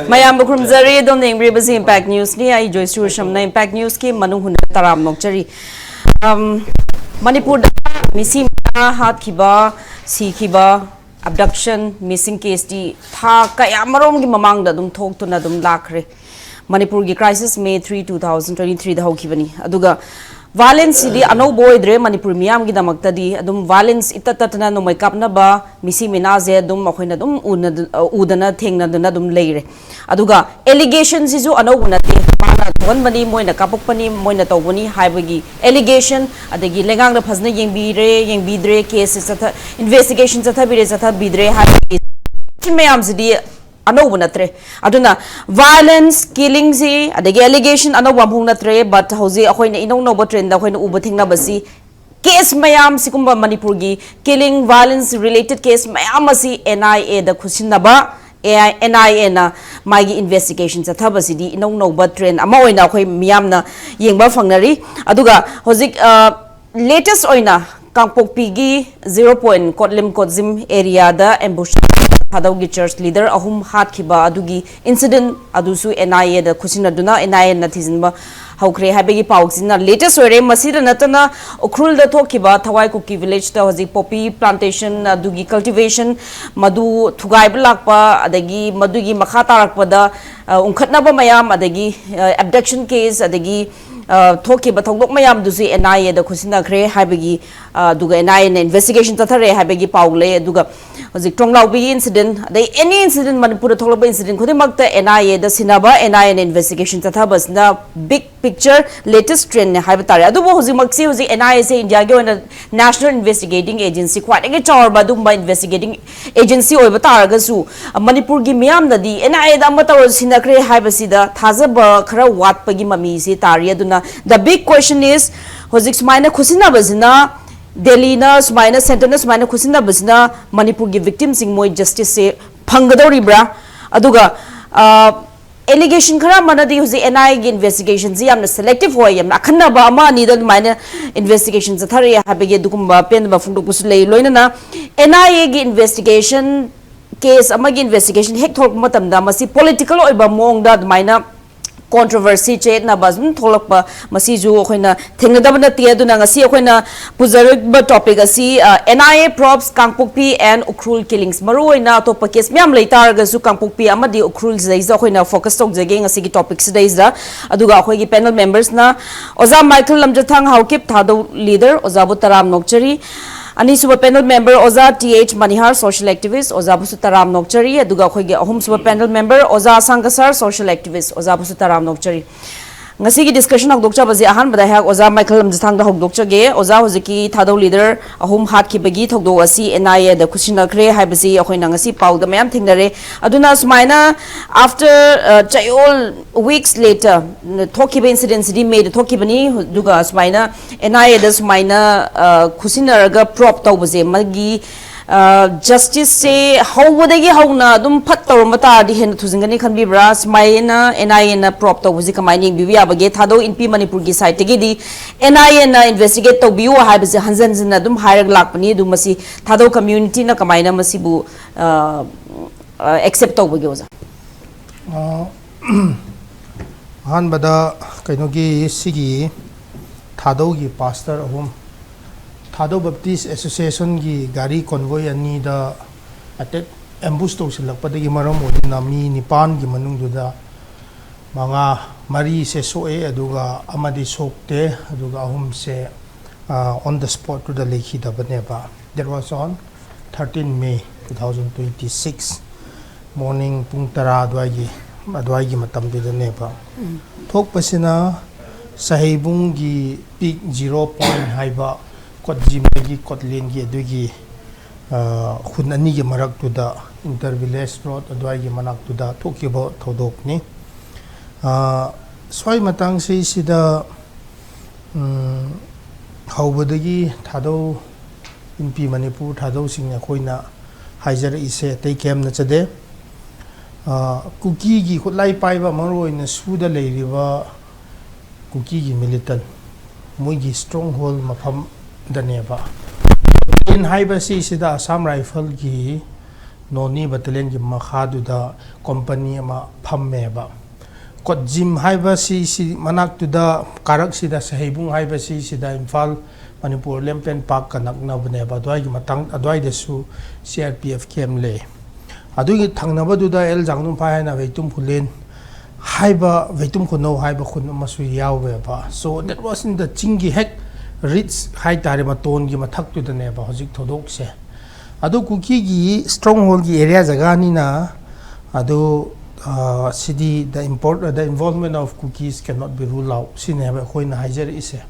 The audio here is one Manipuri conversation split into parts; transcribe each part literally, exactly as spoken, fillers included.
ꯃꯌꯥꯝꯕꯨ ꯈꯨꯔꯨꯝꯖꯔꯤ꯫ ꯑꯗꯣꯝꯅ ꯌꯦꯡꯕꯤꯔꯤꯕꯁꯤ ꯏꯝꯄꯦꯛ ꯅ꯭ꯌꯨꯁꯅꯤ꯫ ꯑꯩ ꯖꯣꯏꯁ꯭ꯔꯤ ꯁꯝꯅ ꯏꯝꯄꯦꯛ ꯅ꯭ꯌꯨꯁꯀꯤ ꯃꯅꯨꯡ ꯍꯨꯟꯅ ꯇꯔꯥꯝ ꯅꯣꯛꯆꯔꯤ꯫ ꯑꯝ, ꯃꯅꯤꯄꯨꯔꯗ ꯃꯤꯁꯤ ꯃꯉꯥ ꯍꯥꯠꯈꯤꯕ, ꯁꯤꯈꯤꯕ, ꯑꯦꯕꯗꯛꯁꯟ, ꯃꯤꯁꯤꯡ ꯀꯦꯁꯇꯤ ꯊꯥ ꯀꯌꯥꯃꯔꯣꯝꯒꯤ ꯃꯃꯥꯡꯗ ꯑꯗꯨꯝ ꯊꯣꯛꯇꯨꯅ ꯑꯗꯨꯝ ꯂꯥꯛꯈ꯭ꯔꯦ꯫ ꯃꯅꯤꯄꯨꯔꯒꯤ crisis May three, two thousand twenty-threeꯗ ꯍꯧꯈꯤꯕꯅꯤ꯫ ꯑꯗꯨꯒ violence ꯁꯤꯗꯤ ꯑꯅꯧꯕ ꯑꯣꯏꯗ꯭ꯔꯦ ꯃꯅꯤꯄꯨꯔ ꯃꯤꯌꯥꯝꯒꯤꯗꯃꯛꯇꯗꯤ꯫ ꯑꯗꯨꯝ violence ꯏꯇꯠ ꯇꯠꯇꯅ ꯅꯣꯡꯃꯩ ꯀꯥꯞꯅꯕ, ꯃꯤꯁꯤ ꯃꯤꯅꯥꯁꯦ ꯑꯗꯨꯝ ꯑꯩꯈꯣꯏꯅ ꯑꯗꯨꯝ ꯎꯅꯗ-, ꯎꯗꯅ ꯊꯦꯡꯅꯗꯨꯅ ꯑꯗꯨꯝ ꯂꯩꯔꯦ꯫ ꯑꯗꯨꯒ allegation ꯁꯤꯁꯨ ꯑꯅꯧꯕ ꯅꯠꯇꯦ꯫ ꯃꯥꯅ ꯊꯣꯛꯍꯟꯕꯅꯤ, ꯃꯣꯏꯅ ꯀꯥꯞꯄꯛꯄꯅꯤ, ꯃꯣꯏꯅ ꯇꯧꯕꯅꯤ ꯍꯥꯏꯕꯒꯤ allegation, ꯑꯗꯒꯤ ꯂꯩꯉꯥꯛꯅ ꯐꯖꯅ ꯌꯦꯡꯕꯤꯔꯦ, ꯌꯦꯡꯕꯤꯗ꯭ꯔꯦ, case ꯁꯦ ꯆꯠꯊ-, investigation ꯆꯠꯊꯕꯤꯔꯦ, ꯆꯠꯊꯕꯤꯗ꯭ꯔꯦ ꯍꯥꯏꯕꯒꯤ ꯃꯌꯥꯝꯁꯤꯗꯤ ꯑꯅꯧꯕ ꯅꯠꯇ꯭ꯔꯦ꯫ ꯑꯗꯨꯅ violence, killing ꯁꯤ, ꯑꯗꯒꯤ allegation ꯑꯅꯧꯕ ꯑꯃꯐꯥꯎ ꯅꯠꯇ꯭ꯔꯦ, but ꯍꯧꯖꯤꯛ ꯑꯩꯈꯣꯏꯅ ꯏꯅꯧ ꯅꯧꯕ trend ꯗ ꯑꯩꯈꯣꯏꯅ ꯎꯕ ꯊꯦꯡꯅꯕꯁꯤ case ꯃꯌꯥꯝ, ꯁꯤꯒꯨꯝꯕ ꯃꯅꯤꯄꯨꯔꯒꯤ killing, violence related case ꯃꯌꯥꯝ ꯑꯁꯤ N I A the ꯈꯨꯠꯁꯤꯟꯅꯕ, N I A ꯅ ꯃꯥꯒꯤ investigation ꯆꯠꯊꯕꯁꯤꯗꯤ ꯏꯅꯧ ꯅꯧꯕ trend ꯑꯃ ꯑꯣꯏꯅ ꯑꯩꯈꯣꯏ ꯃꯤꯌꯥꯝꯅ ꯌꯦꯡꯕ ꯐꯪꯅꯔꯤ꯫ ꯑꯗꯨꯒ ꯍꯧꯖꯤꯛ, ꯑ, latest ꯑꯣꯏꯅ ꯀꯥꯡꯄꯣꯛꯄꯤꯒꯤ zero point ꯀꯣꯠꯂꯤꯝ ꯀꯣꯠꯖꯤꯝ area ꯗ ambush ꯊꯥꯗꯧꯒꯤ church leader ꯑꯍꯨꯝ ꯍꯥꯠꯈꯤꯕ ꯑꯗꯨꯒꯤ incident ꯑꯗꯨꯁꯨ N I A the ꯈꯨꯠꯁꯤꯟꯅꯗꯨꯅ N I A ꯅ ꯊꯤꯖꯤꯟꯕ ꯍꯧꯈ꯭ꯔꯦ ꯍꯥꯏꯕꯒꯤ ꯄꯥꯎꯁꯤꯅ latest ꯑꯣꯏꯔꯦ꯫ ꯃꯁꯤꯗ ꯅꯠꯇꯅ ꯎꯈ꯭ꯔꯨꯜꯗ ꯊꯣꯛꯈꯤꯕ ꯊꯋꯥꯏ ꯀꯨꯀꯤ village ꯇ ꯍꯧꯖꯤꯛ poppy plantation ꯑꯗꯨꯒꯤ cultivation ꯃꯗꯨ ꯊꯨꯒꯥꯏꯕ ꯂꯥꯛꯄ, ꯑꯗꯒꯤ ꯃꯗꯨꯒꯤ ꯃꯈꯥ ꯇꯥꯔꯛꯄꯗ, ꯑ, ꯎꯪꯈꯠꯅꯕ ꯃꯌꯥꯝ, ꯑꯗꯒꯤ, ꯑ, abduction case, ꯑꯗꯒꯤ, ꯑ, ꯊꯣꯛꯈꯤꯕ ꯊꯧꯗꯣꯛ ꯃꯌꯥꯝꯗꯨꯁꯨ N I A ꯗ ꯈꯨꯠꯁꯤꯟꯅꯈ꯭ꯔꯦ ꯍꯥꯏꯕꯒꯤ, ꯑ, ꯑꯗꯨꯒ N I A ꯅ investigation ꯆꯠꯊꯔꯦ ꯍꯥꯏꯕꯒꯤ ꯄꯥꯎ ꯂꯩ꯫ ꯑꯗꯨꯒ ꯍꯧꯖꯤꯛ ꯇ꯭ꯔꯣꯡꯂꯥꯎꯕꯤꯒꯤ incident, ꯑꯗꯩ any incident ꯃꯅꯤꯄꯨꯔꯗ ꯊꯣꯛꯂꯛꯄ incident ꯈꯨꯗꯤꯡꯃꯛꯇ N I A ꯗ ꯁꯤꯟꯅꯕ, N I A ꯅ investigation ꯆꯠꯊꯕꯁꯤꯅ big picture, latest trend ꯅꯦ ꯍꯥꯏꯕ ꯇꯥꯔꯦ꯫ ꯑꯗꯨꯕꯨ ꯍꯧꯖꯤꯛꯃꯛꯁꯤ, ꯍꯧꯖꯤꯛ N I A ꯁꯦ ꯏꯟꯗꯤꯌꯥꯒꯤ ꯑꯣꯏꯅ national investigating agency, ꯈ꯭ꯋꯥꯏꯗꯒꯤ ꯆꯥꯎꯔꯕ ꯑꯗꯨꯒꯨꯝꯕ investigating agency ꯑꯣꯏꯕ ꯇꯥꯔꯒꯁꯨ, ꯑ, ꯃꯅꯤꯄꯨꯔꯒꯤ ꯃꯤꯌꯥꯝꯅꯗꯤ N I A ꯗ ꯑꯃ ꯇꯧꯔ ꯁꯤꯟꯅꯈ꯭ꯔꯦ ꯍꯥꯏꯕꯁꯤꯗ ꯊꯥꯖꯕ ꯈꯔ ꯋꯥꯠꯄꯒꯤ ꯃꯃꯤꯁꯤ ꯇꯥꯔꯤ꯫ ꯑꯗꯨꯅ the big question is, ꯍꯧꯖꯤꯛ ꯁꯨꯃꯥꯏꯅ ꯈꯨꯠꯁꯤꯟꯅꯕꯁꯤꯅ ꯗꯦꯜꯂꯤꯅ ꯁꯨꯃꯥꯏꯅ, centre ꯅ ꯁꯨꯃꯥꯏꯅ ꯈꯨꯠꯁꯤꯟꯅꯕꯁꯤꯅ ꯃꯅꯤꯄꯨꯔꯒꯤ victim ꯁꯤꯡ ꯃꯣꯏ justice ꯁꯦ ꯐꯪꯒꯗꯧꯔꯤꯕ꯭ꯔꯥ? ꯑꯗꯨꯒ, ꯑ, allegation ꯈꯔ ꯑꯃꯅꯗꯤ ꯍꯧꯖꯤꯛ N I A ꯒꯤ investigation ꯁꯤ ꯌꯥꯝꯅ selective ꯑꯣꯏ, ꯌꯥꯝꯅ ꯑꯈꯟꯅꯕ ꯑꯃ ꯑꯅꯤꯗ ꯑꯗꯨꯃꯥꯏꯅ investigation ꯆꯠꯊꯔꯛꯑꯦ ꯍꯥꯏꯕꯒꯤ ꯑꯗꯨꯒꯨꯝꯕ ꯄꯦꯟꯗꯕ ꯐꯣꯡꯗꯣꯛꯄꯁꯨ ꯂꯩ꯫ ꯂꯣꯏꯅꯅ N I A ꯒꯤ investigation ꯀꯦꯁ ꯑꯃꯒꯤ ꯏꯟꯚꯦꯁꯇꯤꯒꯦꯁꯟ ꯍꯦꯛ ꯊꯣꯛꯂꯛꯄ ꯃꯇꯝꯗ ꯃꯁꯤ ꯄꯣꯂꯤꯇꯤꯀꯦꯜ ꯑꯣꯏꯕ ꯃꯑꯣꯡꯗ ꯑꯗꯨꯃꯥꯏꯅ ꯀꯣꯟꯇ꯭ꯔꯣꯚꯔꯁꯤ, ꯆꯌꯦꯠꯅꯕ ꯑꯗꯨꯝ ꯊꯣꯛꯂꯛꯄ, ꯃꯁꯤꯁꯨ ꯑꯩꯈꯣꯏꯅ ꯊꯦꯡꯅꯗꯕ ꯅꯠꯇꯦ꯫ ꯑꯗꯨꯅ ꯉꯁꯤ ꯑꯩꯈꯣꯏꯅ ꯄꯨꯖꯔꯤꯕ ꯇꯣꯄꯤꯛ ꯑꯁꯤ, N I A probes Kangpokpi and Ukhrul killings, ꯃꯔꯨ ꯑꯣꯏꯅ ꯑꯇꯣꯞꯄ ꯀꯦꯁ ꯃꯌꯥꯝ ꯂꯩ ꯇꯥꯔꯒꯁꯨ ꯀꯥꯡꯄꯣꯛꯄꯤ ꯑꯃꯗꯤ ꯎꯈ꯭ꯔꯨꯜꯁꯤꯗꯩꯁꯤꯗ ꯑꯩꯈꯣꯏꯅ ꯐꯣꯀꯁ ꯇꯧꯖꯒꯦ ꯉꯁꯤꯒꯤ ꯇꯣꯄꯤꯛꯁꯤꯗꯩꯁꯤꯗ꯫ ꯑꯗꯨꯒ ꯑꯩꯈꯣꯏꯒꯤ ꯄꯦꯅꯦꯜ ꯃꯦꯝꯕꯔꯁꯅ ꯑꯣꯖꯥ ꯃꯥꯏꯀꯦꯜ ꯂꯝꯖꯊꯥꯡ ꯍꯥꯎꯀꯤꯞ, ꯊꯥꯗꯧ ꯂꯤꯗꯔ, ꯑꯣꯖꯥꯕꯨ ꯇꯔꯥꯝ ꯅꯣꯛꯆꯔꯤ꯫ ꯑꯅꯤꯁꯨꯕ ꯄꯦꯅꯦꯜ ꯃꯦꯝꯕꯔ ꯑꯣꯖꯥ ꯇꯤ ꯑꯩꯆ ꯃꯅꯤꯍꯥꯔ, ꯁꯣꯁꯤꯌꯦꯜ ꯑꯦꯛꯇꯤꯚꯤꯁ, ꯑꯣꯖꯥꯕꯨꯁꯨ ꯇꯔꯥꯝ ꯅꯣꯛꯆꯔꯤ꯫ ꯑꯗꯨꯒ ꯑꯩꯈꯣꯏꯒꯤ ꯑꯍꯨꯝꯁꯨꯕ ꯄꯦꯅꯦꯜ ꯃꯦꯝꯕꯔ ꯑꯣꯖꯥ ꯑꯁꯥꯡ ꯀꯁꯥꯔ, ꯁꯣꯁꯤꯌꯦꯜ ꯑꯦꯛꯇꯤꯚꯤꯁ, ꯑꯣꯖꯥꯕꯨꯁꯨ ꯇꯔꯥꯝ ꯅꯣꯛꯆꯔꯤ꯫ ꯉꯁꯤꯒꯤ ꯗꯤꯁꯀꯁꯟ ꯍꯧꯗꯣꯛꯆꯕꯁꯦ ꯑꯍꯥꯟꯕꯗ ꯑꯩꯍꯥꯛ ꯑꯣꯖꯥ ꯃꯥꯏꯀꯦꯜ ꯂꯝꯖꯊꯥꯡꯗ ꯍꯧꯗꯣꯛꯆꯒꯦ꯫ ꯑꯣꯖꯥ, ꯍꯧꯖꯤꯛꯀꯤ ꯊꯥꯗꯧ ꯂꯤꯗꯔ ꯑꯍꯨꯝ ꯍꯥꯠꯈꯤꯕꯒꯤ ꯊꯧꯗꯣꯛ ꯑꯁꯤ ꯑꯦꯟ ꯑꯥꯏ ꯑꯦꯗ ꯈꯨꯠꯁꯤꯟꯅꯈ꯭ꯔꯦ ꯍꯥꯏꯕꯁꯤ ꯑꯩꯈꯣꯏꯅ ꯉꯁꯤ ꯄꯥꯎꯗ ꯃꯌꯥꯝ ꯊꯦꯡꯅꯔꯦ꯫ ꯑꯗꯨꯅ ꯁꯨꯃꯥꯏꯅ after, uh, ꯆꯌꯣꯜ weeks later, ꯊꯣꯛꯈꯤꯕ ꯏꯟꯁꯤꯗꯦꯟꯁꯤꯗꯤ ꯃꯦꯗ ꯊꯣꯛꯈꯤꯕꯅꯤ꯫ ꯑꯗꯨꯒ ꯁꯨꯃꯥꯏꯅ ꯑꯦꯟ ꯑꯥꯏ ꯑꯦꯗ ꯁꯨꯃꯥꯏꯅ, ꯑ, ꯈꯨꯠꯁꯤꯟꯅꯔꯒ ꯄ꯭ꯔꯣꯕ ꯇꯧꯕꯁꯦ, ꯃꯥꯒꯤ, ꯑ, ꯖꯁꯇꯤꯁꯁꯦ ꯍꯧꯕꯗꯒꯤ ꯍꯧꯅ ꯑꯗꯨꯝ ꯐꯠ ꯇꯧꯔꯝꯕ ꯇꯥꯔꯗꯤ ꯍꯦꯟꯅ ꯊꯨꯖꯤꯟꯒꯅꯤ ꯈꯟꯕꯤꯕ꯭ꯔꯥ? ꯁꯨꯃꯥꯏꯅ ꯑꯦꯟ ꯑꯥꯏ ꯑꯦꯅ ꯄ꯭ꯔꯣꯕ ꯇꯧꯕꯁꯦ ꯀꯃꯥꯏꯅ ꯌꯦꯡꯕꯤꯕ ꯌꯥꯕꯒꯦ? ꯊꯥꯗꯧ ꯏꯟꯄꯤ ꯃꯅꯤꯄꯨꯔꯒꯤ ꯁꯥꯏꯠꯇꯒꯤꯗꯤ ꯑꯦꯟ ꯑꯥꯏ ꯑꯦꯅ ꯏꯟꯚꯦꯁꯇꯤꯒꯦꯠ ꯇꯧꯕꯤꯌꯨ ꯍꯥꯏꯕꯁꯦ ꯍꯟꯖꯤꯟ ꯍꯟꯖꯤꯟꯅ ꯑꯗꯨꯝ ꯍꯥꯏꯔꯒ ꯂꯥꯛꯄꯅꯤ꯫ ꯑꯗꯨ ꯃꯁꯤ ꯊꯥꯗꯧ ꯀꯝꯃ꯭ꯌꯨꯅꯤꯇꯤꯅ ꯀꯃꯥꯏꯅ ꯃꯁꯤꯕꯨ, ꯑ, ꯑ, ꯑꯦꯛꯁꯦꯞ ꯇꯧꯕꯒꯦ, ꯑꯣꯖꯥ? ꯑ, ꯑꯍꯥꯟꯕꯗ ꯀꯩꯅꯣꯒꯤ, ꯁꯤꯒꯤ ꯊꯥꯗꯧꯒꯤ ꯄꯥꯁꯇꯔ ꯑꯍꯨꯝ, ꯊꯥꯗꯧ ꯕꯦꯞꯇꯤꯁ ꯑꯦꯁꯣꯁꯤꯌꯦꯁꯟꯒꯤ ꯒꯥꯔꯤ ꯀꯣꯟꯚꯣꯏ ꯑꯅꯤꯗ ꯑꯦꯇꯦꯛ, ꯑꯦꯝꯕꯨꯁ ꯇꯧꯁꯤꯜꯂꯛꯄꯗꯒꯤ ꯃꯔꯝ ꯑꯣꯏꯗꯨꯅ ꯃꯤ ꯅꯤꯄꯥꯟꯒꯤ ꯃꯅꯨꯡꯗꯨꯗ ꯃꯉꯥ, ꯃꯔꯤꯁꯦ ꯁꯣꯛꯑꯦ, ꯑꯗꯨꯒ ꯑꯃꯗꯤ ꯁꯣꯛꯇꯦ, ꯑꯗꯨꯒ ꯑꯍꯨꯝꯁꯦ, ꯑ, on the spot ꯇꯨꯗ ꯂꯩꯈꯤꯗꯕꯅꯦꯕ꯫ That was on thirteen May two thousand twenty-six, morning ꯄꯨꯡ ꯇꯔꯥ ꯑꯗꯨꯋꯥꯏꯒꯤ, ꯑꯗꯨꯋꯥꯏꯒꯤ ꯃꯇꯝꯗꯨꯗꯅꯦꯕ꯫ ꯊꯣꯛꯄꯁꯤꯅ ꯁꯍꯩꯕꯨꯡꯒꯤ ꯄꯤꯛ ꯖꯤꯔꯣ ꯄꯣꯏꯟ ꯍꯥꯏꯕ ꯀꯣꯠꯖꯤꯃꯒꯤ ꯀꯣꯠꯂꯦꯟꯒꯤ ꯑꯗꯨꯒꯤ, ꯑ, ꯈꯨꯟ ꯑꯅꯤꯒꯤ ꯃꯔꯛꯇꯨꯗ, ꯏꯟꯇꯔ ꯚꯤꯂꯦꯖ ꯔꯣꯗ ꯑꯗꯨꯋꯥꯏꯒꯤ ꯃꯅꯥꯛꯇꯨꯗ ꯊꯣꯛꯈꯤꯕ ꯊꯧꯗꯣꯛꯅꯤ꯫ ꯑ, ꯁ꯭ꯋꯥꯏ ꯃꯇꯥꯡꯁꯤꯁꯤꯗ, ꯎꯝ, ꯍꯧꯕꯗꯒꯤ ꯊꯥꯗꯧ, ꯏꯟꯄꯤ ꯃꯅꯤꯄꯨꯔ ꯊꯥꯗꯧꯁꯤꯡ ꯑꯩꯈꯣꯏꯅ ꯍꯥꯏꯖꯔꯛꯏꯁꯦ ꯑꯇꯩ ꯀꯔꯤꯝ ꯅꯠꯆꯗꯦ꯫ ꯑ, ꯀꯨꯀꯤꯒꯤ ꯈꯨꯠꯂꯥꯏ ꯄꯥꯏꯕ, ꯃꯔꯨꯑꯣꯏꯅ ꯁꯨꯗ ꯂꯩꯔꯤꯕ ꯀꯨꯀꯤꯒꯤ ꯃꯤꯂꯤꯇꯟ, ꯃꯣꯏꯒꯤ ꯁ꯭ꯇꯔꯣꯡ ꯍꯣꯜ ꯃꯐꯝꯗꯅꯦꯕ꯫ ꯂꯦꯟ ꯍꯥꯏꯕꯁꯤ ꯁꯤꯗ ꯑꯁꯥꯝ ꯔꯥꯏꯐꯜꯒꯤ ꯅꯣꯅꯤ ꯕꯇꯥꯂꯤꯌꯟꯒꯤ ꯃꯈꯥꯗꯨꯗ ꯀꯣꯝꯄꯅꯤ ꯑꯃ ꯐꯝꯃꯦꯕ꯫ ꯀꯣꯠꯖꯤꯝ ꯍꯥꯏꯕꯁꯤ, ꯁꯤ ꯃꯅꯥꯛꯇꯨꯗ, ꯀꯥꯔꯛꯁꯤꯗ, ꯁꯍꯩꯕꯨꯡ ꯍꯥꯏꯕꯁꯤ, ꯁꯤꯗ ꯏꯝꯐꯥꯜ ꯃꯅꯤꯄꯨꯔ ꯑꯣꯂꯦꯝꯄꯤꯌꯟ ꯄꯥꯔꯛꯀ ꯅꯛꯅꯕꯅꯦꯕ꯫ ꯑꯗꯨꯋꯥꯏꯒꯤ ꯃꯇꯥꯡ, ꯑꯗꯨꯋꯥꯏꯗꯁꯨ ꯁꯤ ꯑꯥꯔ ꯄꯤ ꯑꯦꯐ ꯀꯦꯝ ꯂꯩ꯫ ꯑꯗꯨꯒꯤ ꯊꯪꯅꯕꯗꯨꯗ ꯑꯦꯜ ꯖꯥꯡꯅꯨꯐꯥꯏ ꯍꯥꯏꯅ ꯋꯩꯇꯨꯝ ꯈꯨꯂꯦꯟ ꯍꯥꯏꯕ, ꯋꯩꯇꯨꯝ ꯈꯨꯅꯧ ꯍꯥꯏꯕ ꯈꯨꯟ ꯑꯃꯁꯨ ꯌꯥꯎꯋꯦꯕ꯫ So that was in the, ꯆꯤꯡꯒꯤ ꯍꯦꯛ ꯔꯤꯠꯁ ꯍꯥꯏꯇꯥꯔꯦ, ꯃꯇꯣꯟꯒꯤ ꯃꯊꯛꯇꯨꯗꯅꯦꯕ ꯍꯧꯖꯤꯛ ꯊꯧꯗꯣꯛꯁꯦ꯫ ꯑꯗꯨ ꯀꯨꯀꯤꯒꯤ ꯁ꯭ꯇ꯭ꯔꯣꯡ ꯍꯣꯜꯒꯤ ꯑꯦꯔꯤꯌꯥ ꯖꯒꯥꯅꯤꯅ, ꯑꯗꯨ, ꯑ, ꯁꯤꯗꯤ the import-, the involvement of Kukis cannot be ruled out ꯁꯤꯅꯦꯕ ꯑꯩꯈꯣꯏꯅ ꯍꯥꯏꯖꯔꯛꯏꯁꯦ꯫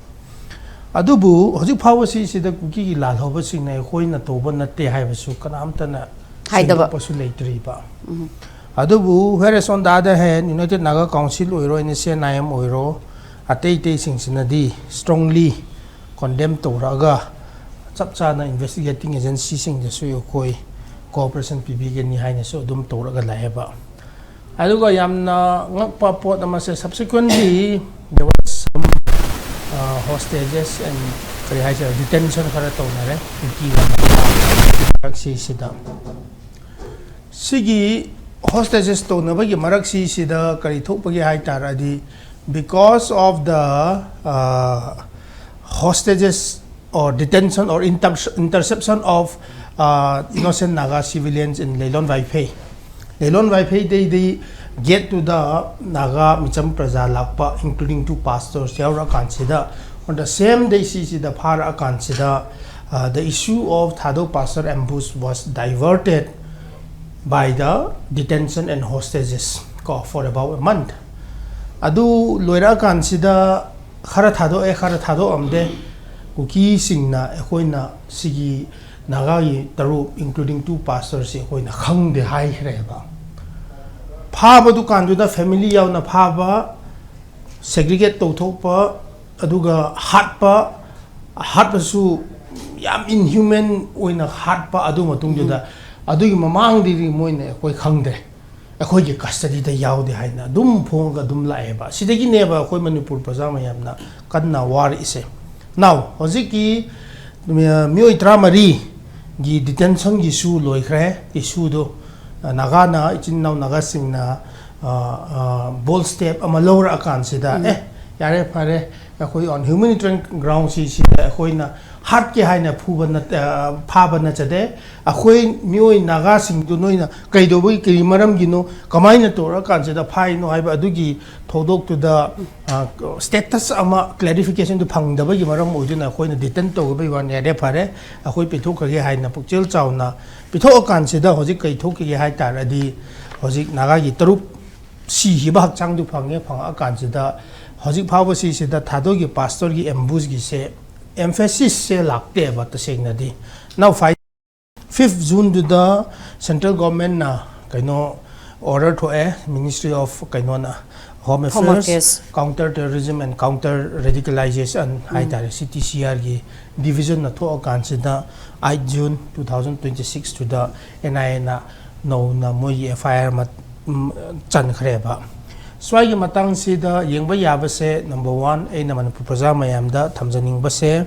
ꯑꯗꯨꯕꯨ ꯍꯧꯖꯤꯛ ꯐꯥꯎꯕ ꯁꯤꯁꯤꯗ ꯀꯨꯀꯤꯒꯤ ꯂꯥꯜꯍꯧꯕꯁꯤꯡꯅ ꯑꯩꯈꯣꯏꯅ ꯇꯧꯕ ꯅꯠꯇꯦ ꯍꯥꯏꯕꯁꯨ ꯀꯅꯥꯝꯇꯅ ꯍꯥꯏꯗꯕ꯫ ꯁꯦꯡꯗꯣꯛꯄꯁꯨ ꯂꯩꯇ꯭ꯔꯤꯕ꯫ ꯎꯝ꯫ ꯑꯗꯨꯕꯨ whereas on the other hand, United Naga Council ꯑꯣꯏꯔꯣ, N S N I M ꯑꯣꯏꯔꯣ, ꯑꯇꯩ ꯑꯇꯩꯁꯤꯡꯁꯤꯅꯗꯤ strongly condemn ꯇꯧꯔꯛꯑꯒ ꯆꯞ ꯆꯥꯅ investigating agency ꯁꯤꯡꯗꯁꯨ ꯑꯩꯈꯣꯏ cooperation ꯄꯤꯕꯤꯒꯅꯤ ꯍꯥꯏꯅꯁꯨ ꯑꯗꯨꯝ ꯇꯧꯔꯒ ꯂꯥꯛꯑꯦꯕ꯫ ꯑꯗꯨꯒ ꯌꯥꯝꯅ ꯉꯛꯄ ꯄꯣꯠ ꯑꯃꯁꯦ, subsequently there was some, uh, hostages and ꯀꯔꯤ ꯍꯥꯏꯁꯤꯔ, detention ꯈꯔ ꯇꯧꯅꯔꯦ ꯀꯨꯀꯤ ꯃꯔꯛꯁꯤꯁꯤꯗ꯫ ꯁꯤꯒꯤ hostages ꯇꯧꯅꯕꯒꯤ ꯃꯔꯛꯁꯤꯁꯤꯗ ꯀꯔꯤ ꯊꯣꯛꯄꯒꯦ ꯍꯥꯏ ꯇꯥꯔꯗꯤ, because of the, uh, hostages or detention or inter-, interception of, uh, innocent Naga civilians in Leilon Vaiphei꯫ ꯂꯦꯂꯣꯟ ꯋꯥꯏꯐꯩꯗꯩꯗꯤ ꯒꯦꯠꯇꯨꯗ Naga ꯃꯤꯆꯝ ꯄ꯭ꯔꯖꯥ ꯂꯥꯛꯄ, including two pastors ꯌꯥꯎꯔꯛꯑꯀꯥꯟꯁꯤꯗ, on the same day ꯁꯤꯁꯤꯗ ꯐꯥꯔꯛꯑꯀꯥꯟꯁꯤꯗ, uh, the issue of Thadou pastor ambush was diverted by the detention and hostages ꯀꯣ, for about a month꯫ ꯑꯗꯨ ꯂꯣꯏꯔꯛꯑꯀꯥꯟꯁꯤꯗ ꯈꯔ ꯊꯥꯗꯣꯛꯑꯦ, ꯈꯔ ꯊꯥꯗꯣꯛꯑꯝꯗꯦ꯫ ꯀꯨꯀꯤꯁꯤꯡꯅ ꯑꯩꯈꯣꯏꯅ ꯁꯤꯒꯤ ꯅꯥꯒꯥꯒꯤ ꯇꯔꯨꯛ, including two pastors ꯁꯤ ꯑꯩꯈꯣꯏꯅ ꯈꯪꯗꯦ ꯍꯥꯏꯈ꯭ꯔꯦꯕ꯫ ꯐꯥꯕ ꯗꯨꯀꯥꯟꯗꯨꯗ family ꯌꯥꯎꯅ ꯐꯥꯕ, segregate ꯇꯧꯊꯣꯛꯄ, ꯑꯗꯨꯒ ꯍꯥꯠꯄ, ꯍꯥꯠꯄꯁꯨ ꯌꯥꯝ inhuman ꯑꯣꯏꯅ ꯍꯥꯠꯄ꯫ ꯑꯗꯨ ꯃꯇꯨꯡꯗꯨꯗ, ꯑꯗꯨꯒꯤ ꯃꯃꯥꯡꯗꯗꯤ ꯃꯣꯏꯅ ꯑꯩꯈꯣꯏ ꯈꯪꯗ꯭ꯔꯦ, ꯑꯩꯈꯣꯏꯒꯤ custody ꯗ ꯌꯥꯎꯗꯦ ꯍꯥꯏꯅ ꯑꯗꯨꯝ ꯐꯣꯡꯉꯒ ꯑꯗꯨꯝ ꯂꯥꯛꯑꯦꯕ꯫ ꯁꯤꯗꯒꯤꯅꯦꯕ ꯑꯩꯈꯣꯏ ꯃꯅꯤꯄꯨꯔ ꯄ꯭ꯔꯖꯥ ꯃꯌꯥꯝꯅ ꯀꯟꯅ ꯋꯥꯔꯛꯏꯁꯦ꯫ Now, ꯍꯧꯖꯤꯛꯀꯤ ꯃꯤꯑꯣꯏ ꯇꯔꯥꯃꯔꯤ ꯒꯤ ꯗꯤꯇꯦꯟꯁꯟꯒꯤꯁꯨ ꯂꯣꯏꯈ꯭ꯔꯦ ꯏꯁꯨꯗꯣ꯫ ꯅꯥꯒꯥꯅ, ꯏꯆꯤꯟ ꯏꯅꯥꯎ ꯅꯥꯒꯥꯁꯤꯡꯅ ꯕꯣꯜ ꯁ꯭ꯇꯦꯞ ꯑꯃ ꯂꯧꯔꯛꯑꯀꯥꯟꯁꯤꯗ, ꯑꯦ, ꯌꯥꯔꯦ, ꯐꯔꯦ, ꯑꯩꯈꯣꯏ on humanitarian groundsꯁꯤ ꯁꯤꯗ ꯑꯩꯈꯣꯏꯅ ꯍꯥꯠꯀꯦ ꯍꯥꯏꯅ ꯐꯨꯕ ꯅꯠ-, ꯑ, ꯐꯥꯕ ꯅꯠꯆꯗꯦ꯫ ꯑꯩꯈꯣꯏ ꯃꯤꯑꯣꯏ ꯅꯥꯒꯥꯁꯤꯡꯗꯨ ꯅꯣꯏꯅ ꯀꯩꯗꯧꯕꯒꯤ, ꯀꯔꯤ ꯃꯔꯝꯒꯤꯅꯣ, ꯀꯃꯥꯏꯅ ꯇꯧꯔꯀꯥꯟꯁꯤꯗ ꯐꯥꯏꯅꯣ ꯍꯥꯏꯕ ꯑꯗꯨꯒꯤ ꯊꯧꯗꯣꯛꯇꯨꯗ, ꯑ, ꯁ꯭ꯇꯦꯇꯁ ꯑꯃ, ꯀ꯭ꯂꯦꯔꯤꯐꯤꯀꯦꯁꯟꯗꯨ ꯐꯪꯗꯕꯒꯤ ꯃꯔꯝ ꯑꯣꯏꯗꯨꯅ ꯑꯩꯈꯣꯏꯅ ꯗꯤꯇꯦꯟ ꯇꯧꯒꯗꯕꯒꯤ ꯋꯥꯅꯤ꯫ ꯌꯥꯔꯦ, ꯐꯔꯦ, ꯑꯩꯈꯣꯏ ꯄꯤꯊꯣꯛꯈ꯭ꯔꯒꯦ ꯍꯥꯏꯅ ꯄꯨꯛꯆꯦꯜ ꯆꯥꯎꯅ ꯄꯤꯊꯣꯛꯑꯀꯥꯟꯁꯤꯗ ꯍꯧꯖꯤꯛ ꯀꯩ ꯊꯣꯛꯈꯤꯒꯦ ꯍꯥꯏ ꯇꯥꯔꯗꯤ, ꯍꯧꯖꯤꯛ ꯅꯥꯒꯥꯒꯤ ꯇꯔꯨꯛ ꯁꯤꯈꯤꯕ ꯍꯛꯆꯥꯡꯗꯨ ꯐꯪꯉꯦ꯫ ꯐꯪꯉꯛꯑꯀꯥꯟꯁꯤꯗ ꯍꯧꯖꯤꯛ ꯐꯥꯎꯕ ꯁꯤꯁꯤꯗ ꯊꯥꯗꯣꯏꯒꯤ ꯄꯥꯁꯇꯔꯒꯤ ꯑꯦꯝꯕꯨꯁꯀꯤꯁꯦ ꯑꯦꯝꯐꯦꯁꯤꯁꯁꯦ ꯂꯥꯛꯇꯦꯕ ꯇꯁꯦꯡꯅꯗꯤ꯫ Now, ꯐꯥꯏ-, ꯐꯤꯐ ꯖꯨꯟꯗꯨꯗ ꯁꯦꯟꯇ꯭ꯔꯦꯜ ꯒꯣꯔꯃꯦꯟꯅ ꯀꯩꯅꯣ ꯑꯣꯔꯗꯔ ꯊꯣꯛꯑꯦ, Ministry of ꯀꯩꯅꯣꯅ, Home Affairs, Affairs. Counter Terrorism and Counter Radicalization ꯍꯥꯏꯇꯥꯔꯦ, ꯁꯤ ꯇꯤ ꯁꯤ ꯑꯥꯔꯒꯤ ꯗꯤꯕꯤꯖꯟꯅ ꯊꯣꯛꯑꯀꯥꯟꯁꯤꯗ eight June two thousand twenty ꯁꯤꯛꯁꯇꯨꯗ ꯑꯦꯟ ꯑꯥꯏ ꯑꯦꯅ ꯅꯧꯅ ꯃꯣꯏꯒꯤ ꯑꯦꯐ ꯑꯥꯏ ꯑꯥꯔ ꯑꯃ, ꯎꯝ, ꯆꯟꯈ꯭ꯔꯦꯕ꯫ ꯁ꯭ꯋꯥꯏꯒꯤ ꯃꯇꯥꯡꯁꯤꯗ ꯌꯦꯡꯕ ꯌꯥꯕꯁꯦ, ꯅꯝꯕꯔ ꯋꯥꯟ, ꯑꯩꯅ ꯃꯅꯤꯄꯨꯔ ꯄ꯭ꯔꯖꯥ ꯃꯌꯥꯝꯗ ꯊꯝꯖꯅꯤꯡꯕꯁꯦ,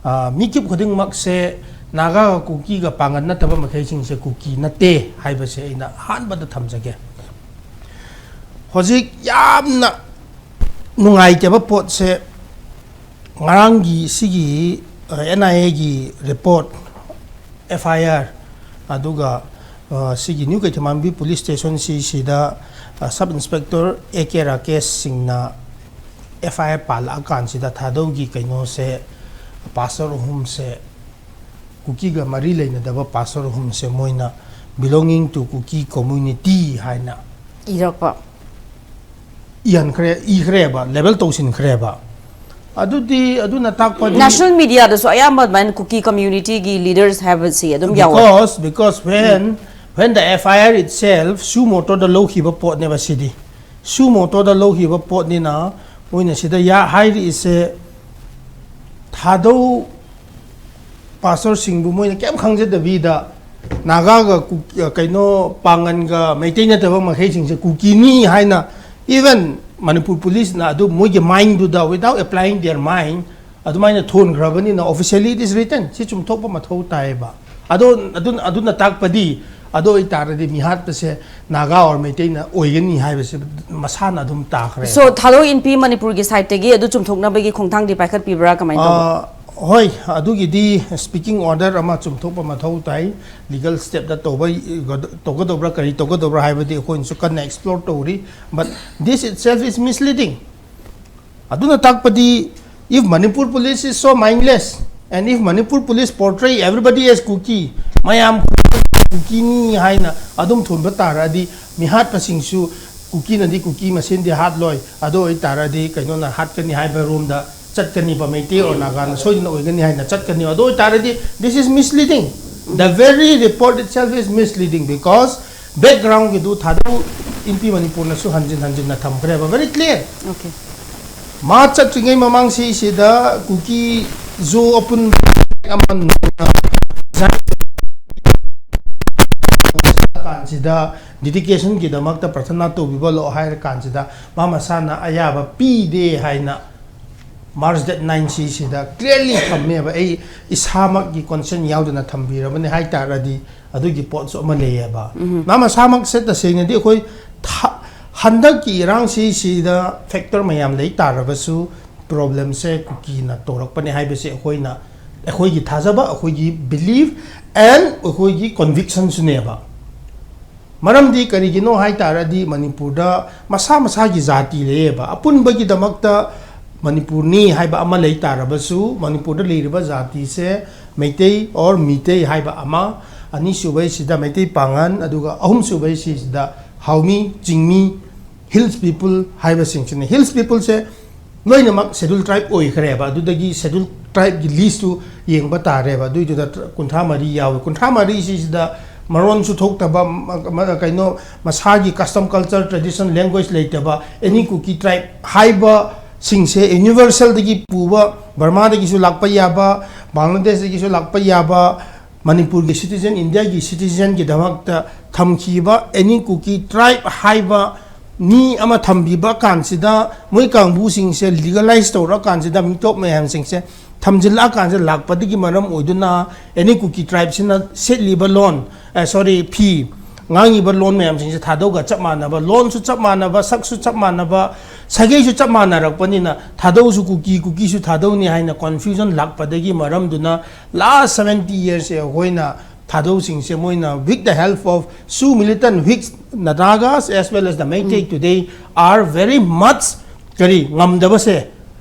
ꯑ, ꯃꯤꯀꯤꯞ ꯈꯨꯗꯤꯡꯃꯛꯁꯦ ꯅꯥꯒꯥꯒ ꯀꯨꯀꯤꯒ ꯄꯥꯡꯒꯜ ꯅꯠꯇꯕ ꯃꯈꯩꯁꯤꯡꯁꯦ ꯀꯨꯀꯤ ꯅꯠꯇꯦ ꯍꯥꯏꯕꯁꯦ ꯑꯩꯅ ꯑꯍꯥꯟꯕꯗ ꯊꯝꯖꯒꯦ꯫ ꯍꯧꯖꯤꯛ ꯌꯥꯝꯅ ꯅꯨꯡꯉꯥꯏꯇꯕ ꯄꯣꯠꯁꯦ, ꯉꯔꯥꯡꯒꯤ ꯁꯤꯒꯤ, ꯑ, ꯑꯦꯟ ꯑꯥꯏ ꯑꯦꯒꯤ ꯔꯤꯄꯣꯔꯠ, ꯑꯦꯐ ꯑꯥꯏ ꯑꯥꯔ, ꯑꯗꯨꯒ, ꯑ, ꯁꯤꯒꯤ ꯅ꯭ꯌꯨ ꯀꯩꯊꯦꯜꯃꯥꯟꯕꯤ ꯄꯨꯂꯤꯁ ꯁ꯭ꯇꯦꯁꯟꯁꯤ ꯁꯤꯗ, ꯑ, sub inspector A K Rakesh ꯁꯤꯡꯅ ꯑꯦꯐ ꯑꯥꯏ ꯑꯥꯔ ꯄꯥꯜꯂꯛꯑꯀꯥꯟꯁꯤꯗ ꯊꯥꯗꯧꯒꯤ ꯀꯩꯅꯣꯁꯦ, ꯄꯥꯁꯇꯔ ꯑꯍꯨꯝꯁꯦ, ꯀꯨꯀꯤꯒ ꯃꯔꯤ ꯂꯩꯅꯗꯕ ꯄꯥꯁꯇꯔ ꯑꯍꯨꯝꯁꯦ ꯃꯣꯏꯅ belonging to Kuki community ꯍꯥꯏꯅ ꯏꯔꯛꯄ꯫ ꯏꯍꯟꯈ꯭ꯔꯦ, ꯏꯈ꯭ꯔꯦꯕ, ꯂꯦꯕꯦꯜ ꯇꯧꯁꯤꯟꯈ꯭ꯔꯦꯕ꯫ ꯑꯗꯨꯗꯤ, ꯑꯗꯨꯅ ꯇꯥꯛꯄꯗꯤ ꯅꯦꯁꯅꯦꯜ ꯃꯤꯗꯤꯌꯥꯗꯁꯨ ꯑꯌꯥꯝꯕ ꯑꯗꯨꯃꯥꯏꯅ ꯀꯨꯀꯤ ꯀꯝꯃ꯭ꯌꯨꯅꯤꯇꯤꯒꯤ ꯂꯤꯗꯔꯁ ꯍꯥꯏꯕꯁꯤ ꯑꯗꯨꯝ ꯌꯥꯎꯋꯦ꯫ Because, because when, when the F I R itself suo motoꯗ ꯂꯧꯈꯤꯕ ꯄꯣꯠꯅꯦꯕ ꯁꯤꯗꯤ꯫ Suo motoꯗ ꯂꯧꯈꯤꯕ ꯄꯣꯠꯅꯤꯅ ꯃꯣꯏꯅ ꯁꯤꯗ ꯌꯥ-, ꯍꯥꯏꯔꯛꯏꯁꯦ, ꯊꯥꯗꯧ ꯄꯥꯁꯇꯔꯁꯤꯡꯕꯨ ꯃꯣꯏꯅ ꯀꯩꯝ ꯈꯪꯖꯗꯕꯤꯗ ꯅꯥꯒꯥꯒ ꯀꯨ-, ꯀꯩꯅꯣ, ꯄꯥꯡꯒꯟꯒ ꯃꯩꯇꯩ ꯅꯠꯇꯕ ꯃꯈꯩꯁꯤꯡꯁꯦ ꯀꯨꯀꯤꯅꯤ ꯍꯥꯏꯅ, even ꯃꯅꯤꯄꯨꯔ ꯄꯨꯂꯤꯁꯅ ꯑꯗꯨ ꯃꯣꯏꯒꯤ ꯃꯥꯏꯟꯗꯨꯗ, without applying their mind, ꯑꯗꯨꯃꯥꯏꯅ ꯊꯣꯟꯈ꯭ꯔꯕꯅꯤꯅ, officially it is written, ꯁꯤ ꯆꯨꯝꯊꯣꯛꯄ ꯃꯊꯧ ꯇꯥꯏꯌꯦꯕ꯫ ꯑꯗꯣ ꯑꯗꯨꯅ ꯑꯗꯨꯅ ꯇꯥꯛꯄꯗꯤ, ꯑꯗꯨ ꯑꯣꯏꯇꯥꯔꯗꯤ ꯃꯤꯍꯥꯠꯄꯁꯦ ꯅꯥꯒꯥ ꯑꯣꯔ ꯃꯩꯇꯩꯅ ꯑꯣꯏꯒꯅꯤ ꯍꯥꯏꯕꯁꯦ ꯃꯁꯥꯅ ꯑꯗꯨꯝ ꯇꯥꯈ꯭ꯔꯦ꯫ So ꯊꯥꯗꯧ ꯏꯟꯄꯤ ꯃꯅꯤꯄꯨꯔꯒꯤ ꯁꯥꯏꯠꯇꯒꯤ ꯑꯗꯨ ꯆꯨꯝꯊꯣꯛꯅꯕꯒꯤ ꯈꯣꯡꯊꯥꯡꯗꯤ ꯄꯥꯏꯈꯠꯄꯤꯕ꯭ꯔꯥ, ꯀꯃꯥꯏꯅ ꯇꯧꯕ? ꯑ, ꯍꯣꯏ, ꯑꯗꯨꯒꯤꯗꯤ ꯁ꯭ꯄꯤꯀꯤꯡ ꯑꯣꯔꯗꯔ ꯑꯃ ꯆꯨꯝꯊꯣꯛꯄ ꯃꯊꯧ ꯇꯥꯏ꯫ ꯂꯤꯒꯜ ꯁ꯭ꯇꯦꯞꯇ ꯇꯧꯕ, ꯇꯧꯒꯗꯧꯕ꯭ꯔꯥ, ꯀꯔꯤ ꯇꯧꯒꯗꯧꯕ꯭ꯔꯥ ꯍꯥꯏꯕꯗꯤ ꯑꯩꯈꯣꯏꯅꯁꯨ ꯀꯟꯅ ꯑꯦꯛꯁꯄ꯭ꯂꯣꯔ ꯇꯧꯔꯤ꯫ But this itself is misleading. ꯑꯗꯨꯅ ꯇꯥꯛꯄꯗꯤ, if Manipur police is so mindless and if Manipur police portray everybody as Kuki, ꯃꯌꯥꯝ ꯀꯨꯀꯤꯅꯤ ꯍꯥꯏꯅ ꯑꯗꯨꯝ ꯊꯣꯟꯕ ꯇꯥꯔꯗꯤ, ꯃꯤꯍꯥꯠꯄꯁꯤꯡꯁꯨ ꯀꯨꯀꯤꯅꯗꯤ ꯀꯨꯀꯤ ꯃꯁꯦꯟꯗꯤ ꯍꯥꯠꯂꯣꯏ, ꯑꯗꯨ ꯑꯣꯏꯇꯥꯔꯗꯤ ꯀꯩꯅꯣꯅ ꯍꯥꯠꯀꯅꯤ ꯍꯥꯏꯕ ꯔꯣꯝꯗ ꯆꯠꯀꯅꯤꯕ, ꯃꯩꯇꯩ ꯑꯣꯔ ꯅꯥꯒꯥꯅ ꯁꯣꯏꯗꯅ ꯑꯣꯏꯒꯅꯤ ꯍꯥꯏꯅ ꯆꯠꯀꯅꯤ꯫ ꯑꯗꯨ ꯑꯣꯏꯇꯥꯔꯗꯤ, this is misleading. The very report itself is misleading because background ꯒꯤꯗꯨ ꯊꯥꯗꯧ ꯏꯟꯄꯤ ꯃꯅꯤꯄꯨꯔꯅꯁꯨ ꯍꯟꯖꯤꯟ ꯍꯟꯖꯤꯟꯅ ꯊꯝꯈ꯭ꯔꯦꯕ, very clear꯫ Okay. ꯃꯥ ꯆꯠꯇ꯭ꯔꯤꯉꯩ ꯃꯃꯥꯡꯁꯤ ꯁꯤꯗ ꯀꯨꯀꯤ ꯖꯣ ꯑꯄꯨꯟꯕ ꯑꯃ ꯀꯥꯟꯁꯤꯗ dedication ꯒꯤꯗꯃꯛꯇ ꯄ꯭ꯔꯊꯅꯥ ꯇꯧꯕꯤꯕ ꯂꯥꯛꯑꯣ ꯍꯥꯏꯔ ꯀꯥꯟꯁꯤꯗ ꯃꯥ ꯃꯁꯥꯅ ꯑꯌꯥꯕ ꯄꯤꯗꯦ ꯍꯥꯏꯅ March date nine ꯁꯤꯁꯤꯗ clearly ꯊꯝꯃꯦꯕ꯫ ꯑꯩ ꯏꯁꯥꯃꯛꯀꯤ consent ꯌꯥꯎꯗꯅ ꯊꯝꯕꯤꯔꯕꯅꯤ ꯍꯥꯏ ꯇꯥꯔꯗꯤ ꯑꯗꯨꯒꯤ ꯄꯣꯠꯁꯨ ꯑꯃ ꯂꯩꯌꯦꯕ꯫ ꯃꯥ ꯃꯁꯥꯃꯛꯁꯦ ꯇꯁꯦꯡꯅꯗꯤ ꯑꯩꯈꯣꯏ ꯊ-, ꯍꯟꯗꯛꯀꯤ ꯏꯔꯥꯡꯁꯤꯁꯤꯗ factor ꯃꯌꯥꯝ ꯂꯩ ꯇꯥꯔꯕꯁꯨ problemꯁꯦ ꯀꯨꯀꯤꯅ ꯇꯧꯔꯛꯄꯅꯦ ꯍꯥꯏꯕꯁꯦ ꯑꯩꯈꯣꯏꯅ, ꯑꯩꯈꯣꯏꯒꯤ ꯊꯥꯖꯕ, ꯑꯩꯈꯣꯏꯒꯤ belief and ꯑꯩꯈꯣꯏꯒꯤ convictionꯁꯨꯅꯦꯕ꯫ ꯃꯔꯝꯗꯤ ꯀꯔꯤꯒꯤꯅꯣ ꯍꯥꯏ ꯇꯥꯔꯗꯤ ꯃꯅꯤꯄꯨꯔꯗ ꯃꯁꯥ ꯃꯁꯥꯒꯤ ꯖꯥꯇꯤ ꯂꯩꯌꯦꯕ꯫ ꯑꯄꯨꯟꯕꯒꯤꯗꯃꯛꯇ ꯃꯅꯤꯄꯨꯔꯅꯤ ꯍꯥꯏꯕ ꯑꯃ ꯂꯩ ꯇꯥꯔꯕꯁꯨ, ꯃꯅꯤꯄꯨꯔꯗ ꯂꯩꯔꯤꯕ ꯖꯥꯇꯤꯁꯦ ꯃꯩꯇꯩ ꯑꯣꯔ ꯃꯤꯇꯩ ꯍꯥꯏꯕ ꯑꯃ, ꯑꯅꯤꯁꯨꯕꯩꯁꯤꯗ ꯃꯩꯇꯩ ꯄꯥꯉꯟ, ꯑꯗꯨꯒ ꯑꯍꯨꯝꯁꯨꯕꯩꯁꯤꯗ ꯍꯥꯎꯃꯤ, ꯆꯤꯡꯃꯤ, hills people ꯍꯥꯏꯕꯁꯤꯡꯁꯤꯅꯤ꯫ Hills peopleꯁꯦ ꯂꯣꯏꯅꯃꯛ schedule tribe ꯑꯣꯏꯈ꯭ꯔꯦꯕ꯫ ꯑꯗꯨꯗꯒꯤ schedule tribeꯀꯤ listꯇꯨ ꯌꯦꯡꯕ ꯇꯥꯔꯦꯕ꯫ ꯑꯗꯨꯏꯗꯨꯗ ꯀꯨꯟꯊ꯭ꯔꯥ ꯃꯔꯤ ꯌꯥꯎꯏ꯫ ꯀꯨꯟꯊ꯭ꯔꯥ ꯃꯔꯤꯁꯤꯗ ꯃꯔꯣꯟꯁꯨ ꯊꯣꯛꯇꯕ, ꯃ-, ꯃ-, ꯀꯩꯅꯣ, ꯃꯁꯥꯒꯤ custom, culture, tradition, language ꯂꯩꯇꯕ, any Kuki tribe ꯍꯥꯏꯕꯁꯤꯡꯁꯦ universalꯗꯒꯤ ꯄꯨꯕ, ꯕꯔꯃꯥꯗꯒꯤꯁꯨ ꯂꯥꯛꯄ ꯌꯥꯕ, ꯕꯪꯒ꯭ꯂꯥꯗꯦꯁꯇꯒꯤꯁꯨ ꯂꯥꯛꯄ ꯌꯥꯕ, ꯃꯅꯤꯄꯨꯔꯒꯤ citizen, ꯏꯟꯗꯤꯌꯥꯒꯤ citizenꯒꯤꯗꯃꯛꯇ ꯊꯝꯈꯤꯕ any Kuki tribe ꯍꯥꯏꯕ ꯃꯤ ꯑꯃ ꯊꯝꯕꯤꯕ ꯀꯥꯟꯁꯤꯗ, ꯃꯣꯏ ꯀꯥꯡꯕꯨꯁꯤꯡꯁꯦ legalize ꯇꯧꯔꯀꯥꯟꯁꯤꯗ, ꯃꯤꯇꯣꯞ ꯃꯌꯥꯝꯁꯤꯡꯁꯦ ꯊꯝꯖꯤꯜꯂꯛꯑꯀꯥꯟꯁꯤꯗ ꯂꯥꯛꯄꯗꯒꯤ ꯃꯔꯝ ꯑꯣꯏꯗꯨꯅ ꯑꯦꯅꯤ ꯀꯨꯀꯤ ꯇ꯭ꯔꯥꯏꯕꯁꯤꯅ ꯁꯦꯠꯂꯤꯕ ꯂꯣꯟ, ꯁꯣꯔꯤ, ꯐꯤ, ꯉꯥꯡꯉꯤꯕ ꯂꯣꯟ ꯃꯌꯥꯝꯁꯤꯡꯁꯦ ꯊꯥꯗꯧꯒ ꯆꯞ ꯃꯥꯟꯅꯕ, ꯂꯣꯟꯁꯨ ꯆꯞ ꯃꯥꯟꯅꯕ, ꯁꯛꯁꯨ ꯆꯞ ꯃꯥꯟꯅꯕ, ꯁꯥꯒꯩꯁꯨ ꯆꯞ ꯃꯥꯟꯅꯔꯛꯄꯅꯤꯅ ꯊꯥꯗꯧꯁꯨ ꯀꯨꯀꯤ, ꯀꯨꯀꯤꯁꯨ ꯊꯥꯗꯧꯅꯤ ꯍꯥꯏꯅ ꯀꯣꯟꯐ꯭ꯌꯨꯖꯟ ꯂꯥꯛꯄꯗꯒꯤ ꯃꯔꯝꯗꯨꯅ ꯂꯥꯁ ꯁꯕꯦꯟꯇꯤ ꯌꯔꯁꯁꯦ ꯑꯩꯈꯣꯏꯅ ꯊꯥꯗꯧꯁꯤꯡꯁꯦ ꯃꯣꯏꯅ with the help of Shu militant, which the Nagas as well as the Meitei today are very much ꯀꯔꯤ ꯉꯝꯗꯕꯁꯦ,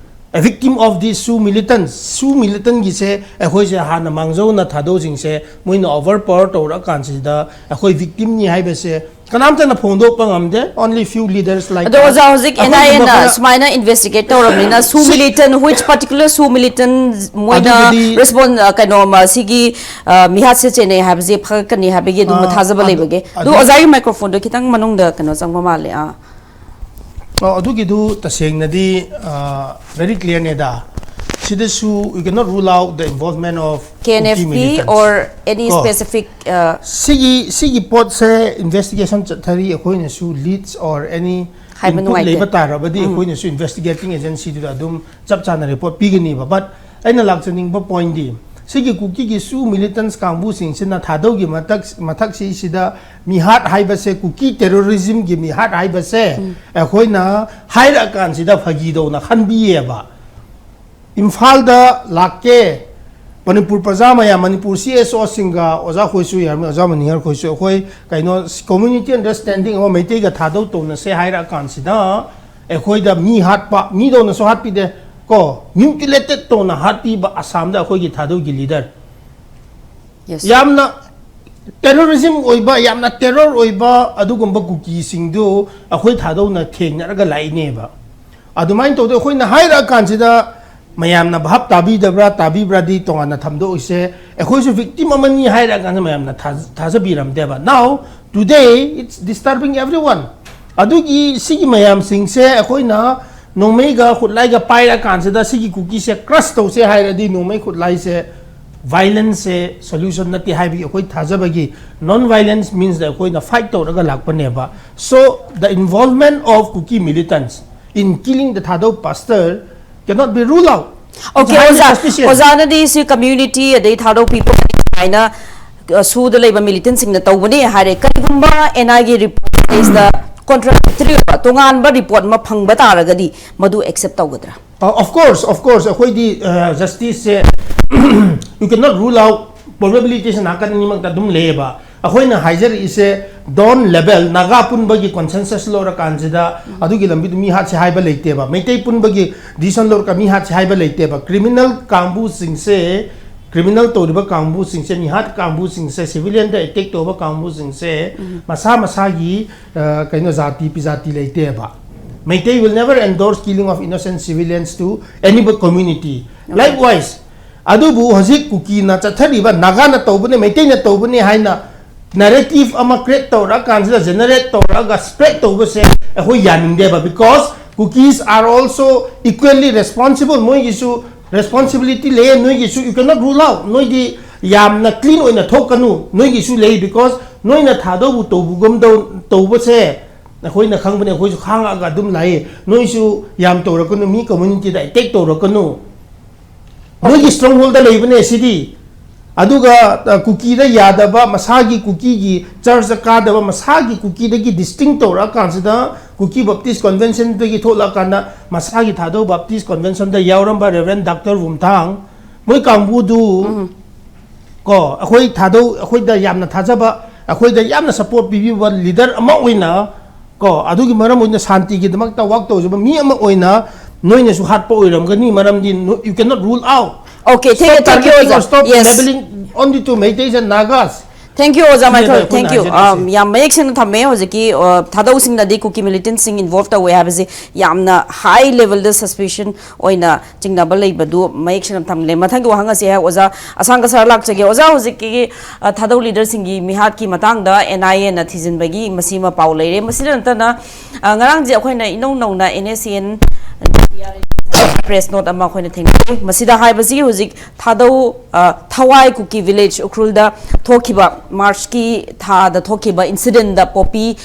a victim of the Shu militants, Shu militantꯒꯤꯁꯦ ꯑꯩꯈꯣꯏꯁꯦ ꯍꯥꯟꯅ ꯃꯥꯡꯖꯧꯅ ꯊꯥꯗꯧꯁꯤꯡꯁꯦ ꯃꯣꯏꯅ ꯑꯣꯚꯔ ꯄꯥꯋꯔ ꯇꯧꯔꯛꯑꯀꯥꯟꯁꯤꯗ ꯑꯩꯈꯣꯏ ꯚꯤꯛꯇꯤꯝꯅꯤ ꯍꯥꯏꯕꯁꯦ ꯀꯅꯥꯝꯇꯅ ꯐꯣꯡꯗꯣꯛꯄ ꯉꯝꯗꯦ, only few leaders like ꯑꯗꯣ ꯑꯣꯖꯥ, ꯍꯧꯖꯤꯛ ꯑꯩꯈꯣꯏꯒꯨꯝꯕ ꯑꯦꯟ ꯑꯥꯏ ꯑꯦꯅ ꯈꯔ ꯁꯨꯃꯥꯏꯅ ꯏꯟꯚꯦꯁꯇꯤꯒꯦꯠ ꯇꯧꯔꯕꯅꯤꯅ, Shu militant, which particular Shu militant ꯃꯣꯏꯅ ꯑꯗꯨꯕꯨꯗꯤ ꯔꯦꯁꯄꯣꯟ, ꯀꯩꯅꯣ, ꯃ, ꯁꯤꯒꯤ ꯑ, ꯃꯤꯍꯥꯠꯁꯦ ꯆꯦꯟꯅꯩ ꯍꯥꯏꯕꯁꯦ ꯐꯒꯠꯀꯅꯤ ꯍꯥꯏꯕꯒꯤ ꯑꯗꯨꯝꯕ ꯑ, ꯊꯥꯖꯕ ꯑꯗꯨ, ꯂꯩꯕꯒꯦ? ꯑꯗꯨ ꯑꯗꯨ ꯑꯣꯖꯥꯒꯤ ꯃꯥꯏꯀ꯭ꯔꯣꯐꯣꯟꯗꯣ ꯈꯤꯇꯪ ꯃꯅꯨꯡꯗ ꯀꯩꯅꯣ ꯆꯪꯕ ꯃꯥꯜꯂꯦ꯫ ꯑꯥ꯫ ꯑ, ꯑꯗꯨꯒꯤꯗꯨ ꯇꯁꯦꯡꯅꯗꯤ ꯚꯦꯔꯤ ꯀ꯭ꯂꯤꯌꯔꯅꯦꯗ꯫ ꯁꯤꯗꯁꯨ we cannot rule out the involvement of Kuki militants. K N F P or any ꯀꯣ? Specific, uh, ꯁꯤꯒꯤ ꯁꯤꯒꯤ ꯄꯣꯠꯁꯦ ꯏꯟꯚꯦꯁꯇꯤꯒꯦꯁꯟ ꯆꯠꯊꯔꯤ꯫ ꯑꯩꯈꯣꯏꯅꯁꯨ ꯂꯤꯗꯁ ꯑꯣꯔ ꯑꯦꯅꯤ ꯍꯥꯏꯕ ꯏꯟꯄꯨꯠ ꯅꯨꯡꯉꯥꯏꯇꯦ꯫ ꯂꯩꯕ ꯇꯥꯔꯕꯗꯤ ꯎꯝ꯫ ꯑꯩꯈꯣꯏꯅꯁꯨ ꯏꯟꯚꯦꯁꯇꯤꯒꯦꯇꯤꯡ ꯑꯦꯖꯦꯟꯁꯤꯗꯨꯗ ꯑꯗꯨꯝ ꯆꯞ ꯆꯥꯅ ꯔꯤꯄꯣꯔꯠ ꯄꯤꯒꯅꯤꯕ꯫ But ꯑꯩꯅ ꯂꯥꯛꯆꯅꯤꯡꯕ ꯄꯣꯏꯟꯗꯤ, ꯁꯤꯒꯤ ꯀꯨꯀꯤꯒꯤ ꯁꯨ ꯃꯤꯂꯤꯇꯟꯁ ꯀꯥꯡꯕꯨꯁꯤꯡꯁꯤꯅ ꯊꯥꯗꯧꯒꯤ ꯃꯊꯛ ꯃꯊꯛꯁꯤꯁꯤꯗ ꯃꯤꯍꯥꯠ ꯍꯥꯏꯕꯁꯦ, ꯀꯨꯀꯤ ꯇꯦꯔꯣꯔꯤꯖꯝꯒꯤ ꯃꯤꯍꯥꯠ ꯍꯥꯏꯕꯁꯦ ꯎꯝ꯫ ꯑꯩꯈꯣꯏꯅ ꯍꯥꯏꯔꯛꯑꯀꯥꯟꯁꯤꯗ ꯐꯥꯒꯤꯗꯧꯅ ꯈꯟꯕꯤꯌꯦꯕ꯫ ꯏꯝꯐꯥꯜꯗ ꯂꯥꯛꯀꯦ, ꯃꯅꯤꯄꯨꯔ ꯄ꯭ꯔꯖꯥ ꯃꯌꯥꯝ, ꯃꯅꯤꯄꯨꯔ ꯁꯤ ꯑꯦꯁ ꯑꯣꯁꯤꯡꯒ, ꯑꯣꯖꯥ ꯈꯣꯏꯁꯨ ꯌꯥꯔꯝꯃꯤ, ꯑꯣꯖꯥ ꯃꯅꯤꯍꯔ ꯈꯣꯏꯁꯨ, ꯑꯩꯈꯣꯏ ꯀꯩꯅꯣ ꯀꯝꯃ꯭ꯌꯨꯅꯤꯇꯤ ꯑꯟꯗꯔꯁ꯭ꯇꯦꯟꯗꯤꯡ ꯑꯃ ꯃꯩꯇꯩꯒ ꯊꯥꯗꯧ ꯇꯧꯅꯁꯦ ꯍꯥꯏꯔꯛꯑꯀꯥꯟꯁꯤꯗ ꯑꯩꯈꯣꯏꯗ ꯃꯤ ꯍꯥꯠꯄ, ꯃꯤꯗꯧꯅꯁꯨ ꯍꯥꯠꯄꯤꯗꯦ ꯀꯣ, ꯃ꯭ꯌꯨꯇꯤꯂꯦꯇꯦꯠ ꯇꯧꯅ ꯍꯥꯠꯄꯤꯕ ꯑꯁꯥꯝꯗ ꯑꯩꯈꯣꯏꯒꯤ ꯊꯥꯗꯧꯒꯤ ꯂꯤꯗꯔ꯫ Yes. ꯌꯥꯝꯅ ꯇꯦꯔꯣꯔꯤꯖꯝ ꯑꯣꯏꯕ, ꯌꯥꯝꯅ ꯇꯦꯔꯣꯔ ꯑꯣꯏꯕ ꯑꯗꯨꯒꯨꯝꯕ ꯀꯨꯀꯤꯁꯤꯡꯗꯨ ꯑꯩꯈꯣꯏ ꯊꯥꯗꯧꯅ ꯊꯦꯡꯅꯔꯒ ꯂꯥꯛꯏꯅꯦꯕ꯫ ꯑꯗꯨꯃꯥꯏꯅ ꯇꯧꯗꯅ ꯑꯩꯈꯣꯏꯅ ꯍꯥꯏꯔꯛꯑꯀꯥꯟꯁꯤꯗ ꯃꯌꯥꯝꯅ ꯚꯥꯞ ꯇꯥꯕꯤꯗꯕ꯭ꯔꯥ ꯇꯥꯕꯤꯕ꯭ꯔꯥꯗꯤ ꯇꯣꯉꯥꯟꯅ ꯊꯝꯗꯣꯛꯏꯁꯦ, ꯑꯩꯈꯣꯏꯁꯨ ꯚꯤꯛꯇꯤꯝ ꯑꯃꯅꯤ ꯍꯥꯏꯔꯛꯑꯀꯥꯟꯗ ꯃꯌꯥꯝꯅ ꯊꯥꯖ-, ꯊꯥꯖꯕꯤꯔꯝꯗꯦꯕ꯫ Now today it's disturbing everyone. ꯑꯗꯨꯒꯤ ꯁꯤꯒꯤ ꯃꯌꯥꯝꯁꯤꯡꯁꯦ ꯑꯩꯈꯣꯏꯅ ꯅꯣꯡꯃꯩꯒ ꯈꯨꯠꯂꯥꯏꯒ ꯄꯥꯏꯔꯀꯥꯟꯁꯤꯗ ꯁꯤꯒꯤ ꯀꯨꯀꯤꯁꯦ ꯀ꯭ꯔꯁ ꯇꯧꯁꯦ ꯍꯥꯏꯔꯗꯤ ꯅꯣꯡꯃꯩ ꯈꯨꯠꯂꯥꯏꯁꯦ ꯚꯥꯏꯂꯦꯟꯁꯁꯦ ꯁꯣꯂ꯭ꯌꯨꯁꯟ ꯅꯠꯇꯦ ꯍꯥꯏꯕꯒꯤ ꯑꯩꯈꯣꯏ ꯊꯥꯖꯕꯒꯤ, non violence means ꯑꯩꯈꯣꯏꯅ ꯐꯥꯏꯠ ꯇꯧꯔꯒ ꯂꯥꯛꯄꯅꯦꯕ꯫ So the involvement of Kuki militants in killing the Thadou pastor cannot be ruled out. Okay, ꯑꯣꯖꯥ, ꯑꯣꯖꯥꯅꯗꯤ ꯁꯤ community ꯑꯗꯩ ꯊꯥꯗꯧ people ꯁꯨꯃꯥꯏꯅ ꯁꯨꯗ ꯂꯩꯕ militantꯁꯤꯡꯅ ꯇꯧꯕꯅꯦ ꯍꯥꯏꯔꯦ꯫ ꯀꯔꯤꯒꯨꯝꯕ NIAꯒꯤ reportꯁꯤꯗ contradictory ꯑꯣꯏꯕ ꯇꯣꯉꯥꯟꯕ report ꯑꯃ ꯐꯪꯕ ꯇꯥꯔꯒꯗꯤ ꯃꯗꯨ accept ꯇꯧꯒꯗ꯭ꯔꯥ? Of course, of course, ꯑꯩꯈꯣꯏꯗꯤ justiceꯁꯦ you cannot rule out, probabilityꯁꯦ ꯅꯥꯀꯟ ꯑꯅꯤꯃꯛꯇ ꯑꯗꯨꯝ ꯂꯩꯌꯦꯕ꯫ ꯑꯩꯈꯣꯏꯅ ꯍꯥꯏꯖꯔꯛꯏꯁꯦ don level, ꯅꯥꯒꯥ ꯄꯨꯟꯕꯒꯤ consensus ꯂꯧꯔꯀꯥꯟꯁꯤꯗ ꯑꯗꯨꯒꯤ ꯂꯝꯕꯤꯗꯨ ꯃꯤ ꯍꯥꯠꯁꯦ ꯍꯥꯏꯕ ꯂꯩꯇꯦꯕ꯫ ꯃꯩꯇꯩ ꯄꯨꯟꯕꯒꯤ decision ꯂꯧꯔꯒ ꯃꯤ ꯍꯥꯠꯁꯦ ꯍꯥꯏꯕ ꯂꯩꯇꯦꯕ꯫ Criminal ꯀꯥꯡꯕꯨꯁꯤꯡꯁꯦ, criminal ꯇꯧꯔꯤꯕ ꯀꯥꯡꯕꯨꯁꯤꯡꯁꯦ, ꯃꯤꯍꯥꯠ ꯀꯥꯡꯕꯨꯁꯤꯡꯁꯦ, civilianꯗ attack ꯇꯧꯕ ꯀꯥꯡꯕꯨꯁꯤꯡꯁꯦ ꯃꯁꯥ ꯃꯁꯥꯒꯤ ꯀꯩꯅꯣ ꯖꯥꯇꯤ ꯄꯤꯖꯥꯇꯤ ꯂꯩꯇꯦꯕ꯫ Meitei will never endorse killing of innocent civilians to any community. Likewise, ꯑꯗꯨꯕꯨ ꯍꯧꯖꯤꯛ ꯀꯨꯀꯤꯅ ꯆꯠꯊꯔꯤꯕ, ꯅꯥꯒꯥꯅ ꯇꯧꯕꯅꯦ, ꯃꯩꯇꯩꯅ ꯇꯧꯕꯅꯦ ꯍꯥꯏꯅ narrative ꯑꯃ create ꯇꯧꯔꯛꯑꯀꯥꯟꯁꯤꯗ, generate ꯇꯧꯔꯛꯑꯒ spread ꯇꯧꯕꯁꯦ ꯑꯩꯈꯣꯏ ꯌꯥꯅꯤꯡꯗꯦꯕ꯫ Because Kukis are also equally responsible, ꯃꯣꯏꯒꯤꯁꯨ responsibility ꯂꯩꯌꯦ, ꯅꯣꯏꯒꯤꯁꯨ you cannot rule out, ꯅꯣꯏꯗꯤ ꯌꯥꯝꯅ clean ꯑꯣꯏꯅ ꯊꯣꯛꯀꯅꯨ, ꯅꯣꯏꯒꯤꯁꯨ ꯂꯩ꯫ Because ꯅꯣꯏꯅ ꯊꯥꯗꯧꯕꯨ ꯇꯧꯕꯒꯨꯝ ꯇꯧꯕꯁꯦ ꯑꯩꯈꯣꯏꯅ ꯈꯪꯕꯅꯦ, ꯑꯩꯈꯣꯏꯁꯨ ꯈꯥꯡꯉꯛꯑꯒ ꯑꯗꯨꯝ ꯂꯥꯛꯏ꯫ ꯅꯣꯏꯁꯨ ꯌꯥꯝ ꯇꯧꯔꯛꯀꯅꯨ, ꯃꯤ communityꯗ attack ꯇꯧꯔꯛꯀꯅꯨ꯫ ꯅꯣꯏꯒꯤ strongholdꯗ ꯂꯩꯕꯅꯦ ꯁꯤꯗꯤ꯫ ꯑꯗꯨꯒ ꯀꯨꯀꯤꯗ ꯌꯥꯗꯕ, ꯃꯁꯥꯒꯤ ꯀꯨꯀꯤꯒꯤ churchꯇ ꯀꯥꯗꯕ, ꯃꯁꯥꯒꯤ ꯀꯨꯀꯤꯗꯒꯤ distinct ꯇꯧꯔꯛꯑꯀꯥꯟꯁꯤꯗ, ꯀꯨꯀꯤ Baptist Conventionꯗꯒꯤ ꯊꯣꯛꯂꯛꯑꯀꯥꯟꯗ ꯃꯁꯥꯒꯤ ꯊꯥꯗꯧ Baptist Conventionꯗ ꯌꯥꯎꯔꯝꯕ Reverend Doctor ꯋꯨꯝꯊꯥꯡ, ꯃꯣꯏ ꯀꯥꯡꯕꯨꯗꯨ ꯀꯣ, ꯑꯩꯈꯣꯏ ꯊꯥꯗꯧ, ꯑꯩꯈꯣꯏꯗ ꯌꯥꯝꯅ ꯊꯥꯖꯕ, ꯑꯩꯈꯣꯏꯗ ꯌꯥꯝꯅ support ꯄꯤꯕꯤꯕ leader ꯑꯃ ꯑꯣꯏꯅ ꯀꯣ, ꯑꯗꯨꯒꯤ ꯃꯔꯝ ꯑꯣꯏꯅ ꯁꯥꯟꯇꯤꯒꯤꯗꯃꯛꯇ work ꯇꯧꯖꯕ ꯃꯤ ꯑꯃ ꯑꯣꯏꯅ ꯅꯣꯏꯅꯁꯨ ꯍꯥꯠꯄ ꯑꯣꯏꯔꯝꯒꯅꯤ, ꯃꯔꯝꯗꯤ you cannot rule out. Okay, thank you, thank you, ꯑꯣꯖꯥ. Stop labeling only to Meiteis and Nagas. Thank you, ꯑꯣꯖꯥ ꯃꯥꯏꯀꯦꯜ, thank you꯫ ꯌꯥꯝ ꯃꯌꯦꯛ ꯁꯦꯡꯅ ꯊꯝꯃꯦ꯫ ꯍꯧꯖꯤꯛꯀꯤ ꯊꯥꯗꯧꯁꯤꯡꯅꯗꯤ ꯀꯨꯀꯤ militantꯁꯤꯡ involve ꯇꯧꯋꯦ ꯍꯥꯏꯕꯁꯤ ꯌꯥꯝꯅ high levelꯗ suspicion ꯑꯣꯏꯅ ꯆꯤꯡꯅꯕ ꯂꯩꯕꯗꯨ ꯃꯌꯦꯛ ꯁꯦꯡꯅ ꯊꯝꯂꯦ꯫ ꯃꯊꯪꯒꯤ ꯋꯥꯍꯪ ꯑꯁꯤ ꯑꯩ ꯑꯣꯖꯥ ꯑꯁꯥꯡꯒ ꯁꯥꯔ ꯂꯥꯛꯆꯒꯦ꯫ ꯑꯣꯖꯥ, ꯍꯧꯖꯤꯛꯀꯤ ꯊꯥꯗꯧ leaderꯁꯤꯡꯒꯤ ꯃꯤꯍꯥꯠꯀꯤ ꯃꯇꯥꯡꯗ NIAꯅ ꯊꯤꯖꯤꯟꯕꯒꯤ ꯃꯁꯤꯃ ꯄꯥꯎ ꯂꯩꯔꯦ꯫ ꯃꯁꯤꯗ ꯅꯠꯇꯅ ꯉꯔꯥꯡꯁꯦ ꯑꯩꯈꯣꯏꯅ ꯏꯅꯧ ꯅꯧꯅ NSCN ꯄ꯭ꯔꯦꯁ ꯅꯣꯠ ꯑꯃ ꯑꯩꯈꯣꯏꯅ ꯊꯦꯡꯅꯩ꯫ ꯃꯁꯤꯗ ꯍꯥꯏꯕꯁꯤ ꯍꯧꯖꯤꯛ ꯊꯥꯗꯧ, ꯑ, ꯊꯋꯥꯏ ꯀꯨꯀꯤ ꯚꯤꯂꯦꯖ ꯎꯈ꯭ꯔꯨꯜꯗ ꯊꯣꯛꯈꯤꯕ, ꯃꯥꯔꯆꯀꯤ ꯊꯥꯗ ꯊꯣꯛꯈꯤꯕ ꯏꯟꯁꯤꯗꯦꯟꯗ ꯄꯣꯄꯤ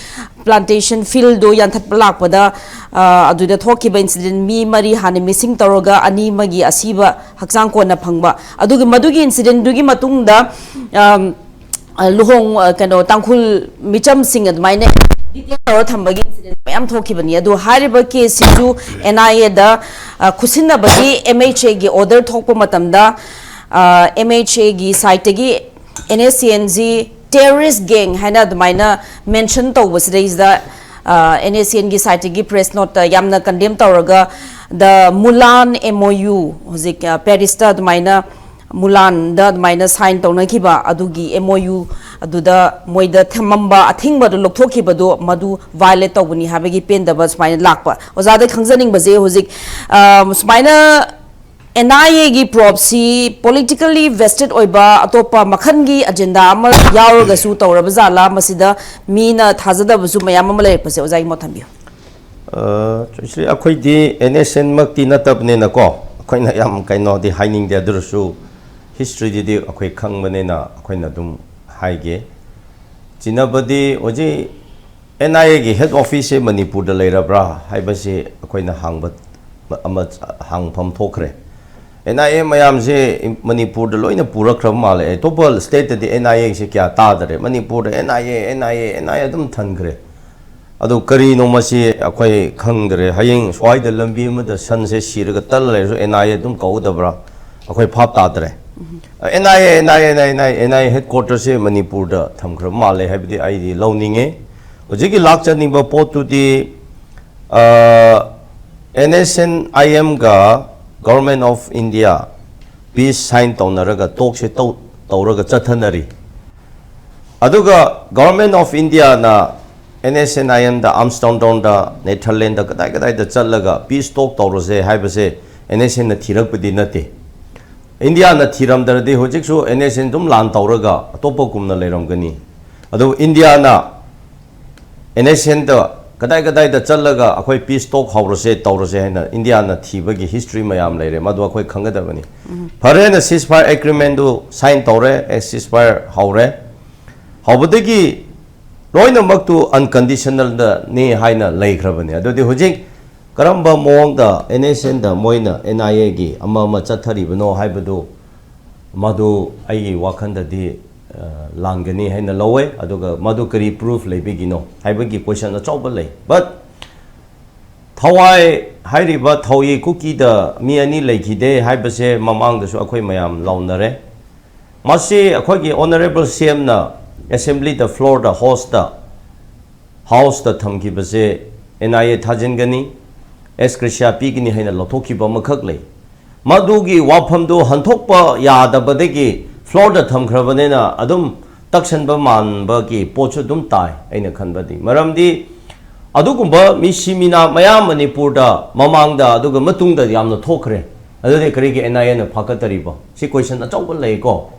ꯄ꯭ꯂꯥꯟꯇꯦꯁꯟ ꯐꯤꯜꯗꯣ ꯌꯥꯟꯊꯠꯄ ꯂꯥꯛꯄꯗ, ꯑ, ꯑꯗꯨꯗ ꯊꯣꯛꯈꯤꯕ ꯏꯟꯁꯤꯗꯦꯟ ꯃꯤ ꯃꯔꯤ ꯍꯥꯟꯅ ꯃꯤꯁꯤꯡ ꯇꯧꯔꯒ ꯑꯅꯤ ꯑꯃꯒꯤ ꯑꯁꯤꯕ ꯍꯛꯆꯥꯡ ꯀꯣꯟꯅ ꯐꯪꯕ꯫ ꯑꯗꯨꯒꯤ, ꯃꯗꯨꯒꯤ ꯏꯟꯁꯤꯗꯦꯟꯗꯨꯒꯤ ꯃꯇꯨꯡꯗ, ꯑꯝ, ꯑ, ꯂꯨꯍꯣꯡ-, ꯑ, ꯀꯩꯅꯣ, ꯇꯥꯡꯈꯨꯜ ꯃꯤꯆꯝꯁꯤꯡ ꯑꯗꯨꯃꯥꯏꯅ ꯗꯤꯇꯦꯟ ꯇꯧꯔ ꯊꯝꯕꯒꯤ ꯏꯟꯁꯤꯗꯦꯟ ꯃꯌꯥꯝ ꯊꯣꯛꯈꯤꯕꯅꯤ꯫ ꯑꯗꯨ ꯍꯥꯏꯔꯤꯕ ꯀꯦꯁꯁꯤꯁꯨ ꯑꯦꯟ ꯑꯥꯏ ꯑꯦꯗ, ꯑ, ꯈꯨꯠꯁꯤꯟꯅꯕꯒꯤ ꯑꯦꯝ ꯑꯩꯆ ꯑꯦꯒꯤ ꯑꯣꯔꯗꯔ ꯊꯣꯛꯄ ꯃꯇꯝꯗ, ꯑ, ꯑꯦꯝ ꯑꯩꯆ ꯑꯦꯒꯤ ꯁꯥꯏꯠꯇꯒꯤ and S C ꯑꯦꯟꯁꯤ terrorist gang ꯍꯥꯏꯅ ꯑꯗꯨꯃꯥꯏꯅ ꯃꯦꯟꯁꯟ ꯇꯧꯕꯁꯤꯗꯩꯁꯤꯗ, ꯑ, ꯑꯦꯟ ꯑꯦꯁ ꯁꯤ ꯑꯦꯟꯒꯤ ꯁꯥꯏꯠꯇꯒꯤ ꯄ꯭ꯔꯦꯁ ꯅꯣꯠꯇ ꯌꯥꯝꯅ ꯀꯟꯗꯦꯝ ꯇꯧꯔꯒ, ꯗ ꯃꯨꯂꯥꯟ ꯑꯦꯝ ꯑꯣ ꯌꯨ, ꯍꯧꯖꯤꯛ, ꯑ, ꯄꯦꯔꯤꯁꯇ ꯑꯗꯨꯃꯥꯏꯅ ꯃꯨꯂꯥꯟꯗ ꯑꯗꯨꯃꯥꯏꯅ ꯁꯥꯏꯟ ꯇꯧꯅꯈꯤꯕ ꯑꯗꯨꯒꯤ ꯑꯦꯝ ꯑꯣ ꯌꯨ ꯑꯗꯨꯗ ꯃꯣꯏꯗ ꯊꯝꯃꯝꯕ ꯑꯊꯤꯡꯕꯗꯨ ꯂꯧꯊꯣꯛꯈꯤꯕꯗꯨ ꯃꯗꯨ ꯚꯥꯏꯑꯣꯂꯦꯠ ꯇꯧꯕꯅꯤ ꯍꯥꯏꯕꯒꯤ ꯄꯦꯟꯗꯕ ꯁꯨꯃꯥꯏꯅ ꯂꯥꯛꯄ꯫ ꯑꯣꯖꯥꯗ ꯈꯪꯖꯅꯤꯡꯕꯁꯦ ꯍꯧꯖꯤꯛ, ꯑ, ꯁꯨꯃꯥꯏꯅ ꯑꯦꯟ ꯑꯥꯏ ꯑꯦꯒꯤ ꯄ꯭ꯔꯣꯕꯁꯤ ꯄꯣꯂꯤꯇꯤꯀꯦꯜꯂꯤ ꯚꯦꯁꯇꯦꯠ ꯑꯣꯏꯕ ꯑꯇꯣꯞꯄ ꯃꯈꯜꯒꯤ ꯑꯖꯦꯟꯗꯥ ꯑꯃ ꯌꯥꯎꯔꯒꯁꯨ ꯇꯧꯔꯕ ꯖꯥꯠꯂꯥ? ꯃꯁꯤꯗ ꯃꯤꯅ ꯊꯥꯖꯗꯕꯁꯨ ꯃꯌꯥꯝ ꯑꯃ ꯂꯩꯔꯛꯄꯁꯦ ꯑꯣꯖꯥꯒꯤ ꯃꯣꯠ ꯊꯝꯕꯤꯌꯨ꯫ ꯑ, ꯆꯨꯁꯤ, ꯑꯩꯈꯣꯏꯗꯤ ꯑꯦꯟ ꯑꯦꯁ ꯑꯦꯟꯃꯛꯇꯤ ꯅꯠꯇꯕꯅꯤꯅꯀꯣ, ꯑꯩꯈꯣꯏꯅ ꯌꯥꯝ ꯀꯩꯅꯣꯗꯤ ꯍꯥꯏꯅꯤꯡꯗꯦ꯫ ꯑꯗꯨ ꯑꯣꯏꯔꯁꯨ ꯍꯤꯁꯇ꯭ꯔꯤꯗꯨꯗꯤ ꯑꯩꯈꯣꯏ ꯈꯪꯕꯅꯤꯅ ꯑꯩꯈꯣꯏꯅ ꯑꯗꯨꯝ ꯍꯥꯏꯒꯦ꯫ ꯆꯤꯟꯅꯕꯗꯤ ꯍꯧꯖꯤꯛ ꯑꯦꯟ ꯑꯥꯏ ꯑꯦꯒꯤ ꯍꯦꯗ ꯑꯣꯐꯤꯁꯁꯦ ꯃꯅꯤꯄꯨꯔꯗ ꯂꯩꯔꯕ꯭ꯔꯥ ꯍꯥꯏꯕꯁꯤ ꯑꯩꯈꯣꯏꯅ ꯍꯥꯡꯕ ꯑꯃ, ꯍꯥꯡꯐꯝ ꯊꯣꯛꯈ꯭ꯔꯦ꯫ ꯑꯦꯟ ꯑꯥꯏ ꯑꯦ ꯃꯌꯥꯝꯁꯦ ꯃꯅꯤꯄꯨꯔꯗ ꯂꯣꯏꯅ ꯄꯨꯔꯛꯈ꯭ꯔꯕ ꯃꯥꯜꯂꯦ꯫ ꯑꯇꯣꯞꯄ ꯁ꯭ꯇꯦꯠꯇꯗꯤ ꯑꯦꯟ ꯑꯥꯏ ꯑꯦꯁꯦ ꯀꯌꯥ ꯇꯥꯗꯔꯦ꯫ ꯃꯅꯤꯄꯨꯔꯗ N I A, N I A, N I A ꯑꯗꯨꯝ ꯊꯟꯈ꯭ꯔꯦ꯫ ꯑꯗꯨ ꯀꯔꯤꯅꯣ ꯃꯁꯤ ꯑꯩꯈꯣꯏ ꯈꯪꯗ꯭ꯔꯦ꯫ ꯍꯌꯦꯡ ꯁ꯭ꯋꯥꯏꯗ ꯂꯝꯕꯤ ꯑꯃꯗ ꯁꯟꯁꯦ ꯁꯤꯔꯒ ꯇꯜꯂ ꯂꯩꯔꯁꯨ ꯑꯦꯟ ꯑꯥꯏ ꯑꯦ ꯑꯗꯨꯝ ꯀꯧꯒꯗꯕ꯭ꯔꯥ? ꯑꯩꯈꯣꯏ ꯚꯥꯞ ꯇꯥꯗ꯭ꯔꯦ꯫ N I A, N I A, N I A, N I A head ꯀ꯭ꯋꯥꯇꯔꯁꯦ ꯃꯅꯤꯄꯨꯔꯗ ꯊꯝꯈ꯭ꯔꯕ ꯃꯥꯜꯂꯦ ꯍꯥꯏꯕꯗꯤ ꯑꯩꯗꯤ ꯂꯧꯅꯤꯡꯉꯦ꯫ ꯍꯧꯖꯤꯛꯀꯤ ꯂꯥꯛꯆꯅꯤꯡꯕ ꯄꯣꯠꯇꯨꯗꯤ, ꯑ, ꯑꯦꯟ ꯑꯦꯁ ꯑꯦꯟ ꯑꯥꯏ ꯑꯦꯝꯒ Government of India peace sign ꯇꯧꯅꯔꯒ ꯇꯣꯛꯁꯦ ꯇꯧ-, ꯇꯧꯔꯒ ꯆꯠꯊꯅꯔꯤ꯫ ꯑꯗꯨꯒ Government of Indiaꯅ ꯑꯦꯟ ꯑꯦꯁ ꯑꯦꯟ ꯑꯥꯏ ꯑꯦꯝꯗ, ꯑꯥꯔꯝꯁꯇ꯭ꯔꯣꯡ ꯒ꯭ꯔꯥꯎꯟꯗ, ꯅꯦꯗꯔꯂꯦꯟꯗ, ꯀꯗꯥꯏ ꯀꯗꯥꯏꯗ ꯆꯠꯂꯒ ꯄꯤꯁ ꯇꯣꯛ ꯇꯧꯔꯁꯦ ꯍꯥꯏꯕꯁꯦ ꯑꯦꯟ ꯑꯦꯁ ꯑꯦꯟꯅ ꯊꯤꯔꯛꯄꯗꯤ ꯅꯠꯇꯦ꯫ ꯏꯟꯗꯤꯌꯥꯅ ꯊꯤꯔꯝꯗ꯭ꯔꯗꯤ ꯍꯧꯖꯤꯛꯁꯨ ꯑꯦꯟ ꯑꯦꯁ ꯑꯦꯟ ꯑꯗꯨꯝ ꯂꯥꯟ ꯇꯧꯔꯒ ꯑꯇꯣꯞꯄ ꯀꯨꯝꯅ ꯂꯩꯔꯝꯒꯅꯤ꯫ ꯑꯗꯨꯕꯨ ꯏꯟꯗꯤꯌꯥꯅ ꯑꯦꯟ ꯑꯦꯁ ꯑꯦꯟꯗ ꯀꯗꯥꯏ ꯀꯗꯥꯏꯗ ꯆꯠꯂꯒ ꯑꯩꯈꯣꯏ peace talk ꯍꯧꯔꯁꯦ, ꯇꯧꯔꯁꯦ ꯍꯥꯏꯅ ꯏꯟꯗꯤꯌꯥꯅ ꯊꯤꯕꯒꯤ history ꯃꯌꯥꯝ ꯂꯩꯔꯦ, ꯃꯗꯨ ꯑꯩꯈꯣꯏ ꯈꯪꯒꯗꯕꯅꯤ꯫ ꯐꯔꯦꯅ ceasefire agreement ꯗꯨ sign ꯇꯧꯔꯦ, ꯑꯦ, ceasefire ꯍꯧꯔꯦ꯫ ꯍꯧꯕꯗꯒꯤ ꯂꯣꯏꯅꯃꯛꯇꯨ unconditional ꯗꯅꯤ ꯍꯥꯏꯅ ꯂꯩꯈ꯭ꯔꯕꯅꯤ꯫ ꯑꯗꯨꯗꯤ ꯍꯧꯖꯤꯛ ꯀꯔꯝꯕ ꯃꯑꯣꯡꯗ N S N ꯗ ꯃꯣꯏꯅ N I A ꯒꯤ ꯑꯃ ꯑꯃ ꯆꯠꯊꯔꯤꯕꯅꯣ ꯍꯥꯏꯕꯗꯨ, ꯃꯗꯨ ꯑꯩꯒꯤ ꯋꯥꯈꯜꯗꯗꯤ, ꯑ, ꯂꯥꯟꯒꯅꯤ ꯍꯥꯏꯅ ꯂꯧꯋꯦ꯫ ꯑꯗꯨꯒ ꯃꯗꯨ ꯀꯔꯤ proof ꯂꯩꯕꯒꯤꯅꯣ ꯍꯥꯏꯕꯒꯤ question ꯑꯆꯧꯕ ꯂꯩ꯫ But ꯊꯋꯥꯏ ꯍꯥꯏꯔꯤꯕ ꯊꯧꯏ ꯀꯨꯀꯤꯗ ꯃꯤ ꯑꯅꯤ ꯂꯩꯈꯤꯗꯦ ꯍꯥꯏꯕꯁꯦ ꯃꯃꯥꯡꯗꯁꯨ ꯑꯩꯈꯣꯏ ꯃꯌꯥꯝ ꯂꯥꯎꯅꯔꯦ꯫ ꯃꯁꯤ ꯑꯩꯈꯣꯏꯒꯤ honourable C M ꯅ assembly ꯗ floor ꯗ house ꯇ, house ꯇ ꯊꯝꯈꯤꯕꯁꯦ N I A ꯊꯥꯖꯤꯟꯒꯅꯤ, ex gratia ꯄꯤꯒꯅꯤ ꯍꯥꯏꯅ ꯂꯧꯊꯣꯛꯈꯤꯕ ꯑꯃꯈꯛ ꯂꯩ꯫ ꯃꯗꯨꯒꯤ ꯋꯥꯐꯝꯗꯨ ꯍꯟꯊꯣꯛꯄ ꯌꯥꯗꯕꯗꯒꯤ floor ꯗ ꯊꯝꯈ꯭ꯔꯕꯅꯤꯅ ꯑꯗꯨꯝ ꯇꯛꯁꯟꯕ ꯃꯥꯟꯕꯒꯤ ꯄꯣꯠꯁꯨ ꯑꯗꯨꯝ ꯇꯥꯏ, ꯑꯩꯅ ꯈꯟꯕꯗꯤ꯫ ꯃꯔꯝꯗꯤ ꯑꯗꯨꯒꯨꯝꯕ ꯃꯤꯁꯤ ꯃꯤꯅꯥ ꯃꯌꯥꯝ ꯃꯅꯤꯄꯨꯔꯗ ꯃꯃꯥꯡꯗ ꯑꯗꯨꯒ ꯃꯇꯨꯡꯗ ꯌꯥꯝꯅ ꯊꯣꯛꯈ꯭ꯔꯦ꯫ ꯑꯗꯨꯗꯤ ꯀꯔꯤꯒꯤ N I A ꯅ ꯐꯥꯒꯠꯇꯔꯤꯕ? ꯁꯤ question ꯑꯆꯧꯕ ꯂꯩꯀꯣ꯫